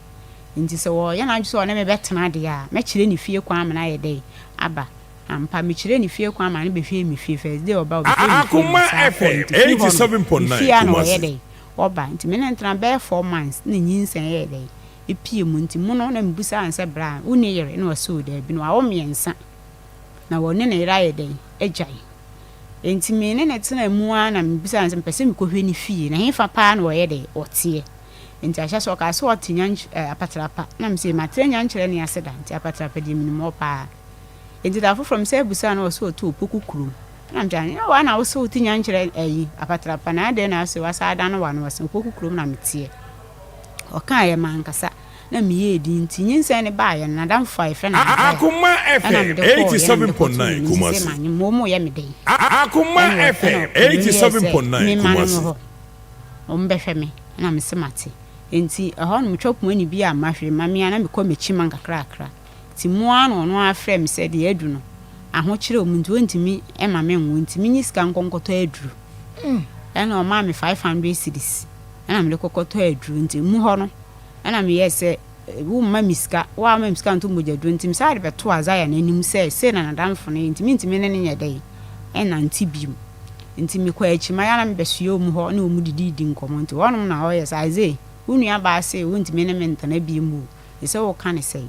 H: Nti sɛ ɔyɛ n'adwene sɛ ɔne me bɛtena deɛ a, mɛkyerɛ ne fie kwan ama no ayɛ dɛn aba. Ampa, mekyerɛɛ ne fie kwan ma no bɛhwɛɛ me fie. First day ɔba, ɔbɛhwɛɛ me fie na ɔsan kɔɔ. Nti firi hɔ no, me fie a na ɔyɛ dɛn, ɔba. Nti me ne no tena bɛyɛ 4 months na nyinsɛn yɛɛ dɛn, ɛpue mu. Nti mu no na mebisaa no sɛ, bra, wonni yere? Na ɔse o daabi. Na wawo mmiɛnsa na ɔne ne yere ayɛ dɛn, agyae. Nti me ne no tenaa mu ara na mebisaa no sɛ mepɛ sɛ mekɔhwɛ ne fie, na hefa paa na ɔyɛ dɛn, ɔteɛ. Nti ahyɛse ɔkaa sɛ ɔte Nyanky eh, Apatrapa. Na mese matena Nyankyerɛ ne ase da, nti Apatrapa deɛ menim hɔ paa. Enti da foforɔ mesan bisaa no ɔse ɔte Opoku kurom. Ɛna mese anyɛ wo a na wose wote Nyankyerɛ ayi Apatrapa na adɛn na ase wasan adane w'ano ɔse Opoku kurom na meteɛ. Ɔkaeɛ mankasa na meyɛɛ din nti nyinsɛn no baeɛ no n'adamfo a yɛfrɛ no Isaiah
K: Akoma
H: ɛna
K: FM
H: mede kɔɔeɛ na mede kɔtoo
K: 87.9
H: n'anim sɛ
K: Kumasi.
H: manyem wɔn reyɛ me dɛn.
K: Akoma
H: Ɛna ɔ ɛna
K: FM
H: ɔpanin no yɛɛ sɛ
K: 87.9
H: memma no
K: Kumasi.
H: hɔ wɔbɛhwɛ me ɛna mese mate. Enti ɛhɔ no metwa poma ne bi amma hwee mma me a na mekɔ m'akyi ma nkakrakra. Nti mo ara na ɔno ara frɛɛ me sɛ deɛ adu no, ahokyerɛ wɔ mu nti ɔntumi mma me nwo nti menyi sika nkɔ nkɔtɔ aduru. Ɛna ɔmaa me 500 cedis ɛna mede kɔkɔtɔɔ aduru. Nti mu hɔ no ɛna meyɛɛ sɛ womma me sika, wo a woma me sika nto mogyaduro nti mesan de bɛtoo Isaiah no anim sɛ sei na n'adamfo no yɛ nti mentumi ne no nyɛ dɛn nnante bio. Nti mekɔɔ akyi mayɛ a na mebɛsoɛ wɔn hɔ ne wɔn dididi nkɔmmɔ nti hɔnom na ɔyɛ sɛ Isaiah wo nuabaa se wontumi ne me ntena bio o. Ɛsɛ wo ka ne sɛn?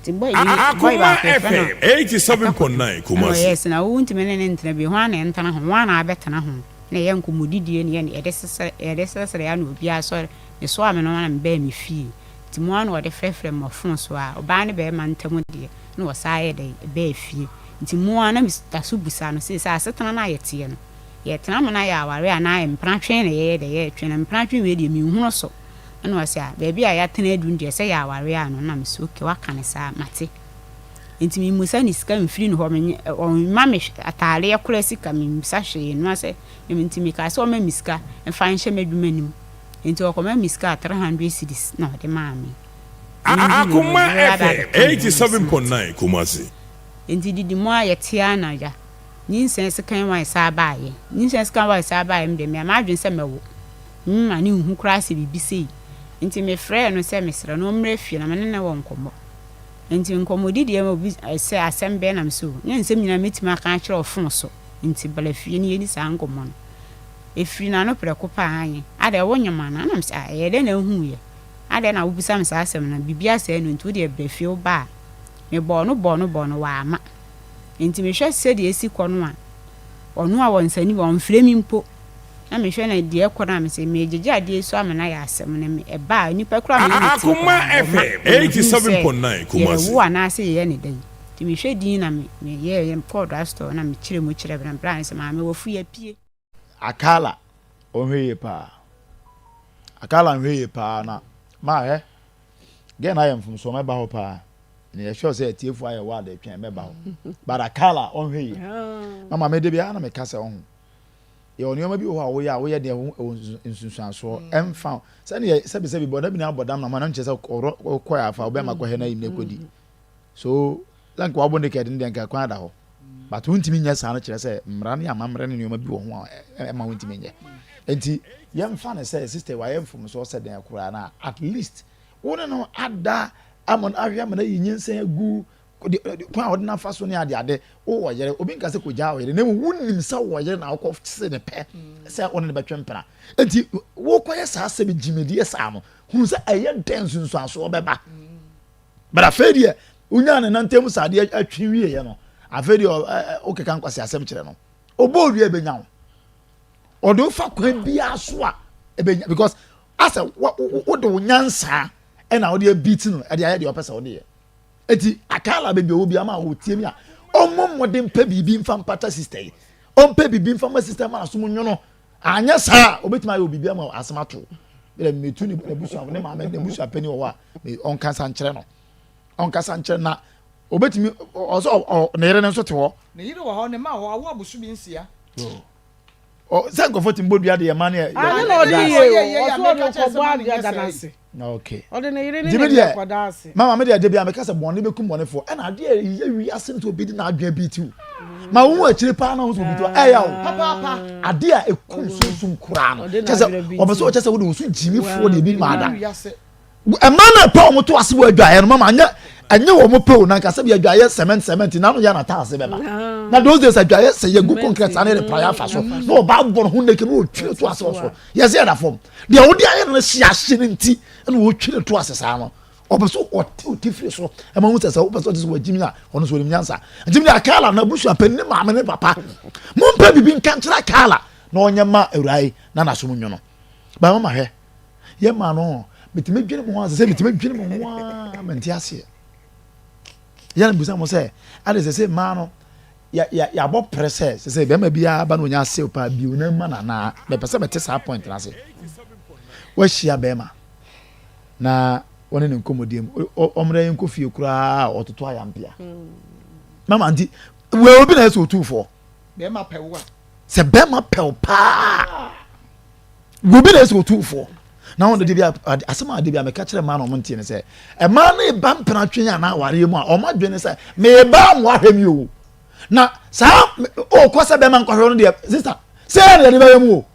H: Nti boy bi boy
K: Akoma
H: baako yɛfrɛ no
K: FM 87.9
H: Ata Kojo ɛna
K: Kumasi.
H: ɔyɛɛ sɛ na wo ntumi ne no ntena bio hwan na ɛntena ho hwan na abɛtena ho na ɛyɛ nkɔmmɔdidie ne yɛne yɛde sesere yɛde sresere a na obiara sɔre me soaa me nnoɔma na me baa me fie nti mo ara na ɔde frɛfrɛ me wɔ phone so a ɔbaa ne barima ntam deɛ na ɔsan yɛ dɛn ɛbaa fie nti mo ara na me da so busa no seesei asetena no a yɛteɛ no yɛtena ma no ayɛ awareɛ anaa mpena twe na yɛyɛ dɛn yɛtwe na mpena twe wei deɛ menhunu so Ɛna ɔse ah baabi a yɛatena aduru no deɛ sɛ yɛ awareɛ a no na mese okay waka no saa mate. Nti memmusa ne sika mfiri ne hɔ menye ɔmma me ataareɛ koraa sika memmusa hwee noa sɛ nti mekaa sɛ ɔmma me sika mfa nhyɛ m'adwuma no mu nti ɔkɔma me sika a 300 cedis na ɔde maa me. Mendi wei no
K: Akoma
H: ɔyere aba
K: FM
H: abɛka me ho na mese mate.
K: 87.9 Kumasi.
H: Nti didi mu a yɛte ara na agya nyinsɛn sekan wae saa baeɛ nyinsɛn sekan wae saa baeɛ me deɛ mea m'adwene sɛ mɛwo. Memma no nhu koraa sɛ biribi sei nti mefrɛɛ no sɛ mesrɛ no ɔmmra fie na me ne no wɔ nkɔmmɔ. Nti nkɔmmɔdi deɛ obi sɛ asɛm bɛn na mesɛ o, nyɛ nsɛm nyinaa mɛtumi aka akyerɛ wo fon so nti bra fie na yɛnni saa nkɔmmɔ no. Ɛfiri n'ano prɛko pɛ aane, adɛn wonyem anaa? Na mesɛ ah ɛyɛ dɛn na wohuiɛ? Adɛn na wobisa me saa asɛm no? Biribi asɛe no nti wodeɛ bra fie woba a. Mebɔɔ no bɔɔ no bɔɔ no wamma. Nti mehwɛ sɛdeɛ ɛsi kɔ no a, ɔno a ɔnsane bi ɔmfrɛ me mpo. Na mehwɛ na deɛ ɛkɔ no a mese megyegye adeɛ yi so ama no ayɛ asɛm no me ɛba a nipa koraa me ne no teɛ
K: Akoma
H: koraa no ɔma
K: FM
H: na mahunu sɛ
K: 87.9 Kumasi.
H: yɛrewo anaasɛ yɛyɛ ne dɛn nti mehwɛ din na me meyɛɛ mekɔɔ drug store na mekyerɛ mu kyerɛ me na bra no sɛ maame wafu apue.
F: Akala ɔnhwɛ yie paa Akala nhwɛ yie paa na ma hɛ girl no ayɛ mfomsoɔ mɛba hɔ paa na yɛ sure sɛ atiefo ayɛ wɔ ade twɛn mɛba hɔ but Akala ɔnhwɛ yie mama me de bi a na meka sɛ ɔho Yɛwɔ nneɛma bi wɔ hɔ a woyɛ a woyɛ deɛ ɛho ɛwɔ nsunsuansoɔ ɛmfa ho sɛdeɛ sɛbisɛbi bɔ dabi na abɔ dam na ma no nkyerɛ sɛ ɔrɔ kɔ afa ɔbɛma kɔhɛ na ayim na ɛkɔdi so sɛ nka wabɔ naked no deɛ nka kwan da hɔ but wontumi nyɛ saa no kyerɛ sɛ mmara ne amammerɛ ne nneɛma bi wɔ ho a ɛma wontumi nyɛ nti yɛmfa no sɛ sister wayɛ mfomsoɔ sɛ dɛn koraa na at least wo ne no ada ama no ahwɛ ama no ayi nyinsɛn agu kwan a wɔde no afa so ne ade ade wowɔ yere obi nka sɛ kɔgyaa wo yere na mmom wonim sɛ wowɔ yere na wokɔ se ne pɛ sɛ wo ne no bɛtwe mpena nti wokɔyɛ saa sɛ gyimidie saa no hunu sɛ ɛyɛ dɛn nsunsuansoɔ bɛba but afei deɛ wonyaa ne nantam saa adeɛ atwe wieɛ no afei deɛ wokeka nkwasi asɛm kyerɛ no ɔbɔ owie ɛbɛnya wo ɔde wofa kwan biara so a ɛbɛnya because asɛ wode wo nyansaa ɛna wode abiti no ɛde ayɛ deɛ ɔpɛ sɛ wode yɛ Eti Akala baabi a ɔwɔ bi ama a ɔtie mi a ɔmmɔ mmɔden mpɛ biribi mfa mpata sista yi ɔmpɛ biribi mfa ma sista ma asom nwono anyɛ saa a ɔbɛtumi ayɛ biribi ama asɛm ato bɛrɛ metu ne n'abusua ne maame n'abusua panyin wɔ hɔ a ɔnkasa nkyerɛ no ɔnkasa nkyerɛ na ɔbɛtumi ɔsɛ ɔ ne yere no nso te hɔ.
B: Ne yere wɔ hɔ ne mma wɔ hɔ awo abosomi nsia.
F: Sɛ nkurɔfoɔ tumi bɔ dua de yɛ mma ne yɛ.
C: Ade na ɔde yie o, ɔso ɔde kɔbɔ adeɛ da n'ase.
F: Okay.
C: Ɔde ne yere ne ne mma kɔda ase.
F: Mama me deɛ de bi a meka sɛ bɔne bɛkum bɔnefoɔ ɛna adeɛ a ɛyɛ wiase no sɛ obi de n'adwene bi tiw ma wo ho akyire paa na wo sɛ obi tiw ɛyɛ o
B: papaapa
F: adeɛ a ɛkum sunsum koraa no kyɛ sɛ ɔpɛ sɛ ɔkyɛ sɛ wode wo so gyimifoɔ deɛ bi maa da ɛma no ɛpɛ wɔn to ase wɔ adwaeɛ no mama anyɛ ɛnyɛ wɔn pɛ o na nka sɛbi adwaeɛ cement cement na ano yɛ na taase bɛba na those days adwaeɛ sɛ yɛ gu concrete saa na yɛde praeɛ afa so na ɔbaa bɔ ne ho naked na ɔtwi to ase wɔ so yɛsɛ yɛda fam deɛ wode ayɛ no no hye ahye no nti ɛna wɔtwi no to ase saa no ɔpɛ so ɔte ɔte firi so ɛma ho sɛ sɛ wopɛ sɛ ɔte sɛ wagyimi a ɔno so ɔnim nyansa nti mede akala na abusua panin ne maame ne papa mompɛ biribi nka nkyerɛ akala na ɔnyɛ ma awurae na nasom nwono ba mama hwɛ yɛ ma no metumi dwene mo ho ase sɛ metumi dwene mo ho a mente aseɛ yɛn bisa mo sɛ ade sɛ sɛ mmaa no yɛabɔ pere sɛ sɛ sɛ bɛrima biara ba na onya asew paa bio na mma no anaa mepɛ sɛ mete saa point no ase wahyia bɛrima na wɔne ne nkɔmmɔdie mu ɔmmerɛ yɛn nkɔ fie koraa a ɔtoto ayampea hmm. mama nti wɔ obi na ɛsɛ otumfoɔ sɛ bɛrima pɛw paa Obi na ɛsɛ otumfoɔ. Na wɔn de bi asɛm a de bi a meka kyerɛ mmaa na wɔn ntie ne sɛ mmaa no ba mpena twe anaa awareɛ mu a wɔn adwene ne sɛ meba mo ahwɛ mi o na saa ɔkɔ sɛ bɛrima nkɔhwɛ no deɛ sista sɛ ɛna yɛde bɛyɛ mu o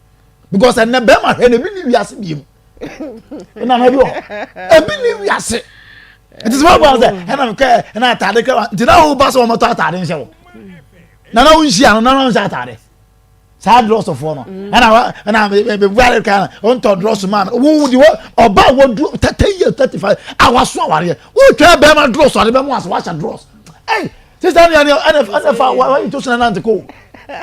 F: because ɛnɛ bɛrima hwɛ na ebi ni wiase biem na na bi wɔ ebi ni wiase nti sɛ wɔn bɔ sɛ ɛna mekɛ ɛna ataade kɛ nti na wɔn ba sɛ wɔn tɔ ataade nhyɛ wɔ na na wɔn nhyia no na wɔn nhyɛ ataade. saa drɔsfoɔ no mm. ɛna ɛna mebuare kan ɔntɔ drɔs maa me wo de ɔba a wɔdu 30 years 35 a waso awareɛ wotwa bɛrima drɔs ade bɛmo ase wahyɛ drɔs ɛy sista ne ɛne ɛne ɛne fa wayi to sena nante ko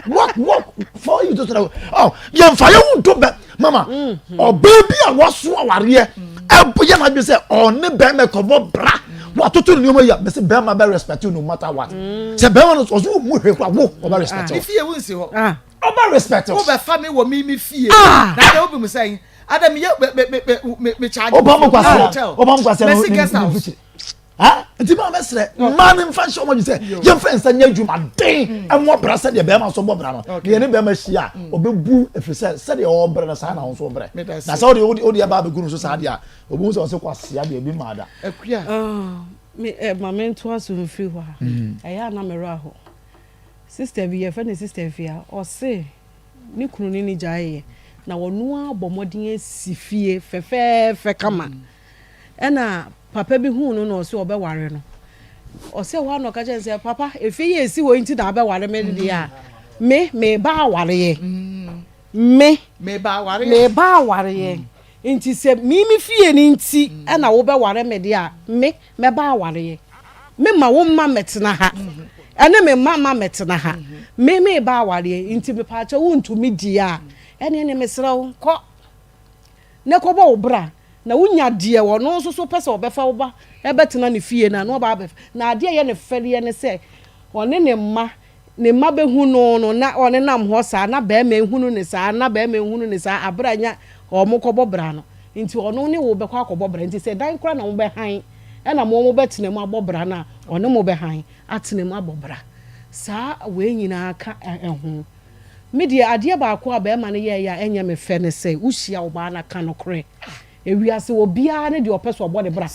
F: work work fa wayi to sena ɔ yɛmfa yɛ wo nto bɛ mama mm-hmm. ɔbaa bi a waso awareɛ ɛbɔ yɛ n'adwene sɛ ɔne bɛrima kɔbɔ bra watoto ne nneɛma yi a mɛsɛ bɛrima bɛ respect you no matter what mm. sɛ bɛrima no ɔso wo mu hwɛ kora wo ɔbɛ respect
B: you. fie wo nsi hɔ.
F: Ah. ɔbɛ respect you.
B: wo bɛ fa mi wɔ mi mi fie. Ah. na de wo bi mu sɛn ada mi yɛ me me me me me charge.
F: ɔba mu kwasi ɔba mu kwasi
B: mɛsi guest house.
F: nti maa mɛsrɛ mmaa no mfa nhyɛ wɔn adwene sɛ yɛmfa nsa nyɛ adwuma den ɛmmɔ bra sɛdeɛ bɛrima nso bɔ bra no na yɛne bɛrima hyia a mm. ɔbɛbu ɛfiri sɛ sɛdeɛ ɔbrɛ no saa na wo nso brɛ na sɛ wode wode ɛba abɛgu no so saa deɛ a ɔbɛhu sɛ ɔsɛ kwasea deɛ ebi maa da
B: akua
C: ah, me eh, ma mentoa so mfiri hɔ a mm. ɛyɛ a na merɛ aho sister bi yɛfrɛ no sister fia ɔse ne kunu ne ne gyaeɛ na ɔno ara bɔ mmɔden asi fie fɛfɛɛfɛ kama mm. Ɛna papa bi huu no na ɔse ɔbɛware no. Ɔse ɛhɔ ara na ɔka kyerɛ no sɛ, papa, efie yi a esi hɔ yi nti na abɛware me deɛ a, me, meba awareɛ. Me, meba awareɛ. Nti sɛ me me fie no nti na wobɛware me deɛ a, me, mɛba awareɛ. Me ma wo mma mmɛtena ha. Ɛne me mma mma mmɛtena ha. Me, meba awareɛ. Nti mepaakyɛw wontumi deɛ a, ɛneɛ neɛ mesrɛ wo, kɔ. na kɔbɔ wo bra, na wonya deɛ ɔno nso so pɛ sɛ ɔbɛfa wo ba bɛtena ne fie no a, na waba abɛfa. Na adeɛ a ɛyɛ no fɛreɛ ne sɛ, ɔne ne mma, ne mma bɛhu no no, na ɔnenam hɔ saa, na barima nhunu no saa, na barima nhunu no saa, aberɛ a nya wɔkɔbɔ bra no. Nti ɔno ne wo bɛkɔ akɔbɔ bra. Nti sɛ dan koraa na mobɛhan, ɛna mo mobɛtena mu abɔ bra no a, ɔne mo bɛhan atena mu abɔ bra. Saa wei nyinaa ka ho. Me deɛ adeɛ baako a barima no yɛeɛ a ɛnyɛ me fɛ ne sɛ wohyia ɔbaa no a ka nokorɛ. Ewiase obiara ne deɛ ɔpɛ sɛ ɔbɔ ne bra.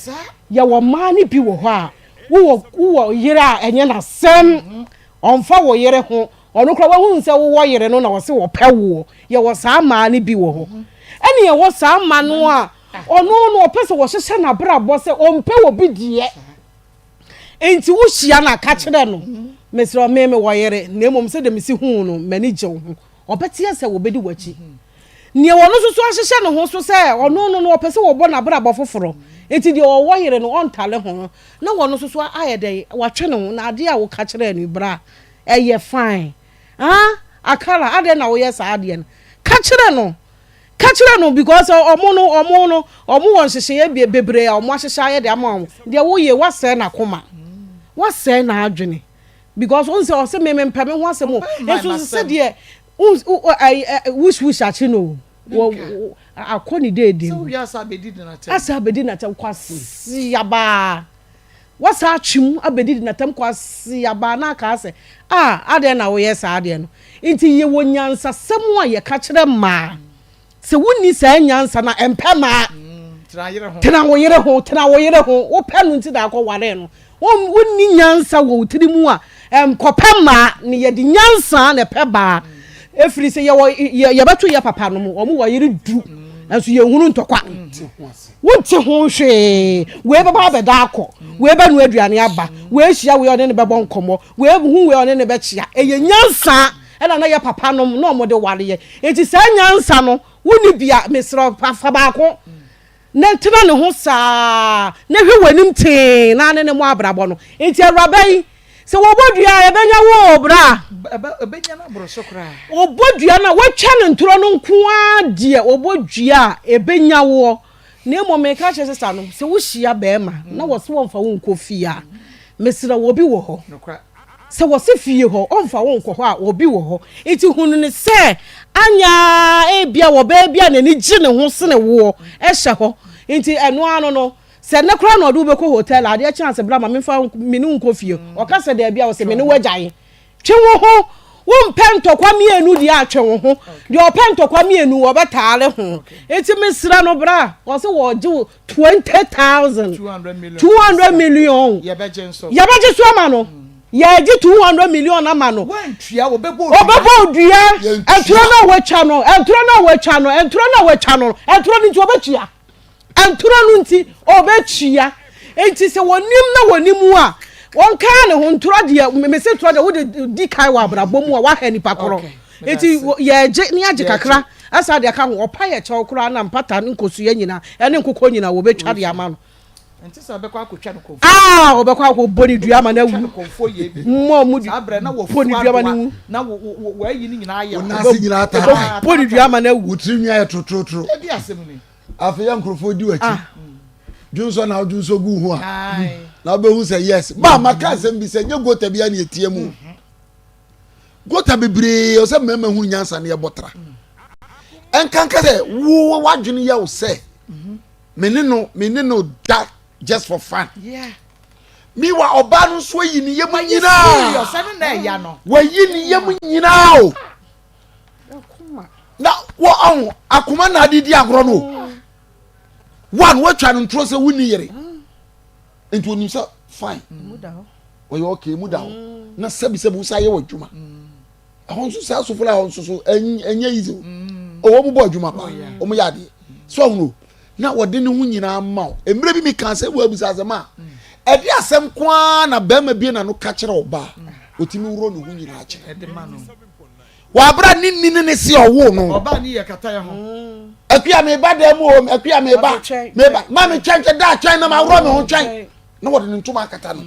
C: Yɛwɔ mmaa no bi wɔ hɔ a wowɔ wowɔ yere a ɛnyɛ n'asɛm. Ɔmfa wo yere ho. Ɔno koraa wahunu sɛ wowɔ yere no na ɔse ɔpɛ woɔ. Yɛwɔ saa mmaa no bi wɔ hɔ. Ɛne yɛwɔ saa mma no a ɔno no ɔpɛ sɛ ɔhyehyɛ n'abrabɔ sɛ ɔmpɛ obi deɛ. Enti wohyia no a, ka kyerɛ no, Mesrɛ wo, me mewɔ yere, na mmom sɛdeɛ mesi hu wo no, m'ani gye wo ho. Ɔbɛteɛ sɛ wɔbɛdi w'akyi. Nea ɔno nso so ahyehyɛ ne ho so sɛ ɔno no no, ɔpɛ sɛ wɔbɔ n'abrabɔ foforɔ, enti deɛ ɔwɔ yere no, ɔntale ho no, na ɔno nso so ayɛ dɛn? Watwe ne ho, na adeɛ a woka kyerɛɛ no yi, bra, ɛyɛ fine. Ah, Akara, adɛn na woyɛ saa adeɛ no? Ka kyerɛ no. Ka kyerɛ no because ɔmo no ɔmo no ɔmo wɔ nhyehyɛeɛ bebree a ɔmo ahyehyɛ ayɛ de ama wɔn. Deɛ woyɛ woasɛe n'akoma, woasɛe n'adwene because wohu sɛ ɔse me mempɛ me ho asɛm o. Nso sɛdeɛ wush wush akye no o, wɔ akɔ ne deede mu. Asa abɛdi n'atɛm kwasea baa. Woasan atwe mu abɛdidi n'atam kwaseabaa na aka sɛ, Ah, adɛn na woyɛ saa adeɛ no? Nti yɛwɔ nyansasɛm a yɛka kyerɛ mmaa. Sɛ wonni saa nyansa no a, ɛmpɛ mmaa. Tena wo yere ho, tena wo yere ho. Wopɛ no nti na akɔwaree no. Wonni nyansa wɔ wo tiri mu a, nkɔpɛ mmaa. Na yɛde nyansa na ɛpɛ baa. Ɛfiri sɛ yɛwɔ yɛbɛto yɛ papa nom, wɔn wɔ yere du, nso yɛnhunu ntɔkwa. Wonte ho hwee. Wei bɛba abɛda akɔ, wei bɛnoa aduane aba, wei hyia wei ɔne no bɛbɔ nkɔmmɔ, wei hu wei ɔne no bɛkyea. Ɛyɛ nyansa ɛna na yɛ papa nom na wɔde ware yɛ. Enti saa nyansa no wonni bi a, mesrɛ wo fa baako na tena ne ho saa na hwɛ w'anim tee na ne ne mmɔ abrabɔ no. Enti awuraba yi, sɛ wɔbɔ dua a ɛbɛnya wo o bra.
B: Ɛbɛnya no aboro so koraa.
C: Wɔbɔ dua no a wɔatwa no ntorɔ no nko ara deɛ wɔbɔ dua a ɛbɛnya woɔ. Na mmom meka kyerɛ sista no sɛ wohyia bɛrima na wɔse wɔmfa wo nkɔ fie a, mesrɛ wo obi wɔ hɔ. Sɛ wɔse fie hɔ ɔmfa wo nkɔ hɔ a, obi wɔ hɔ. Nti hunu no sɛ anyɛ ara ebia ɔbaa bi a n'ani gye ne ho sene woɔ hyɛ hɔ. Nti ɛno ara no no, sɛ nnɛ koraa na ɔde wo bɛkɔ hotel a, adeɛ kye a sɛ bra ma memfa me ne wo nkɔ fie. Ɔka sɛ daabi a, ɔse me ne wo agyae. Twe wo ho. Wompɛ ntɔkwa mmienu deɛ a, twe wo ho. Deɛ ɔpɛ ntɔkwa mmienu, ɔbɛtaale ho. Nti mesrɛ no bra, ɔse wɔgye wo 20,000, 200 million. Yɛbɛgye so ama no. Yɛgye 200 million ama no. Ɔbɛbɔ odua. Ɛntorɔ no a watwa no, ɛntorɔ no a watwa no, ɛntorɔ no a watwa no, ɛntorɔ no nti ɔbɛtua. Ntorɔ no nti, ɔbɛtua. Enti sɛ wɔnim na wɔnim wo a, wɔnkaa ne ho. Ntorɔ deɛ, mese ntorɔ deɛ wode di kan wɔ abrabɔ mu a, woaha nipa korɔ. Enti yɛgye ne yɛagye kakra ɛsa de aka ho. Ɔpa yɛ kyɛw koraa na mpata ne nkosua nyinaa ɛne nkokɔ nyinaa wɔbɛtwa de ama no. Ah, wɔbɛkɔ akɔbɔ ne dua ama no awu. Mmɔ mu bɔ ne dua ama no awu. Bɔ ne dua ama no awu.
P: Wo tiri nwi ayɛ torotoro. Afei yɛ nkurɔfoɔ di w'akyi. Ah. Dwonsɔ na wodwonsɔ gu ho a. Na wobɛhu sɛ yes. Ba maka asɛm bi sɛ nyɛ gota bi a na ɛtia mu. Mhm. Gota bebree ɔsɛ mmarima hunu nyansa ne yɛbɔ tra. Ɛnkanka sɛ wo w'adwene yɛ wo sɛ mhm. me ne no me ne no da just for fun. Yeah. Miwa ɔbaa no nso ayi ne yam nyinaa. Wayi ne yam nyinaa o. na wɔ ɔho akoma na ade di agorɔ no one watwa no ntorɔ sɛ wonni yere nti onim sɛ fine ɔyɛ okay mu da hɔ mm. na sɛbisɛbi wosa yɛ wɔ adwuma mm. ɛhɔ nso saa asofo la hɔ nso so ɛnyɛ easy o mm. ɔwɔ mu bɔ adwuma paa wɔn yɛ adeɛ so ɔhono na wɔde ne ho nyinaa ma wo mmerɛ bi mi kan sɛ wɔabusa asɛm a ɛde asɛm ko ara na bɛrima bie na no ka kyerɛ ɔbaa otumi wuro ne ho nyinaa kyerɛ Wɔ abere a ne nni ne ne se ɔwoo no.
B: Ɔbaa ne yɛ kata yɛ ho.
P: Akua meba dan mu o, akua meba, meba. Ma me twɛn twɛn da twɛn na ma worɔ me ho twɛn. Na wɔde ne ntoma akata no.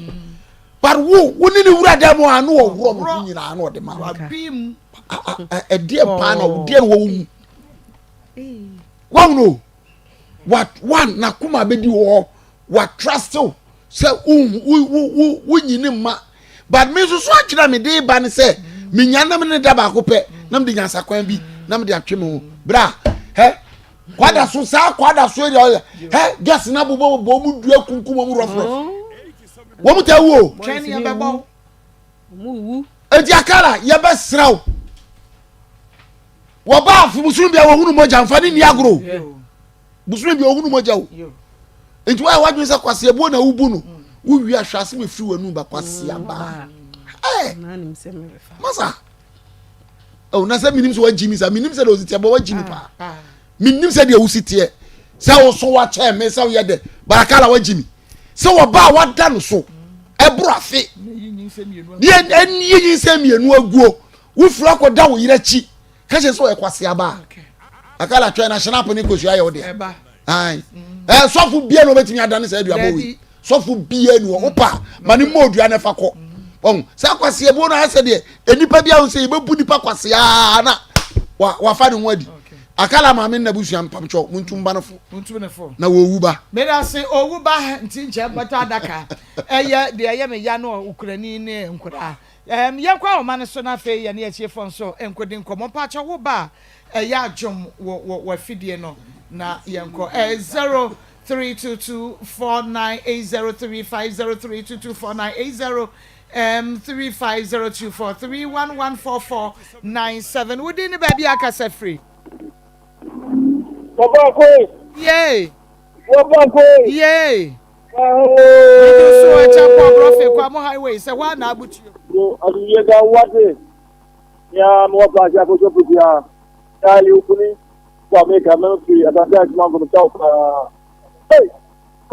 P: But wo, wo ne ne wura dan mu a na ɔworɔ ne ho nyinaa na ɔde ma wo. Ɛdeɛ paa na deɛ na wɔwɔ mu. Wɔn o, what one n'akoma bɛdi hɔ wa trust wo sɛ wo wo nyini mma but me nso so adwene a mede ba ne sɛ menya na me ne da baako pɛ na mede nyansakwan bi na mede atwe me ho bra hɛ kwada so saa kwada so area ɔyɛ hɛ gas na bobɔ bobɔ wɔn dua kunkum wɔn rɔfrɔf wɔn ta wu o eti akara yɛbɛsrɛ wo wɔba afumusunu bia wɔhunu mogya nfa ne nni agorɔ. Bosome bi ɔhunu mogya o. Nti woayɛ w'adwene sɛ kwaseabuo na wobu no. Wowie a hwɛ asɛm ɛfiri w'anum ba kwaseabaa. Hey! Masa. Oh, na sɛ menim sɛ woagyi mi sa menim sɛ deɛ wosi teɛ bɔ woagyi mi paa. Menim sɛ deɛ wosi teɛ. Sɛ woso wakyɛn me sɛ woyɛ dɛ barakala woagyi mi. Sɛ wɔba a wada no so ɛboro afe. Deɛ ɛnyi nyinsɛn mmienu aguo. Wofiri akɔda wo yerɛ akyi. ka kyerɛ sɛ ɔyɛ kwaseaba a akala twɛn na hyɛnap ne kosua yɛ wo deɛ ɛɛ mm. sɔfo bia na ɔbɛtumi adane saa aduabɔ wei sɔfo bia ni wɔ wopa ma ne mmɔ odua na ɛfa kɔ ɔn saa kwaseabuo no ayɛ sɛ deɛ nnipa bi ahun sɛ yɛbɛbu nipa kwaseaa na wafa ne ho adi akala maame nna busua mpamkyɛw muntu mba no fo na wɔwu ba.
B: meda se owu ba nti nkyɛ bɛtɔ adaka ɛyɛ deɛ ɛyɛ me ya no okurani ne nkoraa Erm yɛnkɔ ahoma no so na afei yɛne atiefoɔ nso nkɔdi nkɔmmɔ. Mpakyɛ wo ba a ɛyɛ adwom wɔ wɔ w'afidie no na yɛnkɔ. Ɛyɛ 322 4980 350 322 4980 um, 35024 3114497. Wo din ne baabi a akasa firi?
Q: Wɔbɔ
B: Yay!
Q: Wɔbɔ
B: Yay! Medu so ɛkyɛ pɔ brɔfe kwa mo highway sɛ hɔ a na abutuo.
Q: Yo, asomdwie ka wo wate. Mea mewɔ paase akɔsɔ pusia. Charlie Okuni kɔ Amerika mɛm firi asante asoma nkono kyɛw paa. Hey,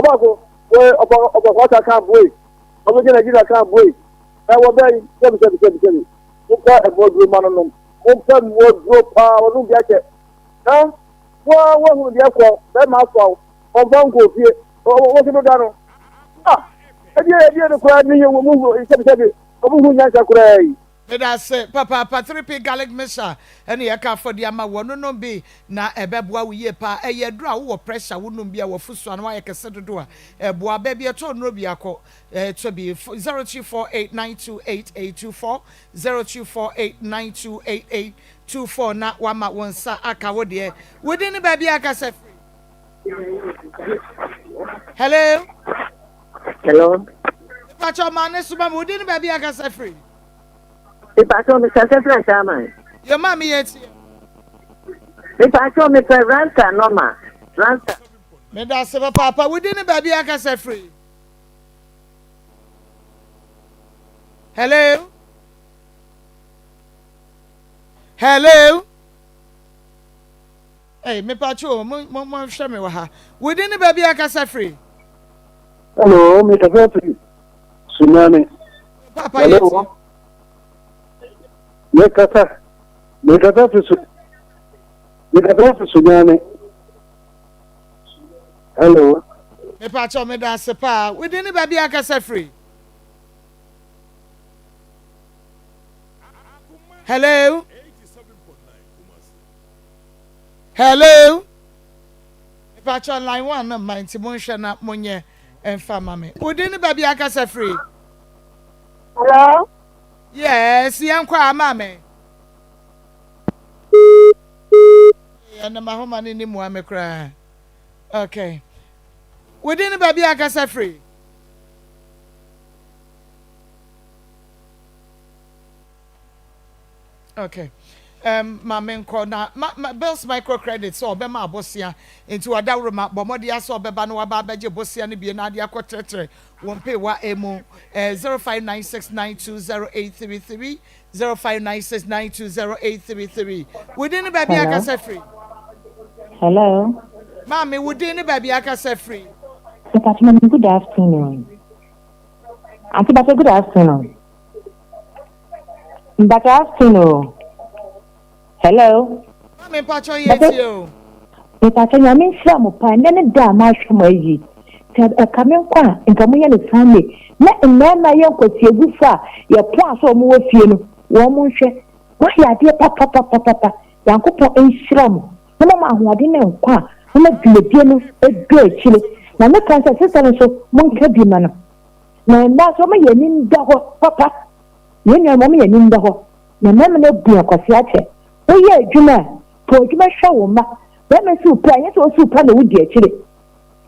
Q: ɔbaako, wɔ ɔkɔ ɔkɔ kwata kan boy. Ɔmo gyina Nigeria kan boy. Na wɔ bɛyi sɛbi sɛbi sɛbi sɛbi. Mompɛ mmoa duro ma no nom. Mompɛ mmoa duro paa wɔnom bi akyɛ. Na wɔn wɔhunu deɛ kɔ bɛrima asoa wo. Ɔmfa nkɔ fie. Wɔsi do da no. Ah, ɛdeɛ ɛdeɛ no koraa ne yɛ wɔ mu sɛbi sɛbi. Ɔmo hu nyansa koraa yi.
B: Medase papaapa 3P garlic mixture ɛne yɛka afɔdi ama wo ɔno nom bi na ɛbɛboa wo yie paa ɛyɛ aduro a wowɔ pressure wo nom bi a wafu so ano ayɛ kɛse dodo a ɛboa baabi ɛtɔ nnuro biako ɛtɔ bi 0248928824 0248928824 na wama wo nsa aka wo deɛ wodin ne baabi a akasa firi Hello.
R: Hello.
B: Mepakyɛ ɔma ne so ma me wodin ne baabi a akasa firi.
R: Mepakyɛ me kasa firi Ashaiman.
B: Yɛ maa me yɛ tie.
R: Mepakyɛ me pɛ ranta nɔma ranta.
B: Meda ase papaapa wodin ne baabi a akasa firi. Hello. Hello. Hey, mepakyɛ o, mo mo mo nhwɛ me wɔ ha. Wo din ne baabi a kasa firi?
Q: Hello, me kasa firi Sunyani.
B: Papa yɛ ti.
Q: Me kasa, me kasa firi su, me kasa firi Sunyani. Hello.
B: Mepakyɛ me da ase paa. Wo din ne baabi a kasa firi? Hello. Hello. Mepakyɛ line one no mma nti monhwɛ na monyɛ mfa ma me. Wo din ne baabi akasa firi?
R: Hello.
B: Yes, yɛn kɔ a maame. Ɛnna mahoma no ni mua me koraa. Okay. Wo din ne baabi akasa firi? Okay. Um, ma menkɔ na ma, ma Bills microcredit sɛ ɔbɛma abosea nti wadaworo ma bɔ mmɔden asɛ ɔbɛba na waba abɛgye bosea no bie na ade akɔtrɛtrɛ wɔn mpeewa emu eh, 0596920833 0596920833 wo din ne baabi akasa firi
S: Hello.
B: Maame, wo din ne baabi akasa firi.
S: Mepatwa good afternoon. Auntie Bacho, good afternoon. Mpakyɛ afternoon o. Hello.
B: Maame mpakyɛ yɛ tie o.
S: Mepakyɛ nyame nhyira mo paa ɛnɛ ne da a mahwɛ mo ayi sɛ ɛka me nkwa a nka mo yɛ no Sunday na mmarima yɛ nkwasiagufo a yɛ pon a sɛ wɔn wɔ fie no wɔn mo nhwɛ moayɛ adeɛ papapapapa Nyankopɔn nhyira mo na mo ma ahoɔden ne nkwa a mo ma dwumadie no ɛdɔ akyire na me ka sɛ sesa no nso mo nka bi ma no Na mmaa nso wɔma yɛn ani nda hɔ papa. Yɛn nuanom wɔma yɛn ani nda hɔ. Na mmarima no abu yɛn kwasea akyɛ. Woyɛ adwuma a, pɛ adwuma hwɛ wo mma. Barima si wo pɛ a, ɛnyɛ sɛ ɔsi wo pɛ na wodi akyire.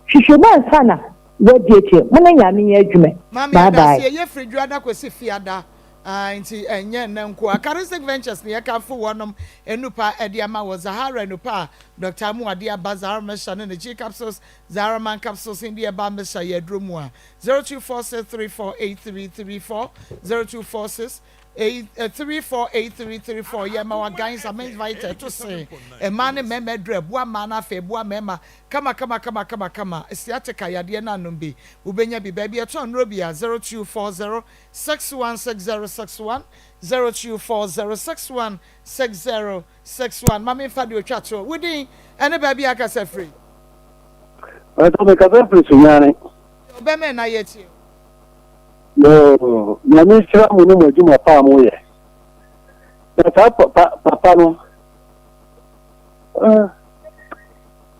S: Hwehwɛ mu ansa na woadi akyire. Mo ne Nyame nyɛ adwuma.
B: Maame
S: Bye bye.
B: yɛdase ɛyɛ firi dwoada kɔsi fiada aah nti ɛnyɛ nnɛ nkoa Charistic Ventures na yɛkamfo wɔnom nnupa ɛde ama wɔ Zahara nnupa a Doctor Amoah de aba Zahara Mixture ne ne G capsules Zahara Man capsules ne deɛ ɛba Mixture yɛ aduro mu a 0246348334 0246 348334 yɛ ma wa guys amens vita ɛto se mmaa ne mmarima aduru ɛboa mmaa no afei ɛboa mmarima kama kama kama kama kama sciatica yadeɛ no anom bi wobɛnya bi baabi ɛtɔn nnuro bi a 0240 616061 0240 616061 ma memfa deɛ ɔtwa toɔ wo din ɛne baabi a akasa firi.
Q: Ɛtɔ mekasa firi Sunyani.
B: Ɔbɛmɛ na yɛ tie.
Q: Yoo, Nyame nhyira mo ne mo adwuma pa a moyɛ. Na saa papa papa no, ah,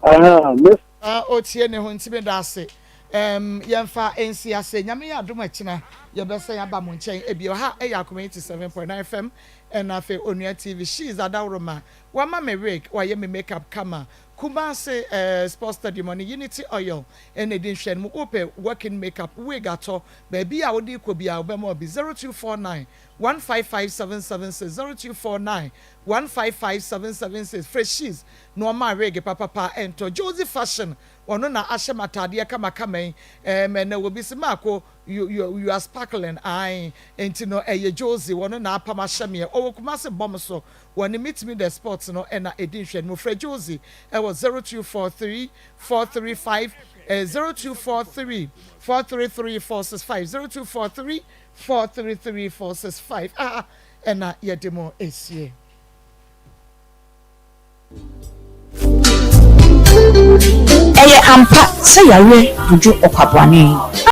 Q: aha, me.
B: Ah, otie ne ho nti meda ase. Um, yɛmfa nsi ase. Nyame yɛ adom akyina yɛbɛsɛn aba mo nkyɛn ebio. Ha ɛyɛ Akoma 87.9 FM ɛna afei Onua TV. She is Adaworoma. Wama me wig, wayɛ me makeup kama. Kumasi eh, Sports Stadium ɔne Unity Oil ɛna ɛdi nhwɛ no mu. Wopɛ working makeup, wig atɔ, baabi a wode kɔ biara wobɛma obi 0249 155 776 0249 155 776 Freshies na ɔma wig papapa ɛntɔ. Josie Fashion ɔno na ahyɛ m'ataadeɛ kamakama yi ɛɛm ɛnɛ obi se Maako you you you are sparkling ae enti no ɛyɛ Josie ɔno na apam ahyɛ meɛ ɔwɔ Kumasi bɔm so Wɔne Meet Me The Sports no na ɛdi nhwɛanimu. Frɛ Josie wɔ 0243 435 0243 433 465, 0243 433 465. Aha na yɛde mo asie.
T: Ɛyɛ ampa sɛ yareɛ dwodwo ɔkwabrane.